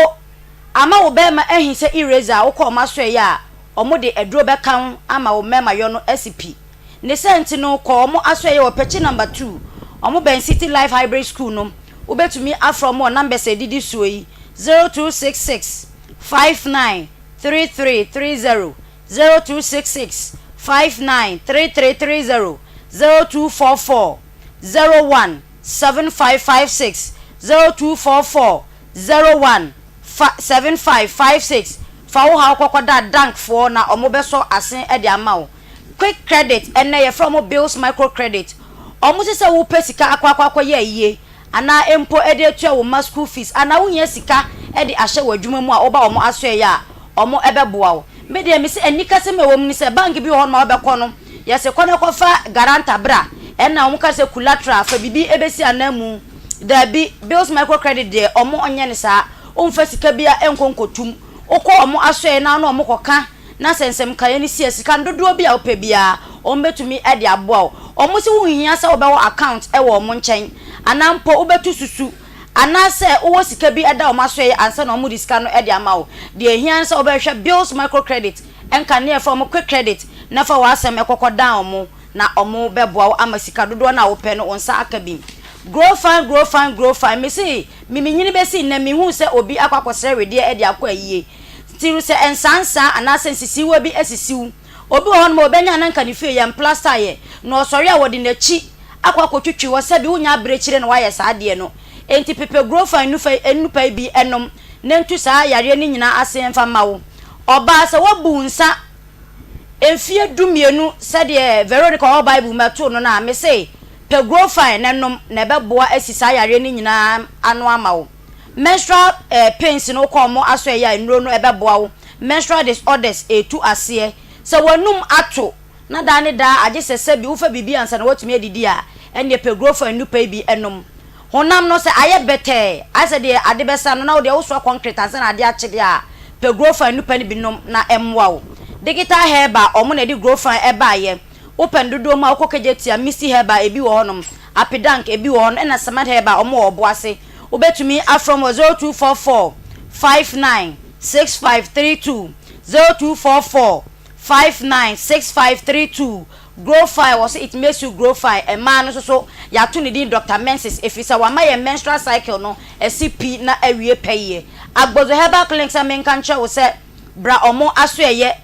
Ama wo bɛɛma ahi sɛ eraser a wokɔ ɔmo asoɛeɛ a ɔmo de aduro bɛka ho ama wo mɛɛma yɔ no asi pi. Ne saa nti no kɔ ɔmo asoɛeɛ wɔ Pekyi number two, ɔmo bɛn City Life Hybrid School no. Wobɛtumi afrɛ ɔmo wɔ numbers a ɛdidi soɔ yi, 0266 59 3330, 0266 59 3330, 0244 01 7556, 0244 01 fa 75 56 fa wo haw kɔkɔ da dank foɔ na ɔmo bɛ sɔ asen de ama wo quick credit ɛnɛ yɛfrɛ ɔmo bills micro credit ɔmo se sɛ wo pɛ sika akɔ akɔ akɔ yɛ ayie anaa mpo de atua wo mma school fees anaa wo hia sika de ahyɛ wɔ adwuma mu a wo ba ɔmo asoɛeɛ a ɔmo bɛ boa wo me deɛ me se anikasɛm a ɛwɔ mu ne sɛ bank bi wɔ hɔ nom a wo bɛ kɔ no yɛse kɔ na kɔ fa guarantor bra ɛna ɔmo ka sɛ collateral fa bibi bɛsi anan mu Dabi, Bills Micro Credit deɛ ɔmo nyɛ no saa, womfa sika biara nkɔ nkɔtum, wokɔ ɔmo asoɛeɛ na wo ne ɔmo kɔka na sɛ nsɛmkaeɛ no si a, sika no dodoɔ bi a wopɛ biara ɔmo bɛtumi de aboa wo. Ɔmo se wonhia sɛ wobɛwɔ account wɔ ɔmo nkyɛn anaa mpo wobɛtu susu anaasɛ wowɔ sika bi da ɔmo asoɛeɛ ansa na ɔmo de sika no de ama wo. Deɛ ɛhia ne sɛ wobɛhwehwɛ Bills Micro Credit nka ne yɛfrɛ ɔmo Quick Credit na fa w'asɛm kɔkɔ dan ɔmo. na wɔbɛboa wo ama sika dodoɔ no a wopɛ no wo nsa aka bi. Grow fine, grow fine, grow fine. Mese me menyini bɛsi nnɛ menhuu sɛ obi akɔ akɔsrɛ wedeɛ de akɔ ayie. Nti no sɛ nsansa anaasɛ nsisiiwa bi asisi wo. Obi wɔ hɔnom a ɔbɛnya a na nka ne fie yɛ mplastaeɛ na ɔsɔre a wɔde n'akyi akɔ akɔtwitwi hɔ sɛbi wonya aberɛkyire na woayɛ saa adeɛ no. Enti pepɛ grow fine nufa nnupa yi bi nom na ntu saa yareɛ no nyinaa ase mfa mma wo. Ɔbaa sɛ woabu wo nsa Mfeɛ dummienu sɛdeɛ Veronica ɔwɔ Bible mu ɛtoo no no a, mese pɛ Growfine na nom na ɛbɛboa asi saa yareɛ no nyinaa ano ama wo. Menstrual eh, pains no wokɔ ɔmo asɔɛeɛ a nnuro no ɛbɛboa wo. Menstrual disorders ɛtu aseɛ. Sɛ w'anum ato na daa ne daa agye sɛ sɛbi wofa biribi ansa na woatumi adidi a, ɛnneɛ pɛ Growfine nnupa yi bi nom. Honam no, sɛ ayɛ bɛtɛɛ, ayɛ sɛ deɛ ade bɛsa no, na wo deɛ wosoa kɔnkrete ansa na adeɛ akye deɛ a, pɛ Grofine nnupa no bi nom na ɛmmoa wo. Digital Herbal, wɔn na ɛde Grofine baeɛ. Wopɛ no dodoɔ mu a, wokɔ Kejetia, Misty Herbal, ebi wɔ hɔnom, Apidank, ebi wɔ hɔnom, ɛna Samad Herbal, wɔn wɔ Ɔboase. Wobɛtumi afrɛ wɔn wɔ 0244 59 6532, 0244 59 6532. Grow fine, wɔse it makes you grow fine, mmaa no nso so yɛato ne din Doctor Menses ɛfiri sɛ wama yɛn menstrual cycle no asi pi na awie pɛyɛ. Agbozo Herbal Clinic sɛ menka nkyerɛ wo sɛ bra ɔmo asoɛyɛ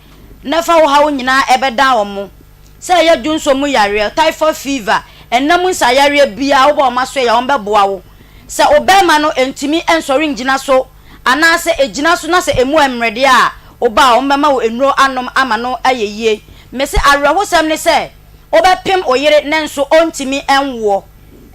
na fa wo haw nyinaa ɛbɛdan ɔmo. Sɛ ɛyɛ dwonsɔ mu yareɛ, typhoid fever, ɛna mu nsayareɛ biara woba ɔmo asoɛyɛ a ɔmo bɛboa wo. Sɛ wo bɛɛma no ntumi nsɔre ngyina so anaasɛ ɛgyina so na sɛ ɛmu ɛmmerɛ deɛ a, woba a wɔbɛma wo nnuro anom ama no ayɛ yie. Mese awerɛhosɛm ne sɛ wobɛpem wo yere nanso ɔntumi nwoɔ.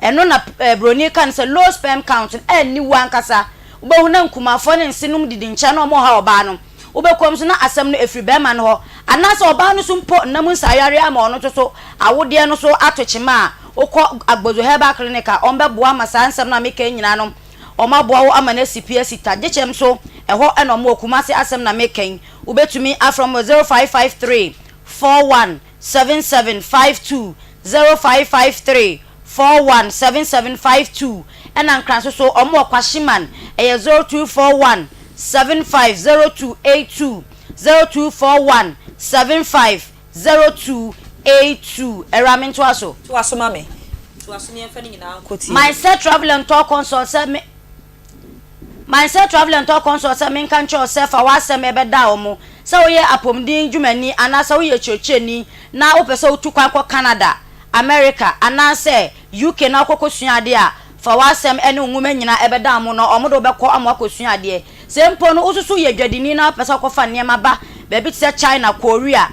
Ɛno na broni ka no sɛ low sperm count no, ɛnni wo ankasa. Wobɛhu na nkumafoɔ ne nsenom didi nkyɛn na wɔreha ɔbaa no. Wobɛkɔ mu nso na asɛm no ɛfiri barima no hɔ. Anaasɛ ɔbaa no nso mpo nna mu nsaeyareɛ ama ɔno nso so awodeɛ no so ato kyema a, wokɔ Agbozo Herbal Clinic a, wɔbɛboa ama saa nsɛm no a meka yi nyinaa no, wɔaboa wo ama no asi pi asi ta. Gyekyɛm nso, ɛhɔ na wɔwɔ. Kumasi asɛm na meka yi. Wobɛtumi afrɛ wɔn wɔ 0553 41 7752, 0553 41 7752. Ɛna Nkran nso so, wɔwɔ Kwashiman, ɛyɛ 0241 75 0282, 0241 75 0282. Awuraa mentoa so. Toa so ma me. Toa so na yɛmfa ne nyinaa nkɔ tie. My sɛ travel and tour consult sɛ me My sɛ travel and tour consult sɛ menka nkyerɛ wo sɛ fa w'asɛm ɛbɛda wɔn. Sɛ woyɛ apɔmuden dwumani anaasɛ woyɛ kyerɛkyerɛni na wopɛ sɛ wotu kwan kɔ Canada, America anaasɛ UK na wokɔ kɔsua adeɛ a, fa w'asɛm ne wo nwoma nyinaa ɛbɛda wɔn na wɔde wo bɛkɔ ama woakɔsua adeɛ. Sɛ mpo no wosusu yɛ dwadini na wopɛ sɛ wokɔfa nneɛma ba baabi te sɛ China, Korea,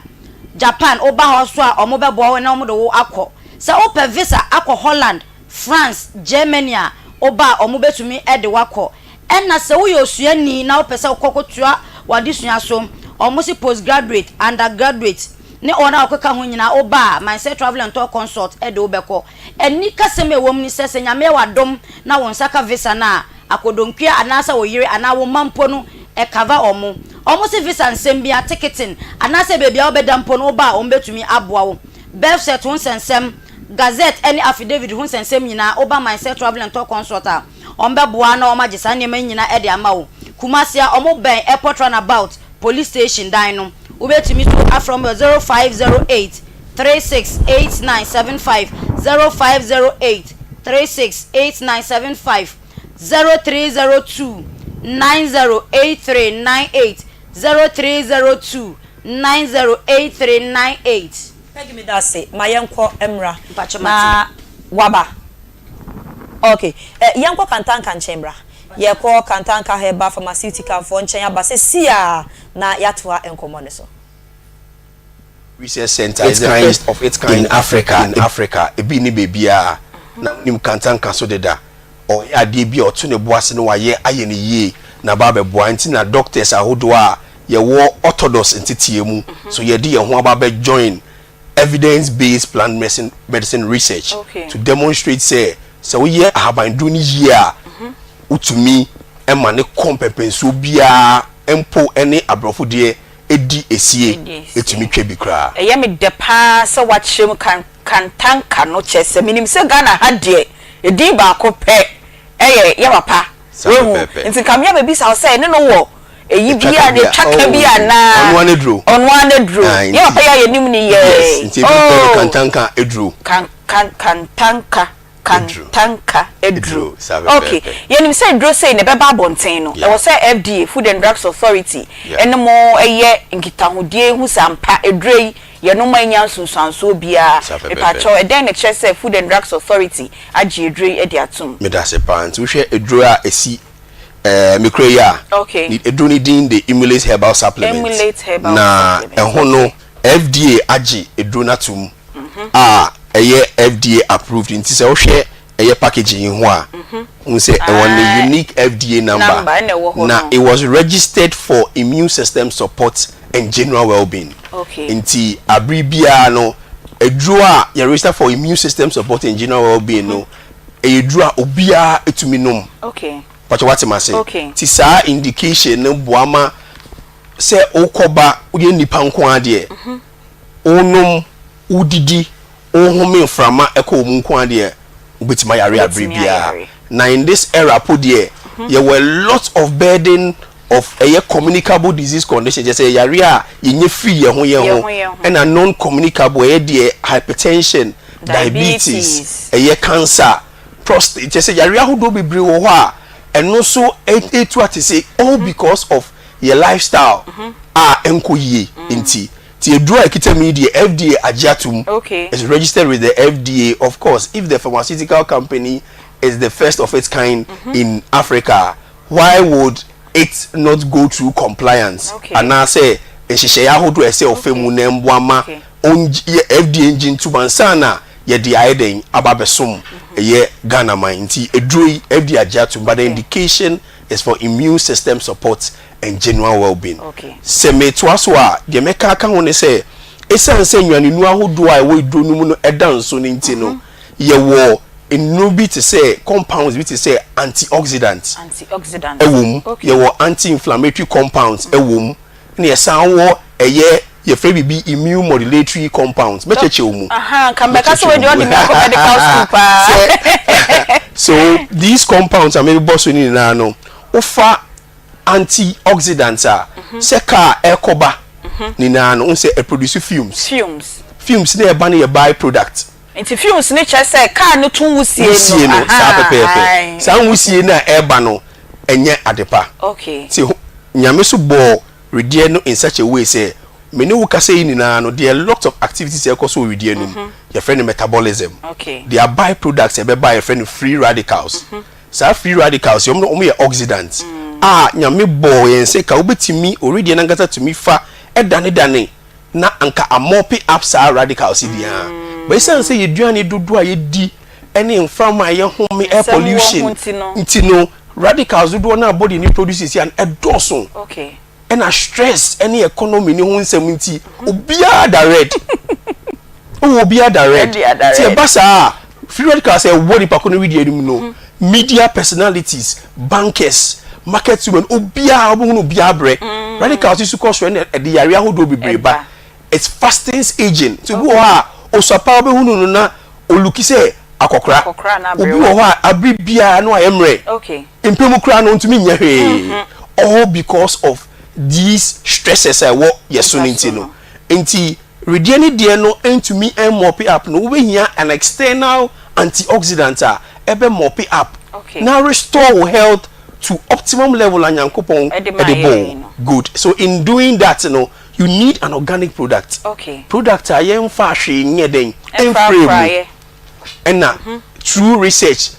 Japan, woba hɔ nso a wɔbɛboa wo na wɔde wo akɔ. Sɛ wopɛ visa akɔ Holland, France, Germany a, woba a wɔbɛtumi de wo akɔ. Ɛna sɛ woyɛ osuani na wopɛ sɛ wokɔ kɔtoa w'adesua so, wɔse postgraduate, undergraduate, ne wɔn a wɔkeka ho nyinaa, woba a, Mindset Travel and Tour Consult de wo bɛkɔ. Anikasɛm a ɛwɔ mu ne sɛ, sɛ Nyame yɛ w'adom na wo nsa ka visa no a, akodonkua anaasɛ wo yere anaa wo mma mpo no, ɛcover wɔn. Wɔse visa nsɛm biara, ticketing, anaasɛ baabi a wobɛda mpo no, woba a wɔbɛtumi aboa wo. Birth cert ho nsɛnsɛm, Gazette ne affidavit ho nsɛnsɛm nyinaa, woba Mindset Travel and Tour Consult a, wɔbɛboa na wɔagye saa nneɛma yi nyinaa de ama wo. Kumasi a, wɔbɛn Airport Runabout Police Station dan no. Wobɛtumi nso afrɛ wɔn wɔ 0508 36 8975, 0508 36 8975, 0302 908398, 0302 908398. Peggy meda ase ma yɛnkɔ mmra Mpakyɛ na mate. waba ok eh yɛnkɔ Kantanka nkyɛn mmra yɛkɔ Kantanka Herbal Pharmaceutical foɔ nkyɛn aba sɛsi a na yɛatoa nkɔmmɔ no so. Research Centre is the first of its kind in Africa in Africa ebi nni baabiara na wonim Kantanka so deda ɔyɛ adeɛ bi a ɔto ne bo ase na wayɛ ayɛ no yie na aba abɛboa nti na doctors ahodoɔ a yɛwɔ orthodox nteteɛ mu so yɛde yɛn ho aba abɛ join evidence based plant medicine medicine research to demonstrate sɛ sɛ woyɛ ahabanduro no yie a wotumi ma no kɔ mpɛmpɛnsoɔ biara mpo ne aborɔfo deɛ di esie tumi twa bi koraa. Ɛyɛ me dɛ paa sɛ woakyerɛ mu kan Kantanka no kyerɛ sɛ menim sɛ Ghana ha deɛ edin baako pɛ ɛyɛ yɛ papa Saa woahu pɛpɛɛpɛ. nti nka mea bɛbisa wo sɛ ɛne no wɔ ɛyi bi Ɛtwa a ka bi a ɛtwa ka bi oh anaa ɔno ara n'aduro. Ɔno ara n'aduro Ae yɛ nti papa yi a yɛnim no yes yɛɛ nti ebi frɛ no oh Kantanka aduro. Kan kan Kantanka Aduro. Kantanka aduro. Aduro, saa Ok, pɛpɛɛpɛ. yɛnim sɛ aduro sei na ɛbɛba abɔnten no, Yeah. ɛwɔ sɛ FDA, Food and Drugs Authority, Yeah. ne mo yɛ nkitahodie hu sɛ ampa aduro yi yɛnom a ɛnnya nsunsuansoɔ biara. Saa pɛpɛɛpɛ. Mepakyɛw, ɛdɛn na ɛkyerɛ sɛ Food and Drugs Authority agye aduro yi de atom? Medase paa. Nti wohwɛ aduro a ɛsi eh, me kura yi a, Ok. ne aduro no din de Emulate Herbal Supplement. Emulate Herbal Na Supplement. ɛho no, FDA agye aduro no atom a ɛyɛ FDA approved nti sɛ wohwɛ ɛyɛ packaging yi ho a wohu sɛ ɛwɔ ne unique FDA number na it was registered for immune system support and general well-being nti abere biara no aduro a yɛ register for immune system support and general well-being no ɛyɛ aduro a obiara tumi nom patro wate ma se ti saa indication no boa ma sɛ wokɔba woyɛ nipa nko ara deɛ Wonom, wodidi, wohome mframa kɔ wo mu nko ara deɛ, wobɛtumi ayare abere biara. Na in this era po deɛ, yɛwɔ a lot of burden of ɛyɛ communicable disease condition, kyerɛ sɛ yareɛ a yɛnya firi yɛn ho yɛn ho, ɛna non communicable, ɛyɛ deɛ hypertension, diabetes, ɛyɛ cancer, prostate, kyerɛ sɛ yareɛ ahodoɔ bebree wɔ hɔ a ɛno nso ɛtu atese all because of yɛ lifestyle a ɛnkɔ yie nti. Nti aduro a ɛkita mu yi deɛ FDA agye atom, it's registered with the FDA, of course if the pharmaceutical company is the first of its kind in Africa why would it not go through compliance anaasɛ nhyehyɛeɛ ahodoɔ a ɛsɛ ɔfa mu na ɛmboa ma FDA ngye ntom ansa na yɛde ayɛ dɛn aba abɛsom ɛyɛ Ghana man. Nti aduro yi FDA agye atom but the indication. It's for immune system support and general well-being. Sɛ metoa so a, deɛ mɛka aka ho ne sɛ, ɛsiane sɛ nnuanennuro ahodoɔ a ɛwɔ aduro no mu no da nso no nti no, yɛwɔ nnuro bi te sɛ compounds bi te sɛ antioxidants wɔ mu, yɛwɔ anti-inflammatory compounds wɔ mu, ɛna yɛsan wɔ ɛyɛ yɛfrɛ biribi immune modulatory compounds. Mɛkyerɛkyerɛ wo mu. Aha, nka mɛka sɛ wei deɛ ɔde me akɔ medical school paa. Sɛ so these compounds a mebobɔ so no nyinaa no, wofa antioxidants a, sɛ car ɛrekɔba nyinaa no, wohu sɛ ɛproduce fumes. Fumes. Fumes no a ɛba no yɛ by product. Nti fumes no kyerɛ sɛ car no to nwusie no. Nwusie no, saa pɛpɛɛpɛ. Ahaa. Saa nwusie no a ɛreba no, ɛnyɛ adepa. Okay. Nti Nyame so bɔɔ wedeɛ no in such a way sɛ, me ne wo kasa yi nyinaa no, there are lots of activities a ɛkɔ so wɔ wedeɛ no mu. Yɛfrɛ no metabolism. Okay. There are by products a ɛbɛba a yɛfrɛ no free radicals. Saa free radicals yi, wɔn no wɔn yɛ oxidants a Nyame bɔɔ yɛn sɛ ka wobɛtumi, owedeɛ no ankasa tumi fa danedane na anka amɔpe up saa radicals yi deɛ but ɛsiane sɛ yɛduane dodoɔ a yɛdi ne mframa a yɛhome, air pollution nti no, radicals dodoɔ no a body no produce seesei no ɛdɔɔso. Ɛna stress ne economy ne ho nsɛm nti obiara da red. Wowɔ obiara da red. Nti ɛba saa a, free radicals a ɛwɔ nipa ko no wedeɛ no mu no, media personalities, bankers, market women, obiara wobɛhunu obiara brɛ. Radicals yi so kɔ soro ɛna ɛde yareɛ ahodoɔ bebree ba. It fastens aging. Nti obi wɔ hɔ a osua paa wobɛhunu no na oluki sɛ akɔkora. Obi wɔ hɔ a abere biara na wayɛ mmerɛ. Mpɛ mu koraa no ontumi nyɛ hwee. All because of these stresses a ɛwɔ yɛ so no nti no. Nti wedeɛ ne deɛ no ntumi mmɔpe up no, wobɛhia an external antioxidant a ɛbɛ mɔpe up na restore wo health to optimum level a Nyankopɔn de bɔɔ wo. Good. So in doing that no, you need an organic product. Product a yɛmfaa hwee nyɛ dɛn mfrɛɛ mu. Ɛna through research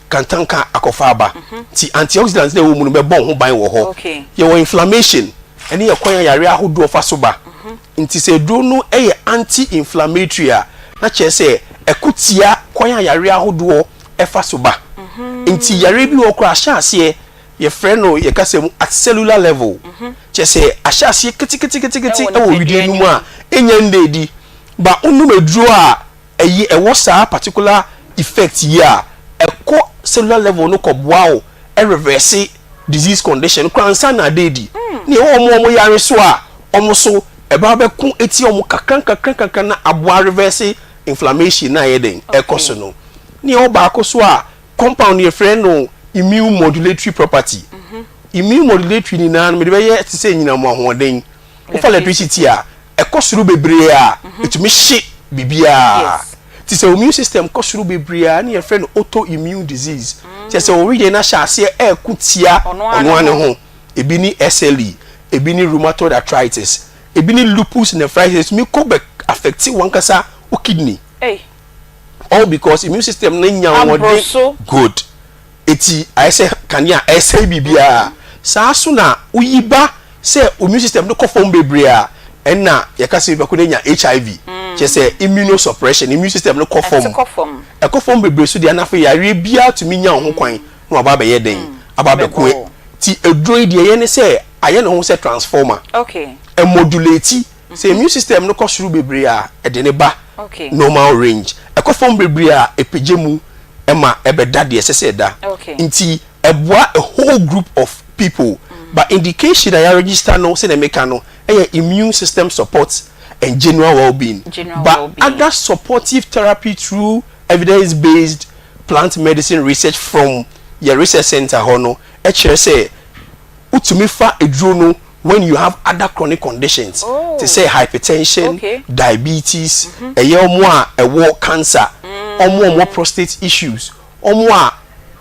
kantanka akɔfa aba. Nti antioxidants na ɛwɔ mu no bɛbɔ wo ho ban wɔ hɔ. Yɛwɔ inflammation, ɛne yɛ kwan a yareɛ ahodoɔ fa so ba. Nti sɛ aduro no yɛ anti-inflammatory a, na kyerɛ sɛ ɛko tia kwan a yareɛ ahodoɔ fa so ba. Nti yareɛ bi wɔ hɔ koraa ahyɛ aseɛ, yɛfrɛ no yɛ kasa mu at cellular level. Kyerɛ sɛ ahyɛ aseɛ keteketekete wɔ wedeɛ no mu a ɛnnya nna adi. But wonom aduro a ɛyi ɛwɔ saa particular effect yi a, ɛkɔ cellular level no kɔ boa wo reverse disease condition no koraa ansa na ada adi. Ne ɛwɔ wɔn a wɔn yare so a, wɔn so ɛba bɛko etia wɔn kakra nkakra nkakra na aboa reverse inflammation na ayɛ dɛn ɛkɔ so no. Ne ɛwɔ baako so a, compound no yɛfrɛ no immune modulatory property. Immune modulatory nyinaa no mede bɛyɛ te sɛ anyinam ahoɔden. Wofa electricity a, ɛkɔ soro bebree a, ɛtumi hye biribiara. Nti sɛ wo immune system kɔ soro bebree a, ɛna yɛfrɛ no autoimmune disease. Kyerɛ sɛ wo wedeɛ no ahyɛ aseɛ ɛreko tia ɔno ara ne ho. Ebi ne SLE, ebi ne rheumatoid arthritis, ebi ne lupus nephritis. Ɛtumi kɔ bɛ affect w'ankasa wo kidney. All because immune system no nya ahoɔden. Good. Eti ayɛ sɛ kanea a ɛresɛe biribiara. Saa nso na woyi ba sɛ immune system no kɔ fam bebree a, ɛnna yɛka sɛ nipa ko no anya HIV. Kyerɛ sɛ immunosuppression, immune system no kɔ fam. Ɛkɔ fam bebree so deɛ na afei yareɛ biara tumi nya wo ho kwan na waba abɛyɛ dɛn? Aba abɛko. Ti aduro yi deɛ ɛyɛ ne sɛ ayɛ ne ho sɛ transformer. Ɛmodulate. Sɛ immune system no kɔ soro bebree a, ɛde no ba normal range. Ɛkɔ fam bebree a, ɛpagya mu ma ɛbɛda deɛ ɛsɛ sɛ ɛda. Nti ɛboa a whole group of people. But indication a yɛaregister no sɛdeɛ meka no yɛ immune system support and general well-being. But other supportive therapy through evidence based plant medicine research from yɛn research center hɔ no kyerɛ sɛ wotumi fa aduro no when you have other chronic conditions te sɛ hypertension, diabetes, ɛyɛ wɔn a ɛwɔ cancer, wɔn a wɔwɔ prostate issues, wɔn a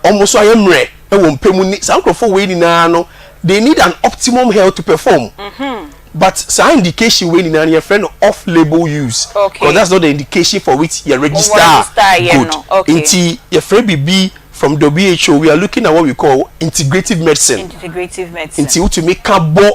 wɔn nso ayɛ mmerɛ wɔ mpɛ mu ne saa nkurɔfoɔ wei nyinaa no, they need an optimum health to perform. But saa indication wei nyinaa no yɛfrɛ no off label use because that's not the indication for which yɛ register good. Nti yɛfrɛ biribi From WHO we are looking at what we call integrative medicine. Integrative medicine. Nti wotumi ka bɔ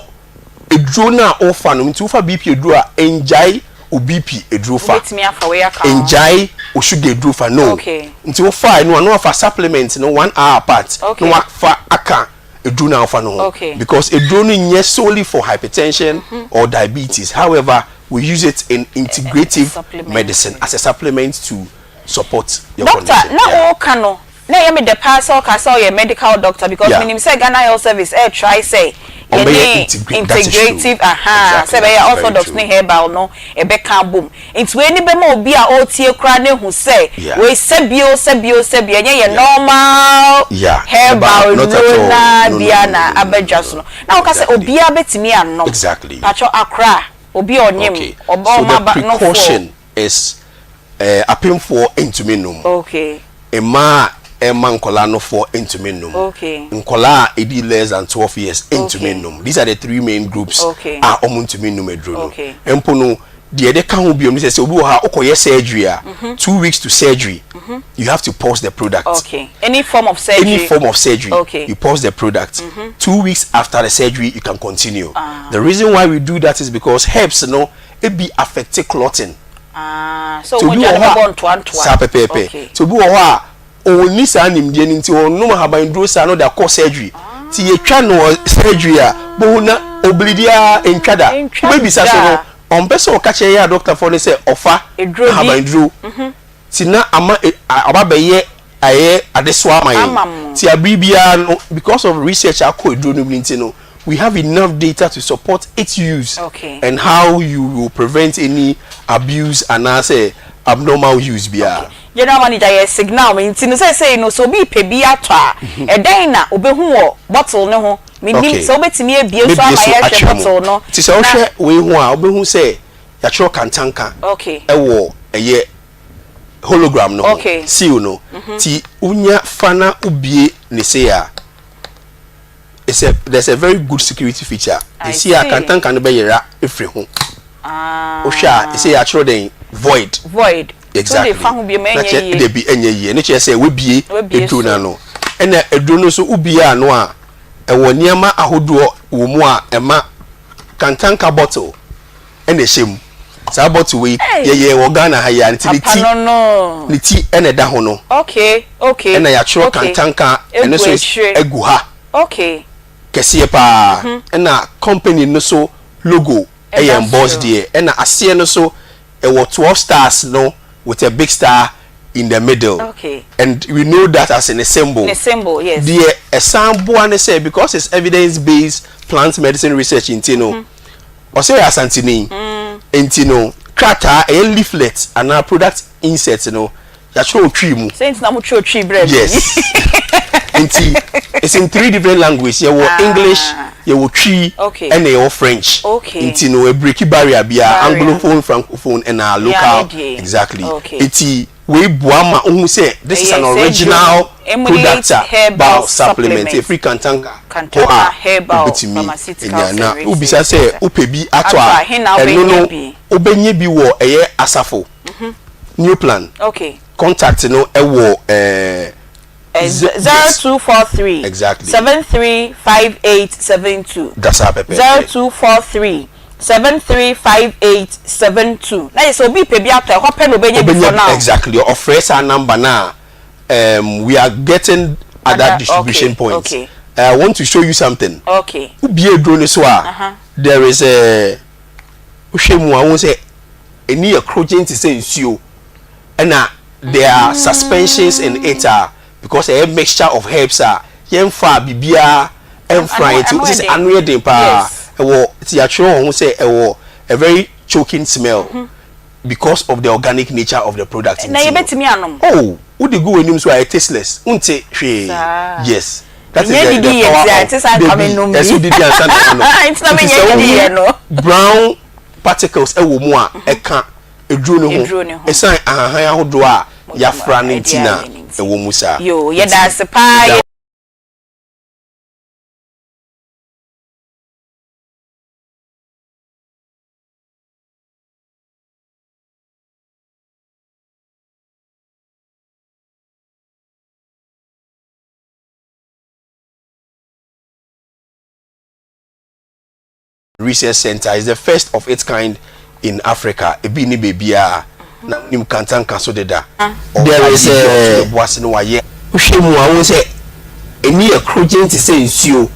eduro no a wofa no nti wofa BP eduro a ngyae wo BP eduro fa. Wobɛtumi afa wei aka ho. Ngyae wo sugar eduro fa no. Okay. Nti wofa ɛno a na wafa supplement no one hour apart. Okay. Na wafa aka. eduro no a wofa no ho Okay. because eduro no nyɛ solely for hypertension mm -hmm. or diabetes however we use it in integrative supplement. medicine as a supplement to support your Doctor, condition. na Yeah. woka no na ɛyɛ me dɛ paa sɛ ɔka sɛ ɔyɛ medical doctor because Yeah. menim sɛ Ghana Health Service ɛɛ try sɛ Ɔmbɛyɛ yɛne integrate, that is true. integrative ahaa Exactly, sɛ that ɛbɛyɛ is very orthodox true. ne herbal no ɛbɛka abom nti wei ni bɛma obi a ɔretie koraa no ahu sɛ Yeah. wei sɛbio sɛbio sɛbio ɛnyɛ yɛ Yeah. normal Yeah, herbal herbal, not at nnuro all. naa No, no, bia no, na no, no, aba no, dwa no, so no. no na woka sɛ Exactly. obiara bɛtumi anom Exactly. pakyɛw akora obi a ɔnyem Okay. ɔba So ɔma the ba nofoɔ precaution is eh, apemfoɔ ntumi nnom. Okay. Mmaa a ɛma nkwadaa nofoɔ ntumi nnom. Okay. Nkwadaa a ɛdi less than 12 years ntumi Okay. nnom. These are the three main groups Okay. a wɔn ntumi nnom aduro no. Okay. Mpo no, deɛ ɛde ka ho bio ne sɛ sɛ obi wɔ ha a wokɔyɛ surgery a, two weeks to surgery, you have to pause the product. Okay. Any form of surgery. Any form of surgery, Okay. you pause the product. 2 weeks after the surgery, you can continue. The reason why we do that is because herbs no, ebi affect clotting. Ah, so Nti obi mogya wɔ no hɔ bɛbɔ a ntoantoa. saa pɛpɛɛpɛ. Okay. Nti obi wɔ hɔ a ɔnni saa nimdeɛ no nti ɔnom ahabanduro saa na ɔde akɔ surgery. Nti yɛtwa no wɔ surgery a, bohu na oblidi ara ntwa da. Ntwa Wobɛbisa so no, da. ɔmpɛ sɛ ɔka kyerɛ yɛn adɔkotafoɔ no sɛ ɔfa Eduro bi. ahabanduro. Nti na ama e, aba bɛyɛ ayɛ adesoa ama yɛn. Ama mo. Nti abere biara no, because of research a akɔ aduro no mu no nti no, we have enough data to support its use Okay. and how you will prevent any abuse anaasɛ abnormal use biara. Okay. General manager yɛ signal me nti no seesei no sɛ obi repɛ bi atɔ a, ɛdɛn na obehu wɔ bottle no ho? Mennim Okay. sɛ wobɛtumi abue so Mebue ama so yɛahwɛ akyerɛ mo. bottle no Nti sɛ na. wohwɛ wei ho a, wobɛhu sɛ yɛatwerɛ kantanka Okay. wɔ ɛyɛ hologram no ho, Okay. seal no. Nti wonya fa na wobue ne sei a, it's a there's a very good security feature. I Esi a see. kantanka no bɛyera efiri ho. Ah. Wohwɛ a esi yɛatwerɛ dɛn void. Void. Exactly. So de fa ho bio ma Na ɛnyɛ kyerɛ yie. dabi ɛnyɛ yie. Ne kyerɛ sɛ wabie Wabie eduro so. no ano. Ɛna eduro no nso wobie ano a ɛwɔ nneɛma ahodoɔ wɔ mu a ɛma kantanka bottle ɛna ɛhyɛ mu. Saa bottle wei yɛyɛ wɔ Ghana ha yi a nti ne Papa ti no no. ne ti ɛna ɛda ho no. Okay, okay. Ɛna yɛatwerɛ okay. kantanka ɛno Egu nso akyire. agu ha Okay. kɛseɛ paa. Ɛna company no so logo ɛyɛ Ɛda embossed soro. deɛ. Ɛna aseɛ no so ɛwɔ 12 stars no with a big star in the middle. Okay. And we know that as in a symbol. Ne symbol, yes. Deɛ ɛsan boa ne sɛ because it's evidence based plant medicine research nti no. Ɔsɛ ɔyɛ Asanteni nti no krataa ɛyɛ leaflet anaa product insert no yɛatwerɛ wɔ Twi mu. Sɛ nti na mo twerɛ Twi brɛ me yi. Yes. Nti it's in three different language yɛwɔ English, yɛwɔ Twi Okay. ɛna yɛwɔ French. Okay. Nti no ɛbreki barrier biara, Barrier. Anglophone, Francophone ɛna Yeah, local. ne deɛ. Exactly. Okay. Nti Wei boa ma wohu sɛ this is an Ɛyɛ sɛ original Emulate product a Herbal bowel supplement Supplement. ɛfiri Kantanka hɔ Kantanka a Herbal wobɛtumi Pharmaceutical anya. Na Services wobisa sɛ wopɛ bi atɔ Atɔ a, a, he na ɛno wobɛnya no bi? wobɛnya bi wɔ ɛyɛ Asafo, New Plan. Okay. Contact no ɛwɔ ɛɛ. 0243 Exactly. 735872. Da saa pɛpɛɛpɛ. 0243 735872. Na yɛ sɛ obi pɛ bi atɔ ɛhɔ pɛ na obɛnya bi for now. Exactly. Ɔfrɛ saa number na we are getting other Other- distribution okay, points. okay. I want to show you something. Okay. Wobie aduro no so a, Uh-huh. there is a wohwɛ mu a wohu sɛ ɛni yɛ krogyen te sɛ nsuo ɛna there are suspensions in it a because ɛyɛ mixture of herbs a yɛnfa biribiara ɛnfra yɛn ti Ano- sɛ ano yɛ ano yɛ den paa Yes. ɛwɔ ti yɛatwerɛ wɔn ho sɛ ɛwɔ a very choking smell because of the organic nature of the product Na nti no. yɛbɛtumi anom. Oh, wode gu w'anim so a ɛyɛ tasteless wonte hwee Saa. yes that is Menyɛ the the didi yɛ power nti a of ɛte saa nka dabi menom bi. ɛsɛ wodidi ansa na woanom Nti na nti menyɛ sɛ didi yɛ wohu no. brown particles ɛwɔ mu a ɛka aduro no Aduro ho no ho. ɛsiane ahahan ahodoɔ a yɛafra no Ɛde nti na ayɛ no nti. ɛwɔ mu saa Yoo, nti yɛda ase paa. yɛda Research Center is the first of its kind in Africa. Ebi ni baabiara na wonim Kantanka so deda. There is a ɔto ne bo ase na wayɛ. Wohwɛ mu a wohu sɛ Ani yɛ korogyenn te sɛ nsuo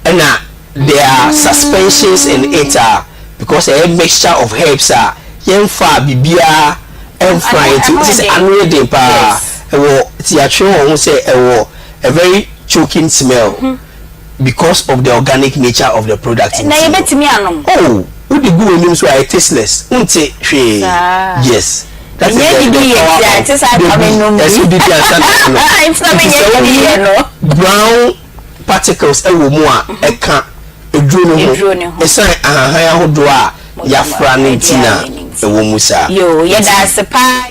ɛna there are suspensions in it a because ɛyɛ mixture of herbs a yɛnfaa biribiara ɛnfraeɛ nti wote sɛ ano yɛ den paa ɛwɔ nti yɛatwerɛ wɔ ho sɛ ɛwɔ a very choking smell because of the organic nature of the product nti Na no yɛbɛtumi anom? oh wode gu w'anim so a ɛyɛ tasteless wonte hwee yes. That is Menyɛ the didi the yɛ power nti a of ɛte saa nka dabi menom bi. ɛsɛ wodidi ansa na woanom. Nti na Nti menyɛ sɛ didi yɛ wohu no. brown particles wɔ mu a ɛka aduro no ho Aduro no ho. ɛsiane ahahan ahodoɔ a Mogya mu yɛafra no a ɛde nti na ayɛ no nti. ɛwɔ mu saa. Yoo yɛda Nti. ase paa.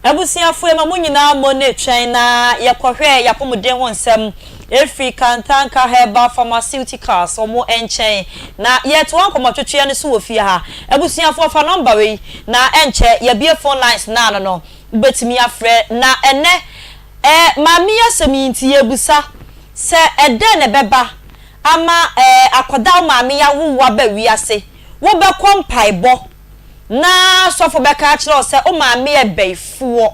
Abusuafo yɛma mo nyinaa mo ne twɛn na yɛkɔhwɛɛ y'apɔmuden ho nsɛm ɛfiri Kantanka Herbal Pharmaceuticals wɔn nkyɛn na yɛtoa nkɔmmɔtwetweɛ no so wɔ fie ha. Abusuafoɔ fa nɔmba wei na ɛnkyɛ yɛabue phone lines no ano no wobɛtumi afrɛ na ɛnɛ eh, maame yi asɛm yi nti yɛrebisa sɛ ɛdɛn na ɛbɛba ama eh, akwadaa wo maame yi awo wo aba wiase wobɛkɔ mpaebɔ na sɔfo bɛka akyerɛ wo sɛ wo maame yɛ bayifoɔ,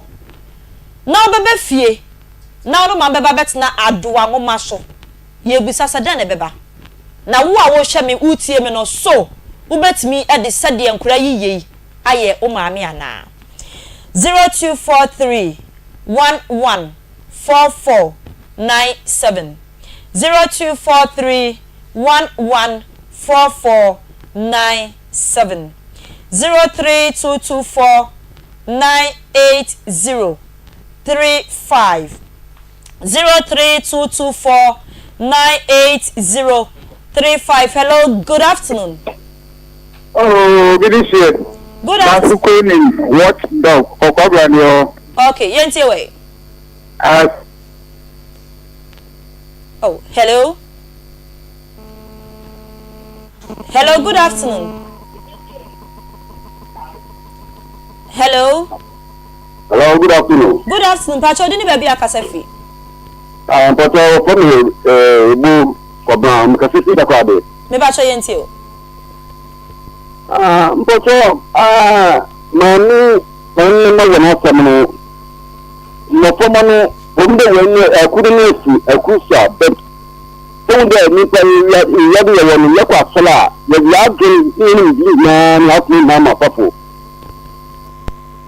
na wobɛba fie na wo ne wo maame bɛba abɛtena adowa nwoma so. Yɛrebisa sɛ, dɛn na ɛbɛba? Na wo a worehwɛ me, woretie me no, so wobɛtumi de sɛdeɛ nkwadaa yi yɛ yi ayɛ wo maame anaa? 0243 11 44 97 0243 11 44 97. 7 0 3 2 2 4 9 8 0 3 5 0 3 2 2 4 9 8 0 3 5 Hello, good afternoon. Oh, good evening. Good afternoon. Baako ni what dog kɔkɔ abira ni ọ. Okay, yẹn ti wẹ̀. Oh, hello. Hello, good afternoon. Hello. Hello, good afternoon. Good afternoon. Pacho, di ni baabi akasa fi. Ah, Pacho, fɔ mi eh ebu kɔbran, mo kasa fi dakɔ ade. Me pacho yɛn ti o. Ah, mpacho, ah, maame, maame na wɔn asɛm no, mmɔframma no, wɔn de wɔn akuru no esi akuru so a, but Wohu dɛ nyimpa yi, wiadze yɛwɔ no, yɛkɔ asɔr a, yɛdze y'adwen nye hɛn nyimdzee nyina na yɛato hɛn ma asɔfo.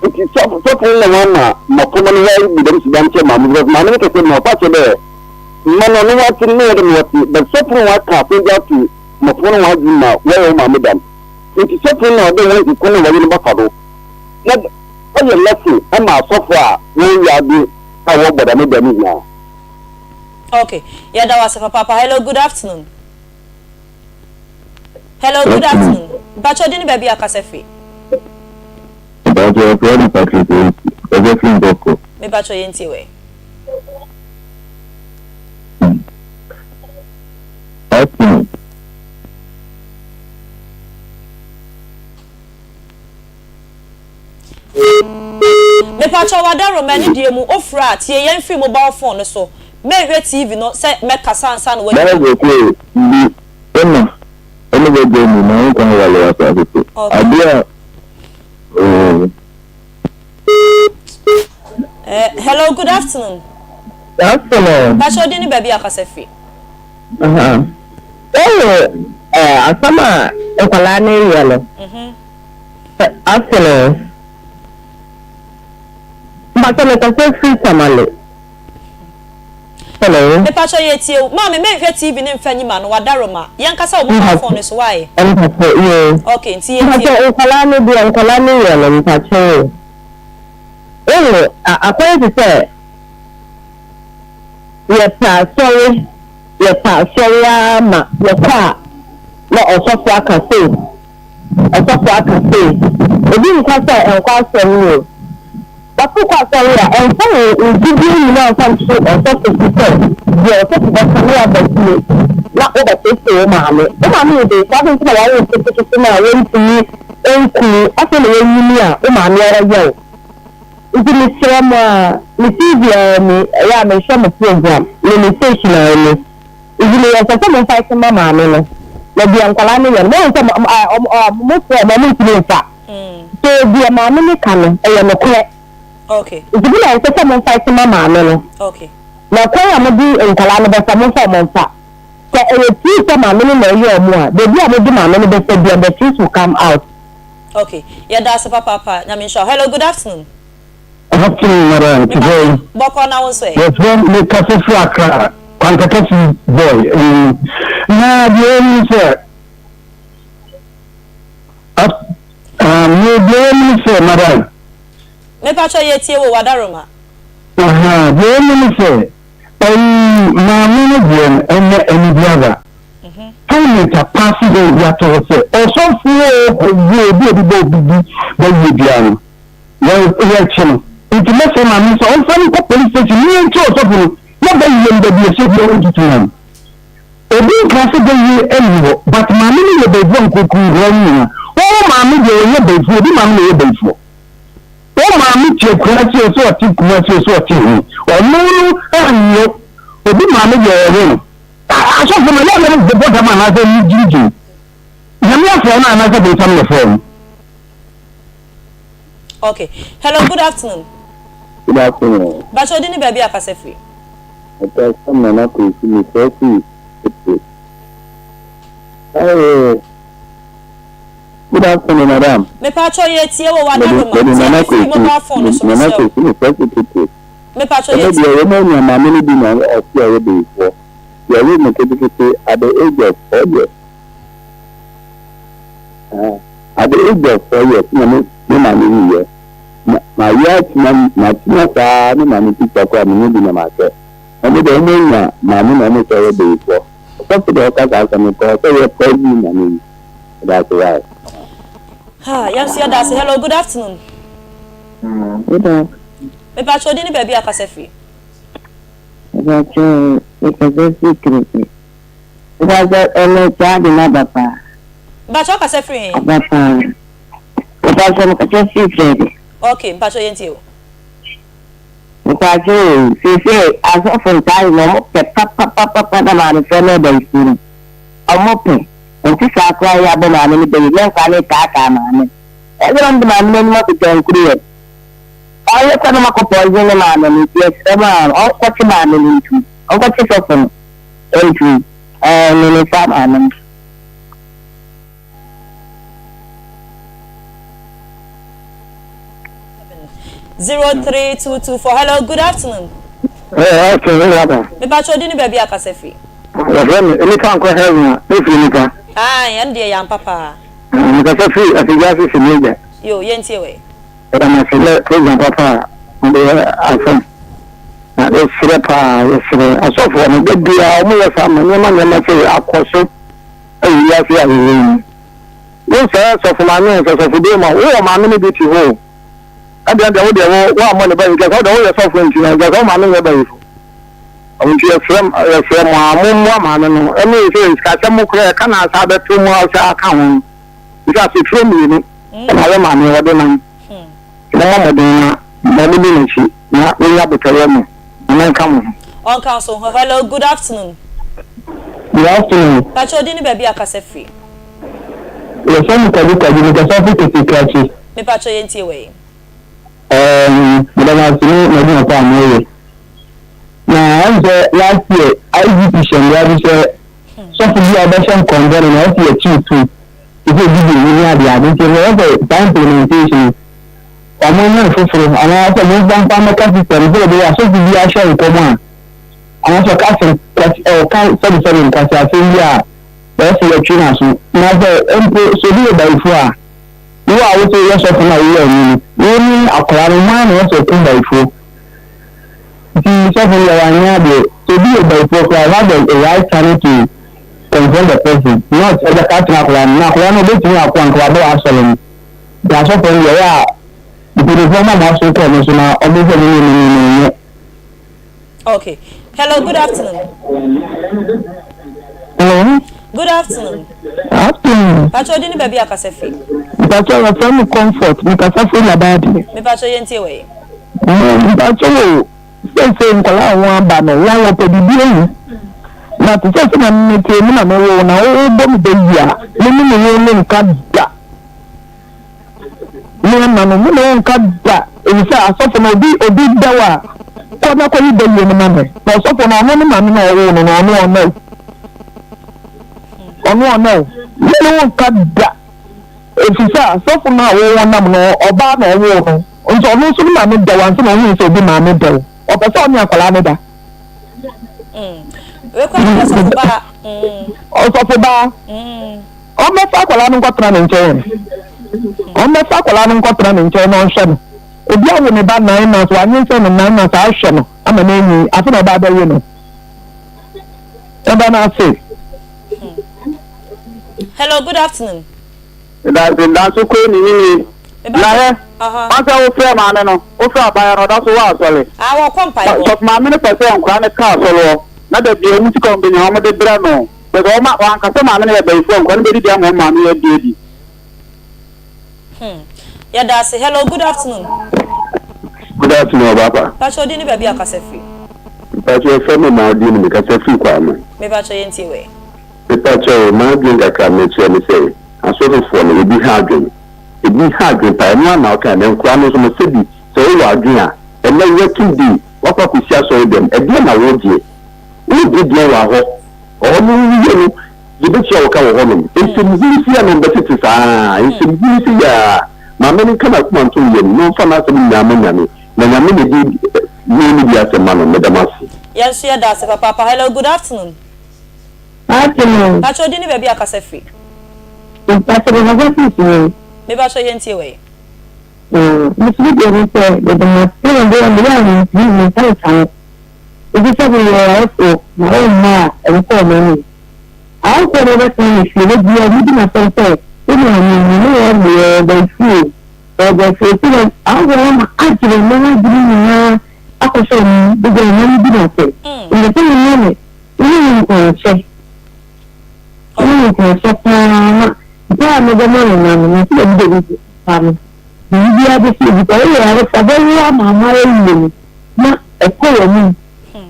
Ntsi sɔfo sɔfo no na wɔama mboframba no wɔabu dɛm suban no kyerɛ maame no because maame no kɛsɛ ma ɔfa kyerɛ dɛ mma no ɔno wɔatse no na ɔyɛ dɛ ma wɔtse but sɔfo no wɔaka asɛm bi ato mboframba no hɔn adwen mu ma wɔyɛ wɔn maame dɛm. Ntsi sɔfo no na ɔwɔ dɛ wohu kwan a wɔnye no bɛfa do na ɔyɛ lesson ma asɔfo a wɔwɔ wiadze a wɔbɔ dɛm bra no nyina. Okay, yɛda wo ase papaapa. Hello, good afternoon. Hello, good afternoon. Mpakyɛ ɔde ne baabi akasa firi. Mpakyɛ ɔfrɛ no Patrick Owusu, ɔbɛ firi Nkɔkɔ. Mepakyɛ yɛn tie wɛ. Afternoon. Mepakyɛw w'adaworoma ɛne deɛ mu ofura a tie yɛn firi mobile phone no so menhwɛ TV no sɛ mɛkasa ansa na w'ani Bible se, Di wo na ne w'agya ni na wo nkwa nware wɔ asase so. Okay. Adeɛ a oo. Eh, hello, good afternoon. Good afternoon. Pakyɛw din ne baabi a kasa firi. Aha. Wohu eh, asɛm a nkwadaa no reyɛ no. Mhm. Afternoon. Mpakyɛ mekasa firi Tamale. Hello. Mepakyɛ yɛ tie wo. Maame menhwɛ TV no nfa nyi m'ano wadaroma. Yɛnkasa wɔ mobile phone no so why? Mpakyɛ yoo. Okay nti yɛ tie wo. Mpakyɛ nkwadaa no deɛ nkwadaa no yɛ no mpakyɛ o. Wohu akɔyɛ te sɛ yɛpɛ asɔre yɛpɛ asɔre ara ma yɛkɔ a na ɔsɔfo aka sei. Ɔsɔfo aka sei. Obi nka sɛ ɛnkɔ asɔre o. But wokɔ asɔre a, ɛmfa wo wo gyidie nyinaa mfa nto ɔsɔfo so sɛ deɛ ɔsɔfo bɛka no woaba fie na wobɛteetee wo maame. Wo maame yɛ dɛn? Saa adɛn nti na wawo wo ketekete no a wontumi nku wo? Afei na wanyini a wo maame ara yɛ wo. Nti mesrɛ mo a, me TV ara ni, ɛyɛ a mehwɛ mo program ne me station ara ni. Nti meyɛ sɛ sɛ mo fight ma maame no na deɛ nkwadaa no yɛ no moahu sɛ mo frɛ ɔmo ɔmo ntumi nfa so deɛ maame no ka no ɛyɛ nokorɛ Okay. nti mo na ɛsɛ sɛ mo fight ma maame no. Okay. Na kwan a mode nkwadaa no bɛfa, momfa wɔn mfa. Sɛ ɛyɛ true sɛ maame no na ɛyɛ wɔn a, baabi a mode maame no bɛfa biara, the truth will come out. Ok, yɛda ase papaapa, Nyame nhyira wo. Hello, good afternoon. Afternoon, madam. Te sɛ. Bɔkɔ na wo nso ɛ? Yɛfrɛ me kasa firi Accra, Kwantakasi boy. Na deɛ ɛmu sɛ, deɛ ɛmu sɛ, madam. Mepakyɛ yɛtie wo, Wadaroma. Ahaa, deɛ ɛmu ne sɛ, ɛyi maame no deɛ no ɛnyɛ anibiaba. Parliament apaase bill bi ato hɔ sɛ ɔsɔfoɔ o, obi a obi bɔ obi bi bɛyɛ biara no, yɛrekye no. Nti mɛsrɛ maame no sɛ ɔmfa no nkɔ police station ne yɛnkye ɔsɔfo no na bɛyɛ no baabi ɛsɛ biara ɔntutu no. Obi nkaa sɛ bɛyie nni hɔ but maame no yɛ bayifoɔ nkoku nkwadaa no nyinaa. Wo maame deɛ ɔnyɛ bayifoɔ, obi maame na ɛyɛ bayifoɔ. Wo maame te Akurase o sɛ ɔte Kumasi o sɛ ɔte he, ɔno no annyɛ obi maame deɛ ɔyɛ no. Asɔfo no yɛ na bobɔ dam anaasɛ ɔmo gyirigyiri. Nyame afrɛ no anaasɛ bonsam na ɛfrɛ no. Okay. Hello, good afternoon. Good afternoon. Bacho di ni baabi akasa firi. Ɛtɔ sɛ Nana Kwesi mi fɛ fi Epe. Ɛɛ Good afternoon, madam. Mepacho yɛ tie wɔ w'adaroma. Tie me firi mobile phone so mesrɛ wo. Nana Kwesi me fɛ fi Epe. Mepacho yɛ tie. Ɛnɛ deɛ wɔn anya maame no bi na ɔsi ɔyɛ beyifoɔ. Yɛwo me ketekete at the age of 4 years. Uh, at the age of 4 years na me me maame wuyɛ. Ma mayɛ atena matena saa me maame picture koraa me bi na mahwɛ. Ɛno deɛ wɔn anya maame na wɔn sɛ ɔyɛ beyifoɔ. Ɔsɔfo deɛ ɔka saa asɛm no kɔ sɛ yɛ poison maame yi. That's why. Ha, yɛn nso yɛda ase. Hello, good afternoon. Good afternoon. Mepacho di ne baabi akasa firi. Mepacho mekasa firi Kirikiri. Mepacho ɛnɛ saa de no aba paa. Mepacho akasa firi he? Aba paa. Mepacho mekasa firi Fɛde. Okay, mepacho yɛn tie o. Mepacho o, seesei asɔfo ntaade no ɔmo pɛ papapapapa na maamefrɛ no ɛda nsuo no. Ɔmo pɛ. Ɛnte saa koraa yɛ abɔ maame no bɛyɛ na nkwadaa no retaataa maame no. Ɛsɛ na ɔmo de maame no anim akotwa nkuru yɛ. Ɔyɛ kɔ na ɔmo akɔ poison ne maame no nti yɛsrɛ mo a ɔnkɔkye maame no ntum. Ɔnkɔkye sɔfo no ntum. Ɛɛ ne ne saa maame no. 03224 hello good afternoon. Ɛɛ afternoon ne aba. Mepakyɛ odi ne baabi akasa firi. Wɔfrɛ me nipa nkɔ heaven a mefiri nipa. Ae ɛno deɛ yɛ ampa paa. Mekasa firi afigya ase si m'agya. Yo yɛntie wei. Yɛda mo ase dɛ program papa a mode yɛ asɛm na yɛsrɛ paa yɛsrɛ asɔfoɔ no da biara wɔn yɛ saa ma nneɛma nneɛma sei akɔ so wɔ wiase a yɛwɔ yi mu. Wo sɛ sɔfo maame o sɛ sɔfo bi ma wo wɔ maame no bi te hɔ o ɛdeɛ deɛ wo deɛ wo wo ammɔ ne ba yi nkyɛ sɛ wo deɛ woyɛ sɔfo nti na nkyɛ sɛ wo maame nyɛ bayifo nti yɛsrɛ yɛsrɛ mo a mo mmoa maame no ɛne sɛ sikasɛm koraa ɛka na asa abɛto mu a sɛ aka ho no sɛ aseturo mmienu ɛna yɛ maame wɔde nam mommɔ mmɔden na ma mo di n'akyi na wɔnya abotɔyɛ mu na menka mo ho. Ɔnka nso ho. Hello, good afternoon. Good afternoon. Pakyɛ odin ne baabi a kasa firi. Yɛfrɛ me Kwadu Kwadu, mekasa firi Tete Krakye. Mepakyɛ yɛntie wei. Ɛɛm, meda mo ase ne mo adwuma pa a moyɛ. Na ɛm sɛ last year IGP hyɛ mmara bi sɛ sɔfo bi a ɔbɛhyɛ nkɔmbɔne no ɔsɛ yɛkyew tom te sɛ video yi ne ade ade nti ɛsɛ sɛ saa implementation no wɔn nyɛ foforo anaasɛ wɔn mfa mfa mmɛka system sɛ ɛbɛyɛ asɔfo bi ahyɛ nkɔm a anaasɛ ɔka asɛm ɔka sɛbesɛbe nkwaseasɛm bi a wɔsɛ yɛtwe n'aso na sɛ mpo sɛ obi yɛ bayifo a wo a wosɛ woyɛ sɔfo no a woyɛ anyi no wo ne akwadaa no hwan na wɔsɛ ɔkum bayifoɔ nti sɔfo no deɛ wanyɛ adeɛ sɛ obi yɛ bayifoɔ koraa have the right channel to confront the person not ɛbɛka akyerɛ akwadaa no na akwadaa no obetumi akɔ anka wabɔ w'asɔre no nti asɔfo no deɛ ɛyɛ a mpanimfoɔ ma mo aso kɔ ɔmo so na ɔmo hwɛ mo nneɛma mu na ɛnyɛ. Okay. Hello, good afternoon. Hello. Good afternoon. Afternoon. Pacho di ni baabi akasa fi. Mpacho yɛfrɛ me Comfort, mekasa firi Labadi. Mepacho yɛntie wɔ yi. Mpacho o, seesei nkwadaa a wɔn aba no, wɔn wɔpɛ biribi ahu. Na te sɛ sɛnea mete me na mewo na wobɔ me bɛ yi a, me ne me yere ne nka da. Me ama no, me ne wo nka da. Efisɛ asɔfo no, obi obi dɛw a. Kɔ na kɔyi bayie no ma me. Na ɔsɔfoɔ no, ɔno ne maame no a ɔwoo no no, ɔno ɔnnɛ wo. Ɔno ɔnnɛ wo. Me ne wo nka da. Ɛfiri sɛ asɔfo no a wo wɔnam no, ɔbaa na ɔwoo no. Nti ɔno nso ne maame dɛ wo ansa na ɔhuu sɛ obi maame dɛ wo. Ɔpɛ sɛ ɔne akwadaa no da. Ɔsɔfo baa. Ɔmmɛfa akwadaa no nkɔtena ne nkyɛn ɛ. Ɔmmɛfa akwadaa no nkɔtena ne nkyɛn na ɔnhwɛ no. Obi awo ne ba nine months, wanyinsɛn no nine months, ahwɛ no ama no anyin, afei na ɔba abɛwe no. Ɛda no ase. Hello, good afternoon. Danse danso kɔ ni ni ni. Na hɛ, wansɛ wofrɛ maame no, wofrɛ abaayewa no, ɔda so wɔ asɔre. Ah, wɔkɔ mpaebɔ. Sɔfo maame no pɛ sɛ nkwadaa no ka asɔre hɔ, na da biara wɔn sika a wɔbɛnya wɔde brɛ no. Kyerɛ sɛ wɔma wanka sɛ maame no yɛ bayifoɔ a, nkwadaa no bɛdidi ama wɔn maame adi adi. Hmm. Yɛda ase. Hello, good afternoon. Good afternoon, Ɔbaapa. Mpakyɛ wo din ne baabi a kasa firi. Mpakyɛ yɛfrɛ me Maldini, me kasa firi Kwame. Mepakyɛ yɛntie wɛ. Mepakyɛ o, m'adwen kakra a mekyerɛ ne sɛ, asɔfofoɔ no, ebi ha adwen. Ebi ha adwen paa, ɛno ara na wokae, na nkoraa no nso no, sɛbi, sɛ wowɔ adwen a, ɛnnɛ working day, woakɔ akɔsi asɔre dɛm, ɛdeɛn na woregyeɛ? Woregye deɛn wɔ hɔ? Ɔhɔ no wowie no, yɛbɛtua wo ka wɔ hɔnom. Nsɛmhunu sei a na wɔbɛtete saa ara, nsɛmhunu sei ara. Maame no nka n'akoma nto ne yam na ɔmfa n'asɛm nyinaa mma Nyame, na Nyame na ɛdi wei ne bi asɛm ma no. Meda mo ase. Yɛn nso yɛda ase papaapa. Hello, good afternoon. Afternoon. Pakyɛ wo din ne baabi a kasa firi. Mpakyɛ me kasa firi Sunyani. Me pakyɛ yɛn tie wɔ yi. Me nso me deɛ ne sɛ meda mo ase na deɛ meyɛ a mentumi me nsa nka ho efisɛ meyɛ ɔyarefoɔ na wo mma a ɛwɔ sɛ wɔn anim awofoɔ na wɔbɛtena me fie da biara wɔdi m'asɛm sɛ wo maame me ne wɔn deɛ ɔba fie ɔba fie nti na awofoɔ no ama agyere me adwene nyinaa akɔhyɛ wɔn mu da biara wɔn di m'asɛm mepɛ sɛ menya me me ne me nkwanhyɛ Ɔno yɛ nkuranhyɛ paa na mpae a mebɔ ma no na no, mente dɛ mede bi pa no. Biribiara bɛsi obi pa. Woyɛ yarefo a, bɛwo ama ama awie no na ɛkɔ w'anim.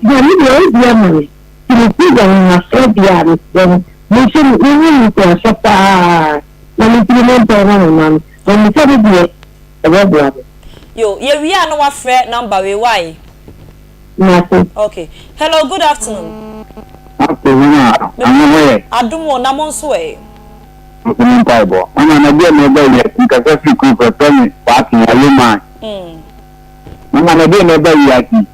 Nyame deɛ ɔyɛ bi ama me. Nti me program no masrɛ deɛ a mesrɛ no monhyɛ me monyɛ me nkuranhyɛ paa na mentumi mmɔ mpae ma me mma no. Na misa me deɛ ɛbɛboa me. Yo, yɛwie a na wafrɛ number wei wai? Mate. Ok. Hello, good afternoon. Afternoon a, ano ho yɛ. Adom o, na mo nso ɛ? Nso me mpaebɔ. Mama anadwo a meba wiase nkasa firi kuro fɛ frɛ me Kwaaten Ayoman. Mama anadwo a meba wiase.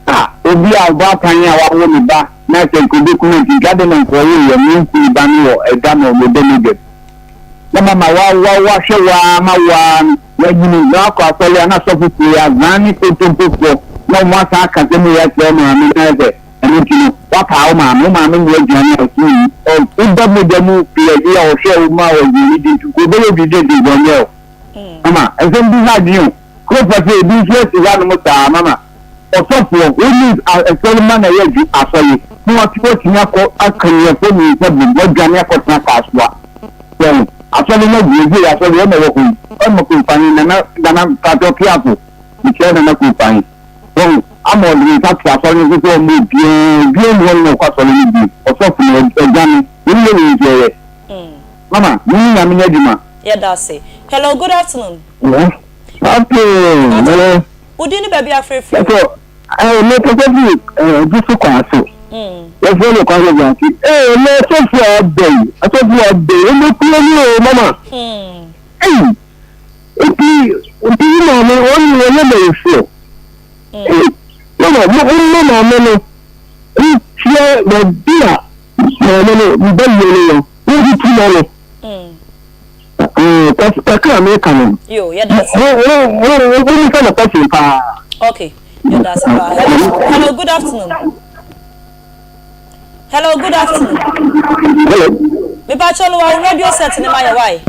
Ah, obi a ɔbaatan a wawo ne ba na sɛ nka obeku no nti nka adɛn na nka ɔwoo yɛn na ɔnku ne ba no wɔ ɛda ma ɔda mu dwam. Na mama wa wa wahwɛ wo ara ma wo ara no wanyini na wakɔ asɔre a na asɔfo pii azan ne kontompofoɔ na wɔn asan aka asɛm wei akyerɛ wo maame na ayɛ sɛ ɛno nti no wapaa wo maame, wo maame noa aduane a ɔtumi yi ɔ woba mogya mu pii ayi a ɔhwɛ wo ma wɔ aduane di nti nka ɔbɛyɛ biribi nti nka ɔnyɛ o mama nsɛm bi ha adwene o kuro fa sɛ ebi nso asi hɔ anom saa mama Ɔsɔfoɔ, wo ne asɔremma na ɛyɛ adwu asɔre, na wate watumi akɔ akanniafoɔ mmiensa bom, wadwane akɔtena Kasoa. Wahu? Asɔre no agu, ɛgyei asɔre, ɛna ɛwɔ hɔ yi. Ɛma Komfani, Nana, Nana, mpakyɛw Kiafo, mekyerɛ Nana Komfani. Wahu? Ama ɔde ne nsa to asɔre no so sɛ ɔmma obiara, obiara nni hɔ nom a ɔkɔ asɔre no bio. Ɔsɔfo no, ɔdwane. Wei yɛ wei nso ɛyɛ. Mama, me ne Nyame nyɛ adwuma. Yɛda ase. Hello, good afternoon. Hello. Afternoon, hello. Wo din ne baabi a frɛ firi o. Ɛtɔ ɛɛ me kasa firi ɛɛ Dufo kwan so. Yɛfrɛ no Kwame Gyakye. Ee ɛnɛ asɔfo a aba yi asɔfo a aba yi ɛnɛ kuro ni o mama. Ei nti nti wo maame wɔn ni wɔnyɛ mɛyifoɔ. Ei mama mo mo maame no nkyerɛ baabi a maame no mba yie no wɔ wɔn tutu ma no. Kakra a meka no. Yo, yɛda ase. Womisa no question paa. Okay, yɛda ase paa. Hello, hello, good afternoon. Hello, good afternoon. Hello. Mepa kyɛw lower wo radio set ne ma yɛ why?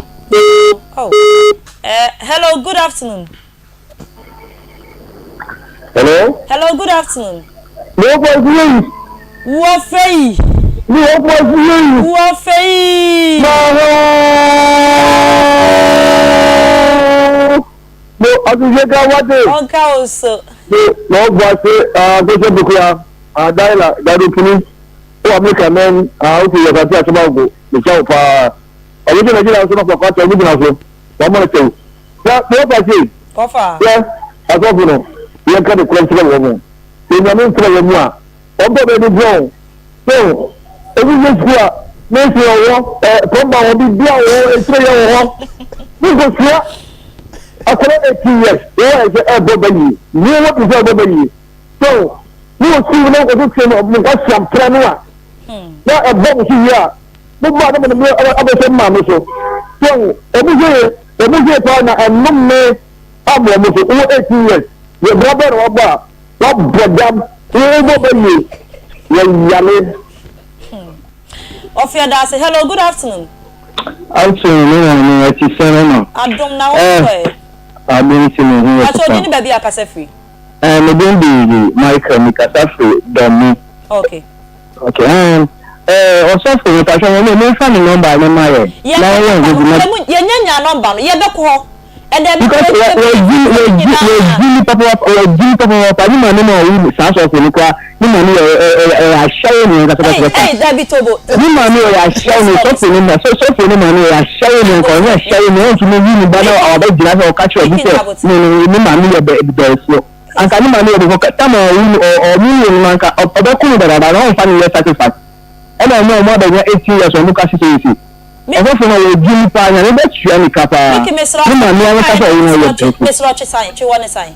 Oh. Eh, hello, good afternoon. Hello. Hello, good afternoon. Mo fọ sí yìí. Wọ fẹ́ yìí. Mo fọ sí yìí. Wọ fẹ́ yìí. Mo ɔtí ká wáte. Ɔnka o so. Mo na ɔbɔ ase akosɛ bukura adaila dadopini wɔ Amerika mɛn a wofi yɛ fati asoma go mekyɛ wo paa. Ɔbɛkyɛ Nigeria nso na papa kyɛ ɔmo gyina so wɔn mo no kyɛw. Na mo fɔ se. Kɔfa. Yɛ asɔfo no. Yɛnka nokorɛ nkyerɛ wɔn. Sɛ Nyame mfrɛ wɔn a, wɔn pɛ baabi brɛ wɔn. So obi wie sukuu a, nurse wɔ hɔ, ɛ plumber wɔ hɔ, biribiara wɔ hɔ, etire yɛ wɔ hɔ. Monkɔsua. Akwadaa 18 years, wɔwɔ ayɛ sɛ ɛrebɔ ba yie. Wo wɔ te sɛ ɛrebɔ ba yie. So mowɔ sukuu na mokɔso sua mo nkwaseampra no a, na ɛbɔ mo so wie a, mo ba no mo ne mo abɛhyɛ mo maame so. So wɔn hwɛ yie, wɔn hwɛ yie paa na ɛnome abɔ wɔn so. Wowɔ 18 years, yɛ bra bɛn na wabɔ a, wabɔ dam, wobɔ ba yie, yɛyale. Ɔfi ɛda ase. Hello, good afternoon. Afternoon, me maame, ɛte sɛn mama? Adom na wo nso ɛ? Adom nti me ho yɛ Pakyɛ papa. odin ne baabi a akasa firi? Eh, me din de Michael, me kasa firi Dɔme. Okay. Okay, um, eh, ɔsɔfo no pakyɛ wɔn mo nfa ne nɔmba no ma yɛ. Yɛ Na wɔn nɔmba yɛ no, yɛ nya nya nɔmba no, yɛ bɛ kɔ hɔ. Ɛdɛ bɛ Because kɔ wɔ yɛ wɔ gyi wɔ gyi wɔ gyi ni papapapa wɔ gyi ni papapapa ne maame na ɔwu saa sɔfo no kora ne maame yɛ ɛ ɛ ɛ ahyɛwo ne ankasa Ei kasakasa ei dabi tobo. ne maame yɛ ahyɛwo ne sɔfo no ma sɔfo no maame yɛ ahyɛwo ne anka ɔnyɛ ahyɛwo ne ɔntumi yi ne ba na ɔbɛ gyina sɛ ɔka kyerɛ obi sɛ ne ne ne maame yɛ bɛ bɛɛfoɔ anka ne maame yɛ bɛfɔ tama ɔwu no ɔ ɔmo wu no anka ɔbɛko no dadaada na ɔnfa ne yɛ sacrifice ɛna ɔmo a ɔmo abɛnya 18 years ɔmo ka sisi sisi Ɔsɔfo no ɔwɔ gyimi paa nyame bɛ tua ne ka paa Mickey mesrɛ ne maame ankasa ɔwo no ɔyɛ brɛfo. Mesrɛ ɔtwe san twe wɔ ne san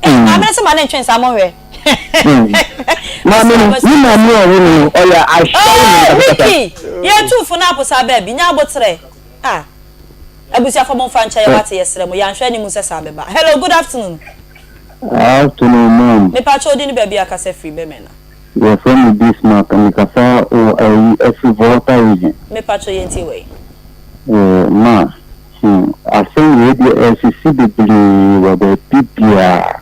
eh maame no sɛ ma ne ntwe nsa mo nhwɛ. Maame no ne maame ɔwo no no ɔyɛ ahyɛwo ne Oh nkasa kasa. Mickey yɛ tu fo na aposa baabi nya abotrɛ ah abusuafo mo nfa nkyɛ yɛ wate yɛsrɛ mo yɛanhwɛ anim sɛ saa bɛba hello good afternoon. Afternoon ma'am. Mepakyɛ odin ne baabi a kasa firi bɛmɛ na. Yɛfrɛ me Bismarck, mekasa wɔ ayi ɛfiri Volta region. Me patrɔ yɛn tie wei. Eh ma hmm asɛm wei deɛ ɛsisi bebree wɔ baabi biaa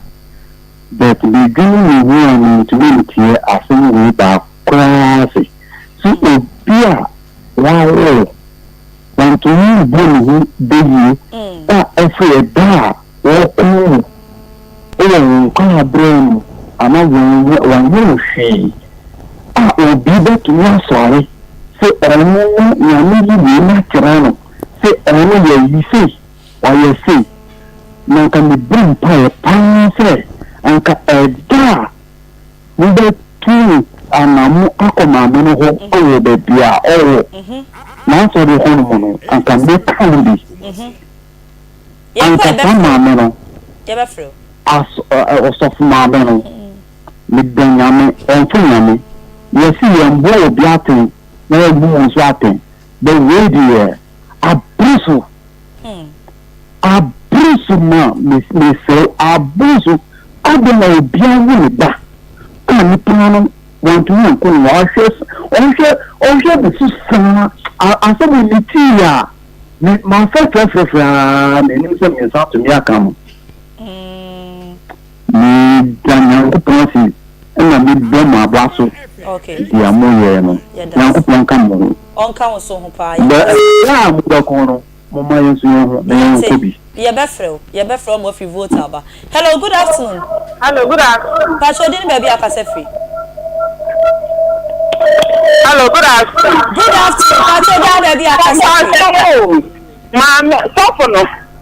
but me dwene me ho a mentumi nteɛ asɛm wei baako koraa ase sɛ obi a wawo wo wantumi mbɔ ne ho bayie a ɛfiri ɛda a wɔko wo wɔ wo nkwadaa-berɛ mu anaa wɔanyɛ wɔanyɛ wo hwee a obi bɛtumi asɔre sɛ ɔno no Nyame yi wei no akyerɛ no sɛ ɔno yɛyi sei ɔyɛ sei na anka mebɔ mpaeɛ paa sɛ anka ɛda a mobɛtu anamo akɔ maame no hɔ wɔ baabi a ɔwɔ n'asɔre hɔ nom no anka mɛka ho bi. Ankasa maame no, as ɔsɔfo maame no, meda Nyame, ɔnto Nyame. Yɛse yɛmbu obi aten na yɛmbu wo nso aten, but wei deɛ aboro so, aboro so ma mesrɛ wo, aboro so. Adɛn na obiara wo ne ba a nipa no wantumi anko no, ɔhwɛ ɔhwɛ ɔhwɛ ne so saa, asɛm yi metii a. Me manfrɛfrɛfrɛfrɛ ara m'anim sɛ me nsa atumi aka no. Meda Nyankopɔn ase na mebɔ mo aba so deɛ moyɛɛ no. Nyankopɔn nka mo ho. Ɔnka wo so ho paa. Bɛ a mobɛkɔ no, momma yɛn nso yɛn ho na yɛnkɔ bi. Yɛbɛfrɛ wo, yɛbɛfrɛ wo ma wafiri Volta aba. Hello, good afternoon. Hello, good afternoon. Pakyɛ odin ne baabi a akasa firi. Hello, good afternoon. Good afternoon. Pakyɛ odin ne baabi a akasa firi. Maame sɔfo no,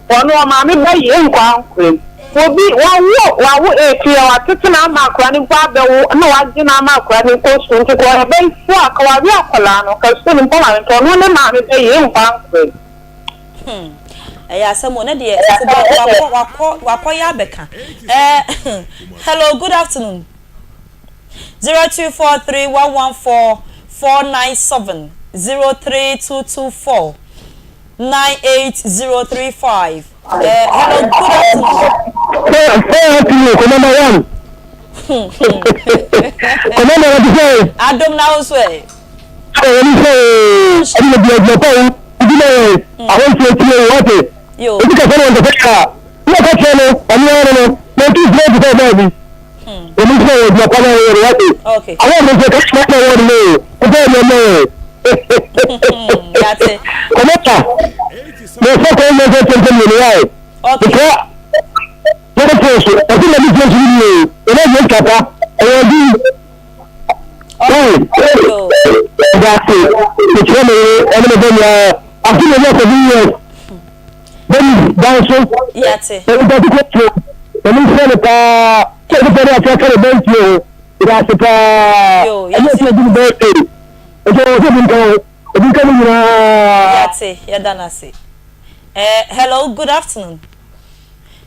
ɔno ɔmaame ba yi nkɔ ankorɛ mu. Obi wawo wawo efi a watete na ama akora no mpo abɛwo na wagye na ama akora no kɔ sukuu nti kɔ ɔyɛ bɛyifo a ka wawe akwadaa no ka sukuu no mpo maame nti ɔno ne maame ba yi nkɔ ankorɛ mu. Hmm ɛyɛ asɛm o ne deɛ sɔfo baako wakɔ wakɔ wakɔ yɛ abɛka ɛɛ hello good afternoon 0243 114 497 03224 98035 ɛɛ hello good afternoon. Fɛɛ fɛɛ number one. Kɔmanda wa ti sɛ. Adom na wo nso ɛ. Ɛwɔ ni sɛ ɛdi na bia bia pa wo di na yɛ ahontie tie wo wate obi kasa na ɔnkasa yɛ a na ɔka kyerɛ no ɔno ara no no na ɔtu gyina te sɛ ɔbaa bi ɛmu sɛ wɔ bia pa na wɔyɛ no wate awɔ mo sɛ kasa na wɔyɛ no ɔbaa bi ɔmɔ yɛ kɔmɔta na ɔsɛ kɔ yɛ sɛ tɛntɛn yɛ no yɛ ɛkɔ yɛ kɔ so ɔsɛ na bi kyerɛ so ni yɛ ɛna yɛ kapa ɛwɔ bi Medase, mekyerɛ me yere ɛne me ba nyinaa afe na ɛnyɛ 7 years. Bɛni dan so. Yɛte. Ɛni dase kɔ kyerɛ. Nyame nhyira no paa. Sɛ ɔde pɛ de akyɛ ka ne birthday ho. Meda ase paa. Yo, Ɛnyɛ yɛte. sɛ ɔdi ne birthday. Nti ɔwɔ sɛ obi nka ho. Obi nka ne nyinaa. Yɛate, yɛda no ase. Eh, hello, good afternoon.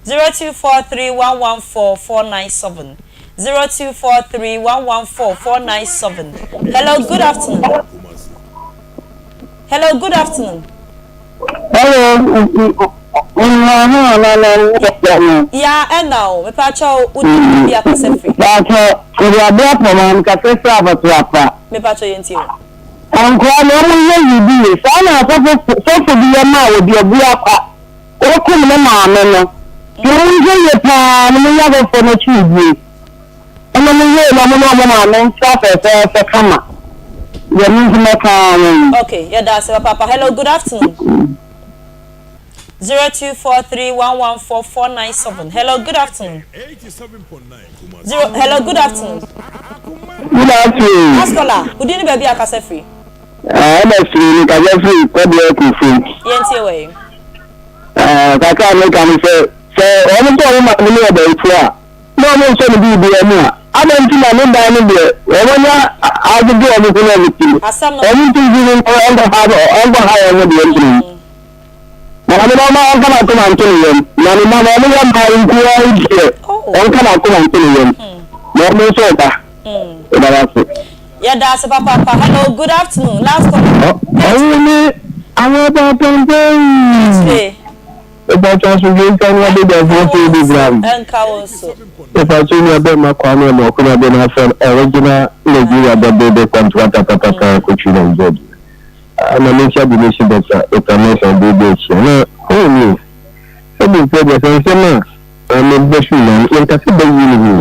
0243114497. 0243114497. Hello, good afternoon. Hello, good afternoon. Hello, Ya ɛna o, mepakyɛw wo din ne baabi a kasa firi. Pakyɛ, mede aboa pɔma, mekasa firi abɔtoafa. Mepakyɛw yɛntie wo. Nkoraa no ɔmo yɛ biribi yie, saa na asɔfo sɔfo bi yɛ maa obi ɔbua kwa, okum ne maame no, nti ɔmo nhwɛ yie paa na ɔmo nyɛ asɔfoɔ no akyiri die. Ɛna mo wiee na mo ne ɔmo maame ntra fɛfɛɛfɛ kama. Deɛ me nso mɛka ara ne no. Okay, yɛda ase papaapa. Hello, good afternoon. 0243114497. Hello, good afternoon. Zero, hello, good afternoon. Good afternoon. Last caller, wo din ne baabi a kasa firi? Ɛna firi mi kasa firi Kɔdeɛ Kufum. Yɛntie wɔ yi. Kakra a meka ne sɛ, sɛ wɔn sɛ wɔn maame no yɛ bɛyifoɔ a, na wɔnsɔ no biribiara mu a, adɛn nti na ne dan no deɛ wɔanya agyegye wɔn ho na wɔte mu? Wɔn nti nso no ɔnkɔha wɔn deɛ ntena mu. Maame no ɔma ɔnka n'akoma nto ne yam, na ne mma no wɔn yɛ mmaa nko ara deɛ ɔnka n'akoma nto ne yam, na wɔn nso ɔba. Yɛda wo ase. Yɛda ase papaapa. Hello, good afternoon. Last call. Ɔwo ne awɔ ba pɛmpɛn. Mepakyɛ asomdwoe nka ne abadwafoɔ fie bi bra me. Ɛnka wo nso. Mepakyɛ nua bɛma Kwame Amoako na bɛ na afrɛ no original Nigeria bɛ contractor papapa kotwi Nigeria deɛ. Ah na menhyia de mesi Doctor Otamesa ɔbɛ bi akyia na oh nie sɛbi mfɛ deɛ sɛ nsɛm a maame bɛ so nyinaa no yɛnka sɛ bɛyie ne ho o.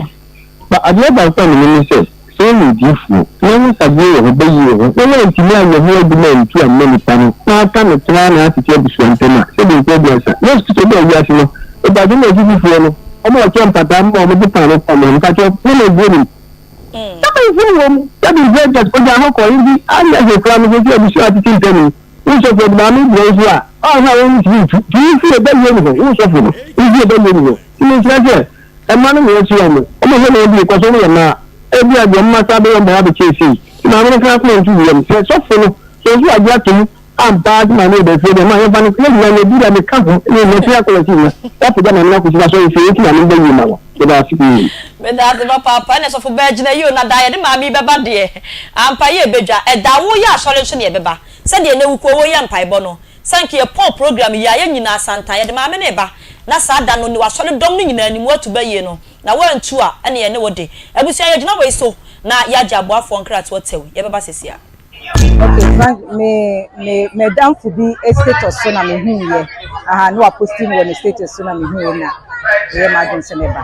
Ba adeɛ baako a menim ne sɛ, sɛ woyɛ odiyifoɔ, na wo nsadeɛ wɔ hɔ, bɛyie wɔ hɔ, na woantumi anyɛ ho adwuma antu amma nnipa no, na aka no tra na atete abusua ntam a, sɛdeɛ mfeɛ aduasa, Yesu Kristo baa wiase no, mpakyɛw na asukuufoɔ no, wɔn a wɔkyɛ mpataa ma wɔn de paanoo kɔ wɔn, mpakyɛw, na na ɛguo nim. Na bɛmfiri wɔn mu, sɛdeɛ mfeɛ aduasa, ɔgyaa hɔ kɔɔ, enti anyɛ hwee koraa no, seesei abusua a atete ntam yi, wo sɔfoɔ de maame gyina wo so a, ɔnha wo ntumi ntu, nti wo fie bɛyie ne hɔ, wo sɔfo no, wo fie bɛyie ne hɔ, nti mesrɛ sɛ, Mma no nyɛ nso wɔn. Wɔn hwɛ na wɔn di kɔ so wɔn yɛ mmaa. Ebia deɛ mma saa bɛyɛ wɔn bɛyɛ abɛkyɛ sei. Nti maame no kra koma ntu wiem. Sɛ sɔfo no sɛ ɔso agye atom ampa ara sɛ maame yɛ bɛfie deɛ ma yɛmfa no yɛ nyinaa nyɛ bi da meka ho ne nyɛ fie akɔla si nyina wapagya maame no akɔsi n'asɔre fie nti maame no bɛyie ma no. Meda ase pii. Meda ase papaapa ɛna sɔfo bɛɛ gyina yie o na da yɛde maame yi bɛba deɛ ampa yie bɛdwa ɛda wo yɛ asɔre nso na yɛbɛba sɛdeɛ ɛnɛ wukuo wo yɛ mpaebɔ no Sɛ anka yɛpɔn program yi a, yɛn nyinaa santan, yɛde maame no reba, na saa da no, ne w'asɔre dɔm no nyinaa anim, woatu ba yie no, na woantu a, ɛne yɛne wo de. Abusua, yɛgyina wei so na yɛagye aboafoɔ nkratoɔ tɛw. Yɛbɛba seesei ara. Okay Frank me me m'adamfo bi status so na me hu yɛ aha na waposti no wɔ ne status so na me hu yɛ na meyɛ m'adwene sɛ mɛba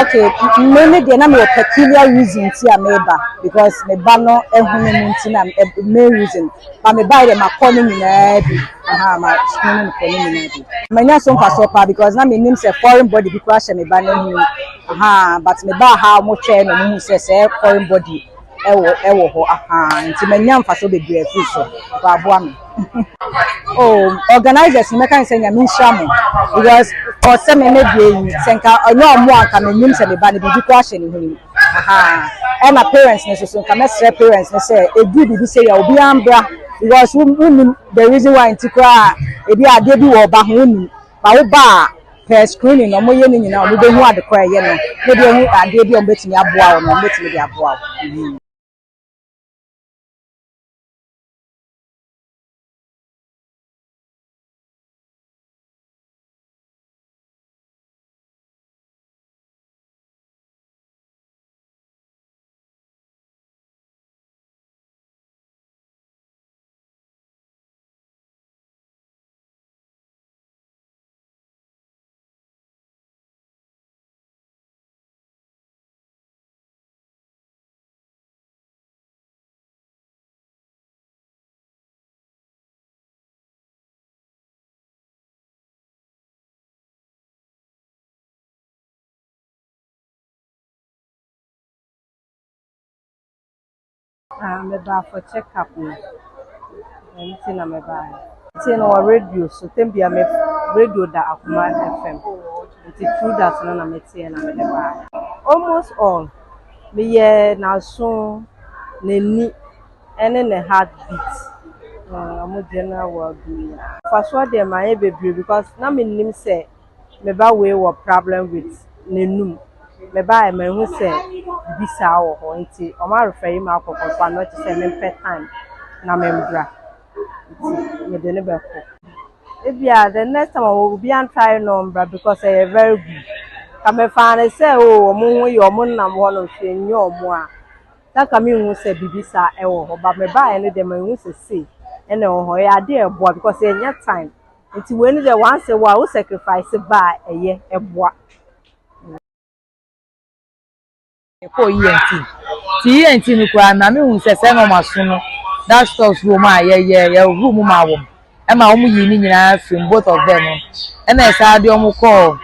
okay me ne deɛ na mewɔ peculiar reason nti a meba because me ba no ɛho ne mu nti na main reason Ba me bae deɛ makɔ ne nyinaa bi ahaa ma screening for ne nyinaa bi. Manya so mfasoɔ paa because na mennim sɛ foreign body bi koraa hyɛ me ba no ho ahaa but me baa ha a wɔn hwɛɛ na wɔn hu sɛ sɛ foreign body ɛwɔ ɛwɔ hɔ ahaa nti manya mfasoɔ bebree afiri so nti aboa me. Oh organizers no mɛka ne sɛ nyame nhyira mo because ɔsɛ me me deɛ yi sɛ nka ɛnyɛ ɔmo a nka mennim sɛ me ba no biribi koraa hyɛ ne ho yi. Ahaa ɛna parents no nso so nka mɛsrɛ parents no sɛ ɛduru biribi sei a obiara mbra because wonnim the reason why nti koraa ebi adeɛ bi wɔ ɔba ho wonnim ba wo ba a per screening na wɔyɛ ne nyinaa wɔn bɛhu ade koraa ɛyɛ no na ebi ehu adeɛ bi a wɔn bɛtumi aboa wo no wɔn bɛtumi de aboa wo. Ah, mebaa for check up no. Ɛno nti na mebaeɛ. Tie no wɔ radio so, tɛm bia me radio da Akoma FM. Nti through that no na meteɛ na mede baeɛ. Almost all, meyɛ n'aso, n'ani ɛne ne heart beat. Ɔmo general well being nyinaa. Mfasoɔ deɛ mayɛ bebree because na mennim sɛ me ba wei wɔ problem with n'anum. Me baeɛ manhu sɛ biribi saa wɔ hɔ nti ɔmo arefɛyi me akɔ kɔfa no kyerɛ sɛ mempɛ time na membra nti mede no bɛkɔ. Ebia the next time a obi antry no ɔmbra because ɛyɛ very good. Ka mefaa no sɛ oh ɔmo ho yɛ ɔmo nam hɔ no hwee nyɛ ɔmo a na nka menhu sɛ biribi saa ɛwɔ hɔ but mebaeɛ no deɛ mahu sɛ sei ɛna ɛwɔ hɔ. Ɛyɛ adeɛ a ɛboa because yɛnnya time nti wei no deɛ once a while wo sacrifice ba a ɛyɛ ɛboa. Mekɔɔ ENT. Nti ENT no koraa ma mehu sɛ sɛ na wɔn aso no that stores wɔ mu a yɛyɛ yɛhohoro mu maa wɔn ɛma wɔn yii ne nyinaa firi mu both of them no ɛna ɛsan de wɔn kɔɔ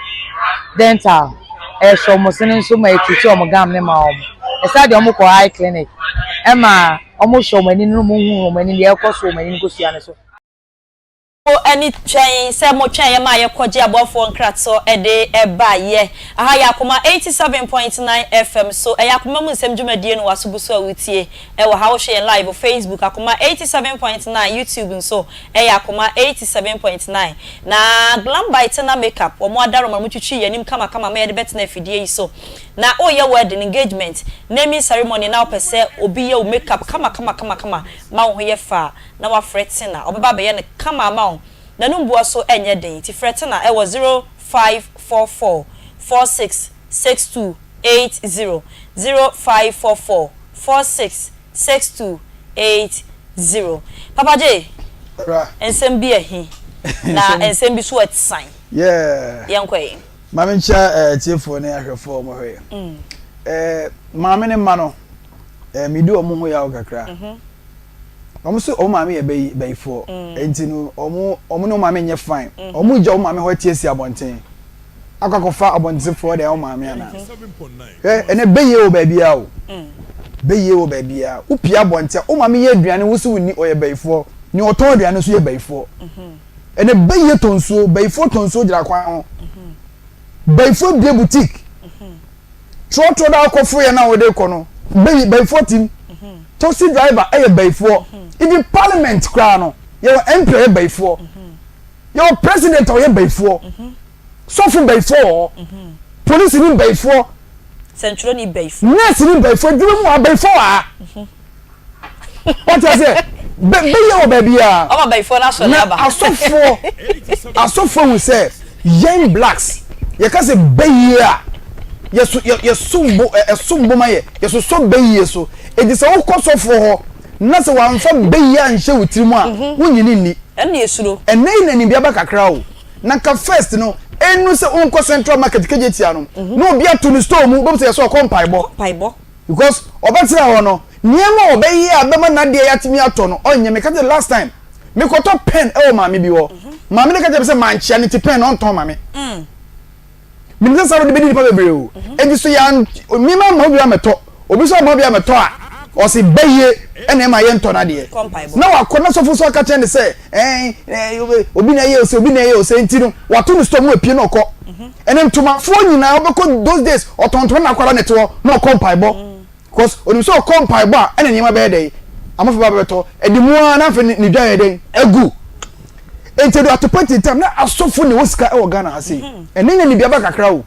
dental ɛhwɛ wɔn se no nso ma ɛtreat wɔn gum no ma wɔn ɛsan de wɔn kɔɔ eye clinic ɛma wɔn hwɛ wɔn ani no wɔn hu wɔn ani deɛ ɛkɔ so wɔn ani nkosua no so. Mo ani twɛn sɛ mo twɛn yɛ ma yɛ kɔ gye aboafoɔ nkratoɔ de ba yɛ. Aha yɛ Akoma 87.9 FM so ɛyɛ Akoma mu nsɛm dwumadie no waso gu so a wotie ɛwɔ ha wohwɛ yɛn live wɔ Facebook Akoma 87.9 YouTube nso ɛyɛ Akoma 87.9 na Glam by Tena Makeup wɔn adaroma wɔn twitwi yɛn anim kama kama ma yɛde bɛtena afidie yi so na woyɛ wedding engagement naming ceremony na wopɛ sɛ obi yɛ wo makeup kama kama kama kama ma wo ho yɛ fɛ a na wafrɛ Tina, ɔbɛba abɛyɛ no kama ama wo. N'anum boɔ so nyɛ den, nti frɛ Tina wɔ 0544 46 62 80, 0544 46 62 80. Papa Jay, nsɛm bi ahi, na nsɛm bi so ɛsan. Yɛnkɔ ɛ. Maame nkyia atiefoɔ ne ahwɛfoɔ a wɔhwɛ yɛn. Maame ne mma no, medi wɔn ho yaw kakra. Wɔn so wɔn maame yɛ bɛyi bɛyifoɔ nti no wɔn wɔn ne wɔn maame nyɛ fine. Wɔn gya wɔn maame hɔ ati asi abɔnten akɔ akɔfa abɔntenfoɔ deɛ wɔn maame ana. Hwɛ ɛnɛ bɛyie wɔ baabiara o bɛyie wɔ baabiara wopie abɔnten a wɔn maame yɛ aduane wo so wonni ɔyɛ bɛyifoɔ nea ɔtɔn aduane nso yɛ bɛyifoɔ ɛnɛ bɛyie tɔ nsuo bɛyifoɔ tɔ nsuo gyina kwan ho bɛyifoɔ bie boutique. Trɔtrɔ na akɔfo yɛ na wɔde kɔ no bɛyi bɛyifoɔ tim taxi driver ɛyɛ bɛyifoɔ even parliament koraa no yɛwɔ MP ɔyɛ bɛyifoɔ yɛwɔ president a ɔyɛ bɛyifoɔ sɔfo bɛyifoɔ wɔ hɔ polisi ni bɛyifoɔ sɛntwerɛni bɛyifoɔ nurse ni bɛyifoɔ adwuma mu abɛyifoɔ wɔ ha. Wate aseɛ? Bɛ, bɛyɛ wɔ baabiara. Ɔma bayifoɔ no asɔre Na aba. asɔfoɔ, asɔfoɔ ahu sɛ yɛn blacks, yɛka sɛ bɛyie a, yɛso, yɛ, yɛsom bo, ɛ, ɛsom bo ma yɛ, yɛsosɔ bɛyie so. Enti sɛ wokɔ sɔfoɔ hɔ na sɛ wamfa bɛyie anhyɛ wo tirim a, wonnye no nni. Ɛno na yɛsuro. Ɛnnɛ yi na nimdeɛ aba kakra o. Na nka first no, ɛnnu sɛ wonkɔ Central Market Kejetia no, na obi ato ne store mu, wobɛhu sɛ yɛsɛ ɔkɔ mpaebɔ. Mpaebɔ. Because ɔbɛtena hɔ no, nneɛma a ɔbɛyɛ a ɛbɛma n'adeɛ yi atumi atɔ no, ɔnyɛ. Meka kyerɛ last time, mekɔtɔ pen wɔ maame bi hɔ. Maame no ka kyerɛ me sɛ mankyea no nti pen no ɔntɔn ma me. Menim sɛ saa wode bɛdi nipa bebree o. Enti so yɛn, me ma ma obi amɛtɔ, obi nso ama obi amɛtɔ a, ɔse bɛyie ɛna ɛma yɛntɔ n'adeɛ. Na wakɔ na sɔfo nso aka kyerɛ no sɛ ɛn, obi na ɛyɛ ose, obi na ɛyɛ ose, nti no wato ne store mu apue na ɔkɔ. Ɛnɛ ntomafoɔ nyinaa wobɛkɔ those days ɔtɔn ntoma na akwadaa na ɛte hɔ na ɔkɔ mpaebɔ because onim sɛ ɔkɔ mpaebɔ a ɛna nneɛma bɛyɛ dɛn amafo ba bɛtɔ ɛde mu ara na afei ne dwa yɛ dɛn agu nti ɛde atopɛ tintam na asɔfo na ɛwɔ sika ɛwɔ Ghana ha sei ɛne nya ne biaba kakra o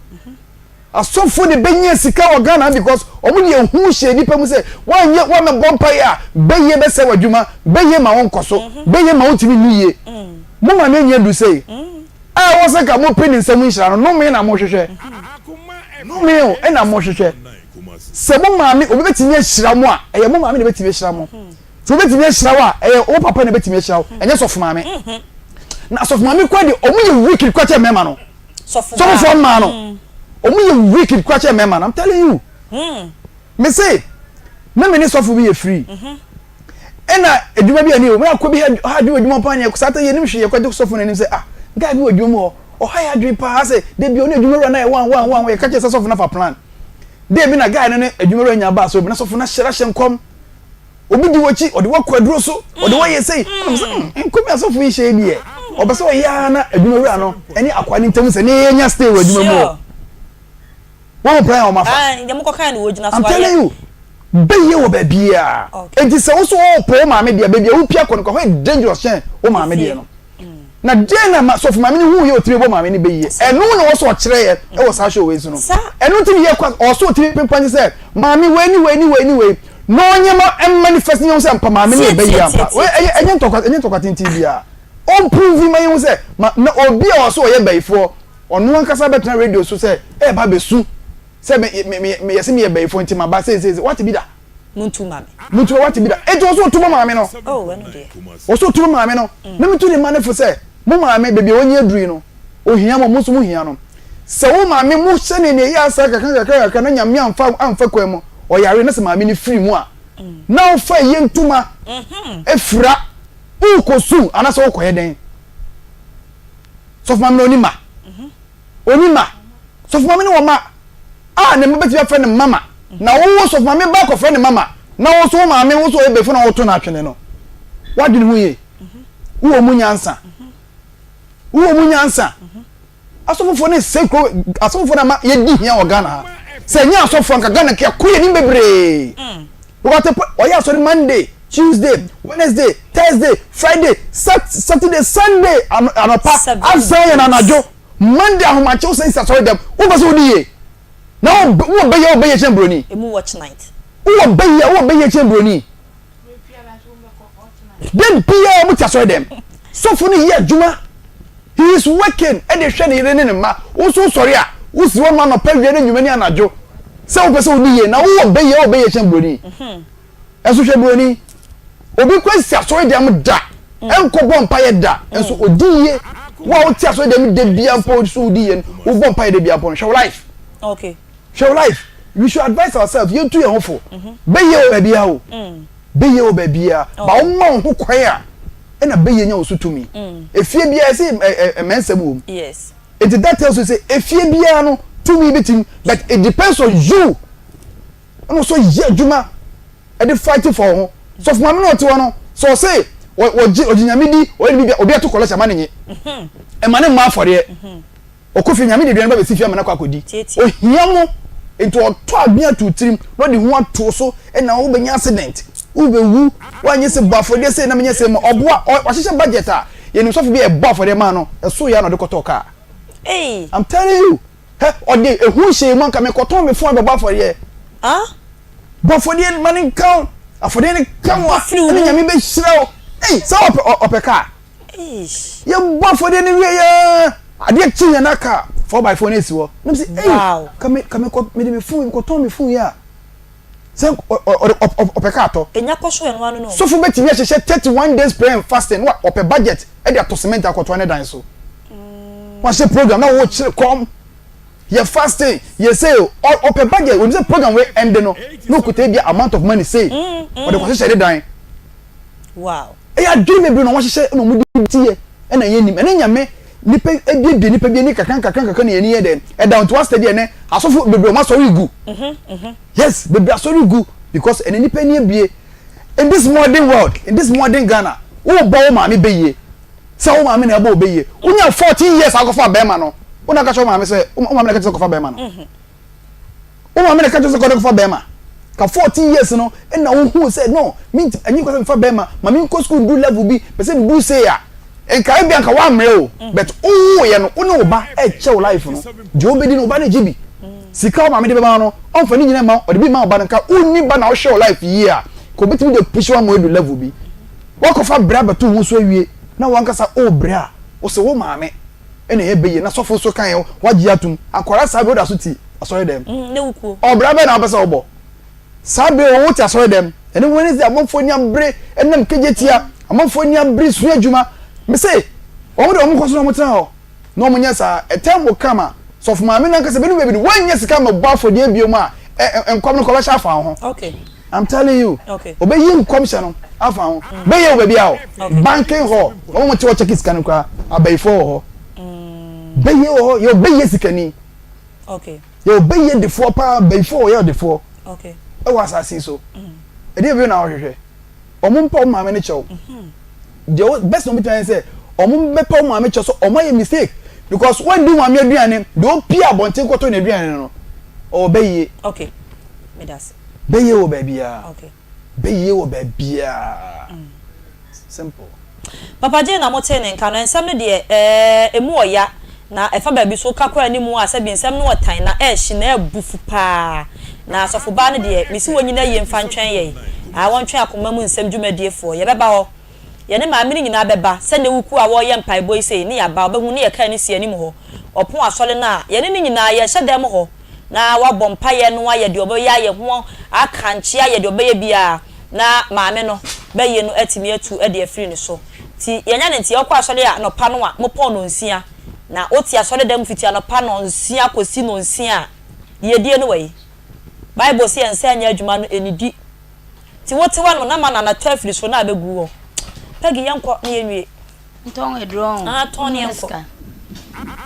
asɔfo de bɛnya sika wɔ Ghana because wɔn de ehu hyɛ nipa mu sɛ wɔanyɛ wɔamɛbɔ mpaeɛ a bɛyɛ bɛsɛ wɔ adwuma bɛyɛ ma wɔn nkɔ so bɛyɛ ma wɔn ntumi nni yie mo ma ne nyɛ du sei. A ɛwɔ sɛ nka mopɛ ne nsam nhyira no, nnome na mohwehwɛ. Nnome o, ɛna mohwehwɛ. Sɛ mo maame, obi bɛtumi ahyira mo a, ɛyɛ mo maame na ɛbɛtumi ahyira mo. Sɛ obi bɛtumi ahyira wo a, ɛyɛ wo papa na ɛbɛtumi ahyira wo, ɛnyɛ sɔfo maame. Na sɔfo maame kora deɛ, wɔn yɛ wicked kora kyɛn mmarima no. Sɔfofoɔ mmaa no, wɔn yɛ wicked kora kyɛn mmarima no. I'm telling you. Me se, na me ne sɔfo bi yɛ free. Ɛna adwuma bi a ni o, mena kɔ bi ha adwuma adwuma paa ni saa ta yɛnim hwee yɛkɔgye sɔfo no anim sɛ ah guy bi wɔ adwuma mu hɔ ɔha yɛ adwene paa sɛ da bi ɔne adwuma wura no ayɛ wan wan wan yɛka kyerɛ sɛ sɔfo no afa plan da bi na guy no ne adwuma wura nya baa so bi na sɔfo no ahyɛ ahyɛ nkɔm obi di w'akyi ɔde wakɔ aduro so ɔde wayɛ sei ɛna sɛ hmm, nkɔm yi asɔfo yi hyɛ yi deɛ. Ɔpɛ sɛ ɔyɛ ara na adwuma wura no ɛne akoa no ntam sɛ ne yɛnya stay wɔ adwuma mu hɔ. Wɔn plan a wɔn afa. I'm telling you, bɛyɛ wɔ baabiara. Enti sɛ wo so ɔɔpɔ wo maame deɛ, baabi a wopia kɔ no kɔ hɔ yɛ dangerous kyɛn wo maame deɛ no. Na deɛn na ma sɔfo maame no hu yɛ otumi bɔ maame no bɛ yie? Ɛno na ɔsɔ ɔkyerɛ yɛ ɛwɔ saa show wei so no. Ɛno nti ne yɛ kɔ ɔsɔ otumi pempa sɛ maame wei ne wei ne wei ne wei na ɔnyɛ ma ɛmanifest ne yɛn sɛ mpa maame no yɛ bɛ yie ampa. Wei ɛnyɛ ɛnyɛ ntɔkwa ɛnyɛ ntɔkwa tenten biara. Ɔmprove ma yɛn sɛ ma na obi a ɔsɔ ɔyɛ bɛyifoɔ ɔno ankasa bɛtena radio so sɛ ɛɛba bɛsu sɛ me me me meyɛ sɛ meyɛ bɛyifoɔ nti maba sei sei sei wate bi da. Muntu ma me. Muntu ma wate bi da. Enti wɔsɛ otu ma maame no. Oh, ɛno deɛ. Wɔsɛ otu ma maame no. Na metu ne mma no fo sɛ, mo maame, baabi a wanyi aduru yi no, ohia mo, mo nso mo hia no. Sɛ wo maame, mo hyɛ no nea ɛyɛ asa kakra kakra kakra na Nyame amfa amfa kwan mu, ɔyare na sɛ maame no firi mu a, na wofa ɛyɛ ntoma fira, wokɔ su anaasɛ wokɔyɛ dɛn? Sɔfo maame no ɔni mma. Ɔni mma. Sɔfo maame no wɔ mma. a ne mma bɛtumi afrɛ no mama na wo sɔfo maame ba akɔfrɛ no mama na wo nso wo maame wo nso ɔyɛ bɛfo na woto no atwene no woadwene ho yie wowɔ mu nyansa wowɔ mu nyansa asɔfofoɔ no sɛ kuro asɔfofoɔ no ama yɛdi hia wɔ Ghana ha sɛ ɛnyɛ asɔfoɔ nka Ghana nka yɛkɔ yɛnim bebree because ɔyɛ asɔre Monday Tuesday Wednesday Thursday Friday Saturday Sunday anɔpa asan yɛn anadwo Monday ahomakye wo san si asɔre dɛm wo pɛ sɛ wo di yie na wo wɔ bɛyɛ wo bɛyɛ kyɛn broni. Emu watch night. Wo wɔ bɛyɛ wo wɔ bɛyɛ kyɛn broni. De bia wɔn ti asɔre dɛm sɔfo no yɛ adwuma he is working ɛde hwɛ ne yere ne ne mma wo nso sɔre a wo si wɔn anɔpa wia ne nwuma ne anadwo sɛ wo pɛ sɛ wo di yie na wo wɔ bɛyɛ wo bɛyɛ kyɛn broni. Ɛnso hwɛ buroni, obi kɔ si asɔre dɛm da, ɛnkɔ bɔ mpaeɛ da, nso odi yie. Wo a wote asɔre dɛm da bia mpo so wodi yie no, wobɔ mpaeɛ da bia mpo no, hwɛ wo life. Okay. Hwɛ wo life. We should advise ourselves, yɛntu yɛn ho fo. Bɛyie wɔ baabiara o. Bɛyie wɔ baabiara. Ba woma wo ho kwan a, ɛna bɛyie nya wo so tumi. Efie biara ɛsɛ mmɛnsɛm wɔ mu. Yes. Nti that tells you sɛ efie biara no tumi bi tim but it depends on you. Ɛna ɔsɔ yɛ adwuma ɛde fight for ho. Sɔfo maame na ɔte hɔ no, sɛ ɔse ɔgye ɔgye nyame di, ɔyɛ ne biribi obi ato kɔlɛhyɛ ama ne nye. Ɛma ne mmɔ afɔreɛ. Ɔkɔ fie nyame de aduane ba bɛsi fie ama no akɔ akɔdi. Ohia mo nti ɔtɔ adwene ato tirim na ɔde ho ato so ɛna wobɛnya accident, wobɛwu, woanyɛ sɛ bɔ afɔreɛ sei na menyɛ sei ma ɔboa wahyehyɛ budget a yɛnim sɔfo bi a ɛbɔ afɔreɛ maa no ɛso yɛ a na ɔde kɔtɔɔ kaa. I'm telling you. Hɛ, ɔde ehu hyɛɛ mu anka mekɔtɔn me fon abɛbɔ afɔreɛ. Ah? Bɔ afɔdeɛ ma no nka wo. Afɔdeɛ no ka wo a, ɛne Nyame bɛhyira wo. Ei, sɛ ɔpɛ, ɔpɛ kaa. Yɛbɔ afɔdeɛ no wie yɛ, adeɛ kye yɛn na kaa 4x4 no asi hɔ. Na mese, ei, ka me, ka mekɔ, mede me fon, mekɔtɔn me fon yi a, sɛ ɔpɛ kaa tɔ. Enya kɔ so ɛno ano no. Sɔfo bɛtumi ahyehyɛ 31 days prayer and fasting na ɔpɛ budget de atɔ cement akɔtoa ne dan so. Wahyɛ program na wɔkyerɛ kɔm. Yɛ fasting, yɛ sei, ɔpɛ budget, onim sɛ program wei ɛnde no, na okuta ebi amount of money sei, ɔde kɔhyehyɛ ne dan. Wow. Ɛyɛ adwene bebree na wɔhyehyɛ na wɔde di yɛ ɛna yɛn nim. Ɛne nyame nipa ebiebie nipa bi ani kakra kakra kakra na yɛn ani yɛ dɛ. Ɛda nti wasɛ deɛ ɛnɛ asɔfo bebree wɔn asɔre gu. Yes, bebree asɔre gu because ɛnɛ nipa ani abie. In this modern world, in this modern Ghana, wobɔ wo maame bɛyie. Sɛ wo maame na ɛbɔ wo bɛyie. Wonya 14 years akɔfa bɛrima no, wo na ka kyerɛ wo maame sɛ, wo maame na ka kyerɛ sɛ kɔfa bɛrima no. Wo maame na ka kyerɛ sɛ kɔde kɔfa bɛrima. Ka 14 years no, ɛna wohuu sɛ no, minti, ɛnyi kɔ sɛ mefa bɛrima, ma menkɔ school ndu level bi, pɛ sɛ medu sei a, nka ebi anka woammrɛ o, but wowoeɛ no, wo ne wo ba ɛkyɛ wo life no, deɛ wobɛdi no, wo ba no gye bi. Sika wo maame de bɛma wo no, ɔmfa ne nyina mma wo, ɔde bi ma wo ba no, nka wonni ba na wohwɛ wo life yie a, nka obɛtumi de apushi wo ama woadu level bi. Woakɔfa brɛ abɛto wo ho so awie na w'ankasa worebrɛ a, wose wo maame na ɛyɛ bɛyie na sɔfo nso ka yɛ woagye atom. Akwadaa saa bere woda so te asɔre dɛm. Ɔbra bɛn na wopɛ sɛ wobɔ? Saa bere wo te asɔre dɛm. Ɛne Wednesday amanfoɔ ani abere ɛnam kegye tia amanfoɔ ani abere sua adwuma. Mese wɔn de wɔn kɔ so na wɔn tena hɔ. Na wɔn nyɛ saa. A time will come a sɔfo maame no ankasa bɛdu baabi no wɔnyɛ sika mɛbɔ afɔdeɛ bio mu a ɛ nkɔm no kɔ bɛhyɛ afa ho. Okay. I'm telling you. Okay. Obeyi nkɔmhyɛ no afa ho. Mm. Bɛyɛ wɔ baabi a o. Banking hall. Wɔn mo te hɔ kyɛkɛ sika no koraa. Abayifoɔ wɔ hɔ. Mm. Bɛyɛ wɔ hɔ. Yɛ ɔbɛyɛ sikani. Okay. Yɛ ɔbɛyɛ defoɔ paa. Abayifoɔ wɔ yɛ ɔdefoɔ. Okay. Ɛwɔ asase so. Mm. Ɛdeɛ bio na wɔhwehwɛ. Wɔn mpa wɔn maame no kyɛw. Deɛ best na wɔn bituma yɛ sɛ. Ɔmo bɛpɛ wo maame kyɛw sɛ ɔmo ayɛ mistake because wandi wo maame aduane, deɛ opie abɔnten kɔtɔ n'aduane no, ɔwɔ bɛyie. Okay, medase. Bɛyie wɔ baabiara. Okay. Bɛyie wɔ baabiara. Simple. Papa Jay na motee ne nka no, nsɛm no deɛ ɛɛ ɛmu ɔya, na ɛfa baabi so woka kɔ anim a sɛbi nsɛm no ɔtan na ɛɛhye na ɛɛbu fu paa, na asɔfo baa no deɛ mesi wɔnyina yie mfa ntwɛn yɛn, aa wɔntwɛn akoma mu nsɛm dwumadie foɔ, yɛbɛba hɔ, yɛne maame no nyinaa bɛba, sɛ nɛ wukuo a wɔɔyɛ mpaebɔ yi sei ne yɛaba, wobɛhu ne yɛkaa no si anim hɔ, ɔpon asɔre no a, yɛne no nyinaa yɛhyɛ dan mu hɔ na wabɔ mpaeɛ no ayɛ deɛ ɔbɛyɛ ayɛ ho akankye ayɛ deɛ ɔbɛyɛ biara na maame no bɛyɛ no atumi atu de afiri ne so. Nti yɛnya no nti yɛkɔ asɔre a anɔpa no a mopɔn nɔnsia na wote asɔre dan mu fiti anɔpa nɔnsia kɔsi nɔnsia a yiedie no wɔ yi? Bible se yɛn nsa nyɛ adwuma no ɛnidi. Nti wote hɔ nom na mana no atɔ afiri soro na abɛgu hɔ. Peggy yɛnkɔ na yɛnwie. Ntɔn aduro ɔn. Ah tɔn ne Wonyɛ yɛnkɔ. sika.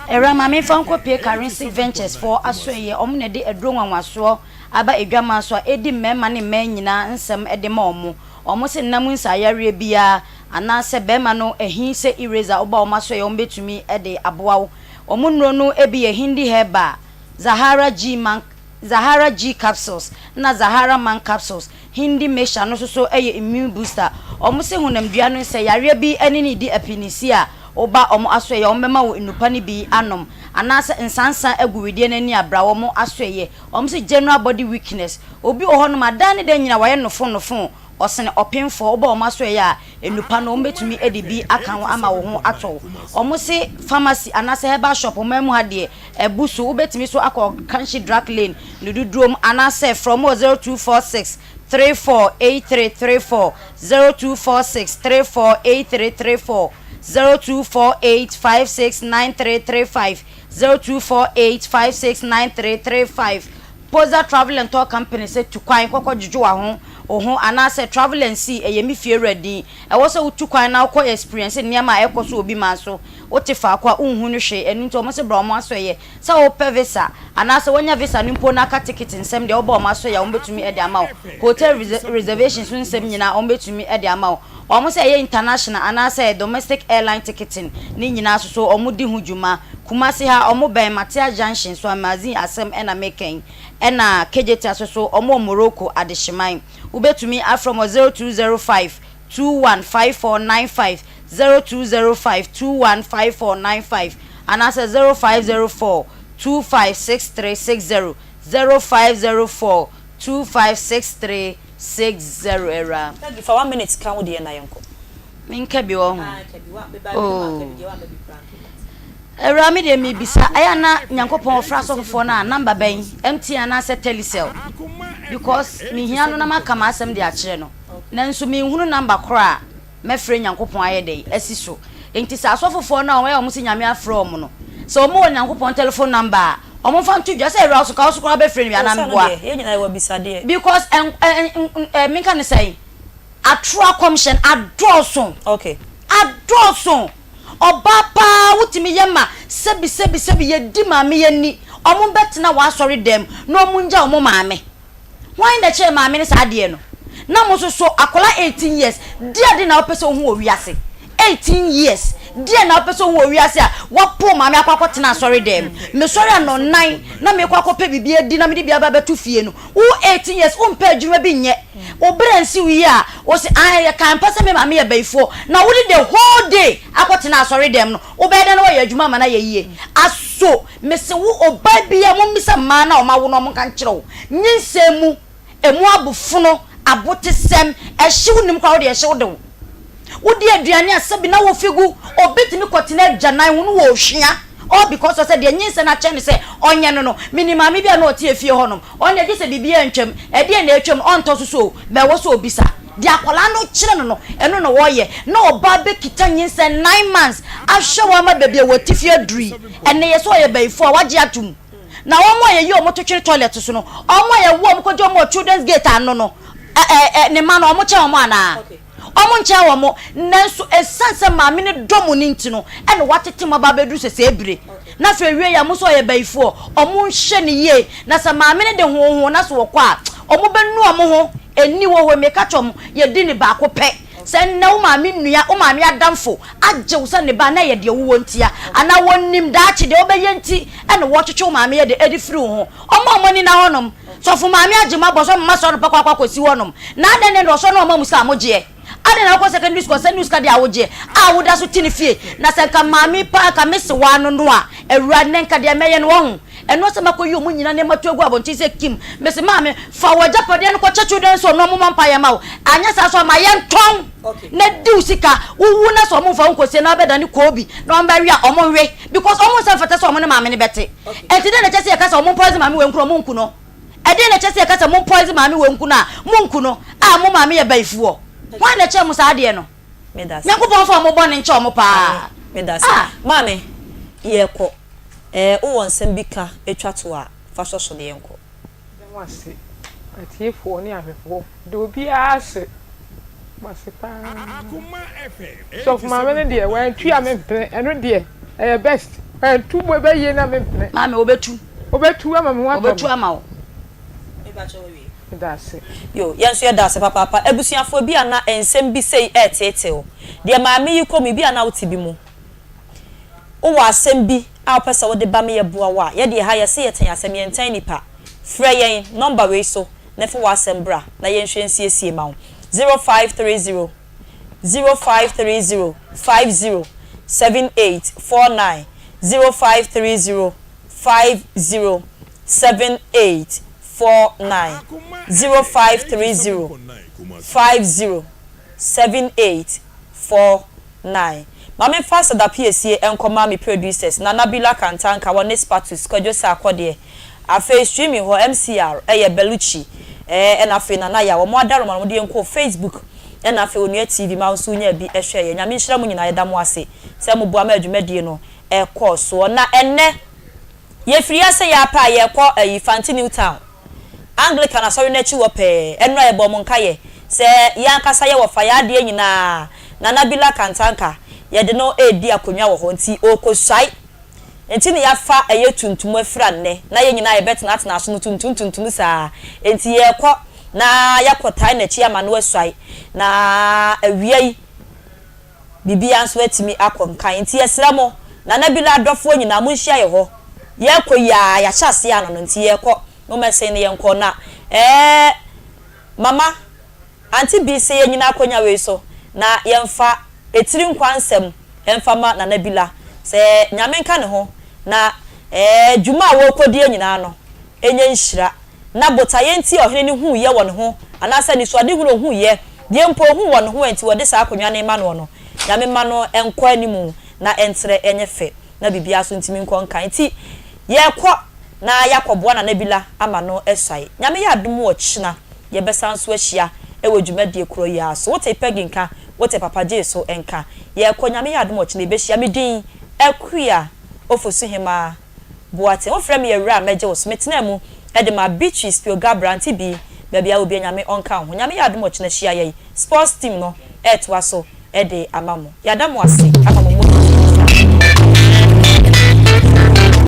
Awura ma menfa nkɔ pie Karensi Ventures foɔ asoɛeɛ ɔmo na ɛde aduro nwanwasoɔ aba adwaman so a ɛdi mmarima ne mmaa nyinaa nsɛm de ma ɔmo. Ɔmo se nna mu nsaeyareɛ biara anaa sɛ barima no ahi sɛ eraser woba ɔmo asoɛeɛ ɔmo bɛtumi de aboa wo. Ɔmo nnuro no bi yɛ Hindi Herbal, Zahara G man Zahara G capsules na Zahara man capsules, Hindi mixture no nso so yɛ immune booster. Wɔn se honamdua no sɛ yareɛ bi ne no redi apinisi a, woba wɔn asoɛeɛ a wɔbɛma wo nnupa no bi anom anaasɛ nsansa agu wedeɛ no ani a bra wɔn asoɛeɛ. Wɔn se general body weakness, obi wɔ hɔnom a daa ne da nyina wayɛ nofo nofo, ɔsene ɔpemfoɔ, woba wɔn asoɛeɛ a nnupa no wɔbɛtumi de bi aka ho ama wo ho atɔ wo. Wɔn se pharmacy anaasɛ herbal shop ɔman mu ha deɛ Abu so, wobɛtumi nso akɔ Kanshi Drug Lane no dodoɔ mu anaasɛ frɛ wɔn wɔ 0246 34 8334, 0246 34 8334, 0248 56 9335, 0248 56 9335. Poza Travel and Tour Company sɛ tu kwan kɔkɔ dwodwo w'aho wo ho anaasɛ Travel and See ɛyɛ me fie wura din. Ɛwɔ sɛ wotu kwan na wokɔ experience nneɛma a ɛkɔ so wɔ obi man so. Wote faako a wonhu no hwee, ɛno nti wɔn se bra wɔn asɔeɛ. Sɛ wopɛ visa anaasɛ woanya visa no mpo na aka ticket nsɛm deɛ woba wɔn asɔeɛ a wɔbɛtumi de ama wo. Hotel reservations ho nsɛm nyinaa wɔbɛtumi de ama wo. Wɔn sɛ ɛyɛ international anaasɛ domestic airline ticketing ne nyinaa nso so wɔdi ho dwuma. Kumasi ha wɔn bɛn Matea Junction so Amazine asɛm na meka yi. Ɛna Kejetia nso so wɔn wɔ Morocco Adehyeman. Wobɛtumi afrɛ wɔn wɔ 0205 215495, 0205 215495, anaasɛ 0504 256360, 0504 256360 Awuraa. Peggy fa one minute ka wo deɛ na yɛnkɔ. Menka bi wɔ ho. Ah ka bi, wa meba bi ma ka bi deɛ wamma bi koraa nka bi. Awuraa me deɛ mebisa ɛyɛ a na Nyankopɔn ɔfrɛ asɔfofoɔ no a number bɛn, MTN anaasɛ Telecel because mehia no na maka m'asɛm de akyerɛ no. Nanso menhunu number korɔ a mɛfrɛ Nyankopɔn ayɛ dɛn asi so. Enti sɛ asɔfofoɔ no a wɔyɛ wɔn sɛ Nyame afrɛ wɔn no, sɛ wɔn wɔ Nyankopɔn telephone number a, wɔn mfa nto dwa. Sɛ awura wo so ka wo so koraa wobɛfrɛ no bi Oh, anaa sɛ no meboa? deɛ, yɛn nyinaa yɛwɔ abisadeɛ. Because ɛn ɛn n ɛ menka no sɛn, atoro akɔmhyɛ no adɔɔso. Okay. Adɔɔso! Ɔbaa paa wotumi yɛ ma sɛbi sɛbi sɛbi yɛdi maame yɛ ni, wɔn bɛtena w'asɔre dan mu na wɔn ngya wɔn maame. Hwan na ɛkyerɛɛ maame no saa adeɛ no? Na mo nso so akwadaa 18 years deɛ ade na wopɛ sɛ wohu wɔ wiase? 18 years deɛ na wopɛ sɛ wohu wɔ wiase a woapo maame akɔ akɔtena asɔre dɛm? Mesɔre anɔnnan na mekɔ akɔpɛ biribi adi na mede bi aba abɛto fie no, wo 18 years wompɛ adwuma bi nyɛ, wo berɛ nsi wo yie a, wo se ae yɛkae mpa sɛ me maame yɛ bayifoɔ na wode the whole day akɔtena asɔre dɛm no, wobɛyɛ dɛn na woayɛ adwuma ama no ayɛ yie? Aso Mese wo obaa biaa mommisa mmaa no a wɔn awo no wɔn nka nkyerɛ wo nyinsɛn mu emu abofono abotesɛm ɛhyew nim koraa wode ɛhyew de wo wodi aduane a sɛbi na wofi gu obi tumi kɔtena agyanan ho no wɔ ohwia all because of sɛ deɛ nyinsɛn akyɛ no sɛ ɔnyɛ no no menim maame bi a na ɔte efie hɔ nom ɔno deɛ gye sɛ biribi antwam ɛdeɛn na atwam ɔntɔ so so o bɛ ɛwɔ sɛ obisa Deɛ akwadaa no kyerɛ no no, ɛno na ɔyɛ. Na ɔbaa bɛkita nyinsɛn nine months ahwɛ wo ama baabi a w'atifi aduru yi. Ɛnnɛ yɛ sɛ ɔyɛ bayifoɔ a, wagye atom. Na wɔn a yɛyi wɔn to twene toilet so no, wɔn a yɛwo wɔn kɔgye wɔn wɔ children's gate ano no, ɛ ɛ ɛ ne mma no, wɔkyɛn wɔn anaa? Wɔn nkyɛn wɔn. Nanso ɛsiane sɛ maame no dɔ mo no nti no, ɛna watete mo aba abɛduru sɛsɛɛ bire. Na afei awiei a, mo nso ɔyɛ bayifoɔ. Wɔn nhwɛ no yie. Na sɛ maame no de hoohoo na sɛ ɔkɔ a, wɔn bɛnu wɔn ho. Ɛnni hɔ hɔ, meka kyerɛ wɔn, yɛdi no baako pɛ. Sɛ nnɛ wo maame nua, wo maame adamfo agye wo sɛ ne ba na ɛyɛ deɛ wowɔ ntia, anaa wɔnim daakye deɛ wobɛyɛ nti na wɔtwetwe wo maame yɛ dɛ de firi wo ho. Ɔmma wɔn ani nna hɔnom. Sɔfo maame agye mo abɔ sɛ ɔmma sɔre pɛ kɔ akɔ akɔsi hɔnom. Na adɛn na ɛnde ɔsɔre na ɔma mo sika a mogyeɛ? Adɛn na wokɔ secondary school ɔsɛne wo sika deɛ a wogyeɛ a woda so te ne fie? Na sɛ nka maame paa nka me sewaa no no a, awura nnɛ nka deɛ mɛyɛ no wahu? Ɛno sɛ makɔyi ɔmo nyina nneɛma to agu abɔnten sɛ Kim. Mese maame fa w'agyapadeɛ no kɔkyɛ children's home na ɔmo mmɔ mpaeɛ mma wo. Anyɛ saa nso a ma yɛntɔn na di wo sika. Wowu na sɛ ɔmo mfa wo nkɔsie na wobɛdane koobi na ɔmo bɛwe a ɔmo nwe because ɔmo nsa mfata sɛ ɔmo ne maame no bɛte. Ɛnti dɛn na ɛkyɛ sɛ yɛka sɛ ɔmo mpoison maame wei nko na ɔmo nku no? Ɛdeɛn na ɛkyɛ sɛ yɛka sɛ mo mpoison maame wei nku no a monku no a mo maame yɛ bayifoɔ? Hwan na ɛkyerɛ mo saa adeɛ no? Medase. Nyankopɔn mfa ɔmo bɔne nkyɛ ɔmo paa. Medase. Ah! Maame, yɛkɔ. Ɛɛ, wowɔ nsɛm bi ka twa to a, fa sɔ so na yɛnkɔ. Meda mo ase atiefoɔ ne ahwɛfoɔ. Meda obiara ase. Mo ase paa. Sɔfo maame no deɛ wantu a mempene. Ɛno deɛ ɛyɛ best. Wantu bo ɛbɛyie na mempene. Maame ɔbɛtu. Ɔbɛtu ama me ho atɔ me. Ɔbɛtu ama wo. Meda ase. Yo, yɛn nso yɛda ase papaapa. Abusuafoɔ bi a na nsɛm bi sei reteetee wo. Deɛ maame yi kɔ mu yi, bi a na wote bi mu. Wowɔ asɛm bi a wopɛ sɛ wode ba ma yɛboa wo a, yɛdeɛ ha yɛse yɛtɛn asɛm, yɛntɛn nnipa. Frɛ yɛn nɔmba wei so na fa w'asɛm bra na yɛnhwɛ nsiesie ma wo, 0530 0530 50 78 49, 0530 50 78 49, 0530 50 78 49. Ma me nfa aseda piesie nkɔma me producers, Nana Bila Kantanka wɔ ne Spatus, Kwadwo Sarkodie. Afei streaming hɔ, MCR ɛyɛ Bellucci ɛɛ ɛna afei Nana Yaw, wɔn adaroma na wɔde yɛn kɔɔ Facebook ɛna afei Onua TV ma wo nso wonyaa bi hwɛeɛ. Nyame nhyira mo nyinaa, yɛda mo ase sɛ moboa ma dwumadie no ɛkɔɔ soɔ. Na ɛnnɛ yɛfiri ha sɛ yɛapɛ a yɛrekɔ ayi Fante New Town. Anglican asɔre no akyi hɔ pɛɛ. Ɛno a yɛbɔɔ mo nkaeɛ sɛ yɛn ankasa yɛwɔ fa yɛn adeɛ nyinaa Nana Bila Kantanka yɛde no redi akonnwa wɔ hɔ nti ɔrekɔsuae nti na yɛafa ɛyɛ tuntum afira nnɛ na yɛn nyinaa yɛbɛtenatena aso no tuntum tuntum saa nti yɛrekɔ na yɛakɔtae n'akyi ama no asuae na awia yi biribiara nso atumi akɔ nkan. Nti yɛsrɛ mo, Nana Bila adɔfoɔ nyinaa monhyia yɛ hɔ. Yɛrekɔ yi ara, yɛahyɛ aseɛ ano no, nti yɛrekɔ. Mommɛsen na yɛnkɔ. Na ɛɛ Mama, Auntie Bi sɛ yɛnyina akonnwa wei so na yɛmfa etiri nkwa nsɛm mfa ma Nana Bila. Sɛ Nyame nka ne ho na ɛɛ dwuma a wɔrekɔdie nyinaa no ɛnyɛ nhyira. Na botaeɛ nti a ɔhene no huiɛ wɔ ne ho, anaasɛ anisoadehunu a ɔhuiɛ, deɛ mpo ɔhuu wɔ ne ho a enti wɔde saa akonnwa no rema noɔ no, Nyame mma no nkɔ anim na ɛntrɛ nyɛ fɛ na biribiara nso ntumi nkɔ nkan. Enti yɛrekɔ na yɛakɔboa Nana Bila ama no asuae. Nyame yɛ adom ɔkyena yɛbɛsan nso ahyia wɔ dwumadie korɔ yi ara so. Wote Peggy nka, wote Papa Jay so nka. Yɛrekɔ, Nyame yɛ adom ɔkyena yɛbɛhyia. Me din Akua Ofosuhemaa. Boateng, wofrɛ me awura a mɛgye wo so. Metenaa mu de maa Beatrice Pioga aberante bi, baabi a wɔ bia Nyame ɔnka wo ho. Nyame yɛ adom ɔkyena hyia yɛn sports team no ɛretoa so de ama mo. Yɛada mo ase ama mo mmɔdenbɔ.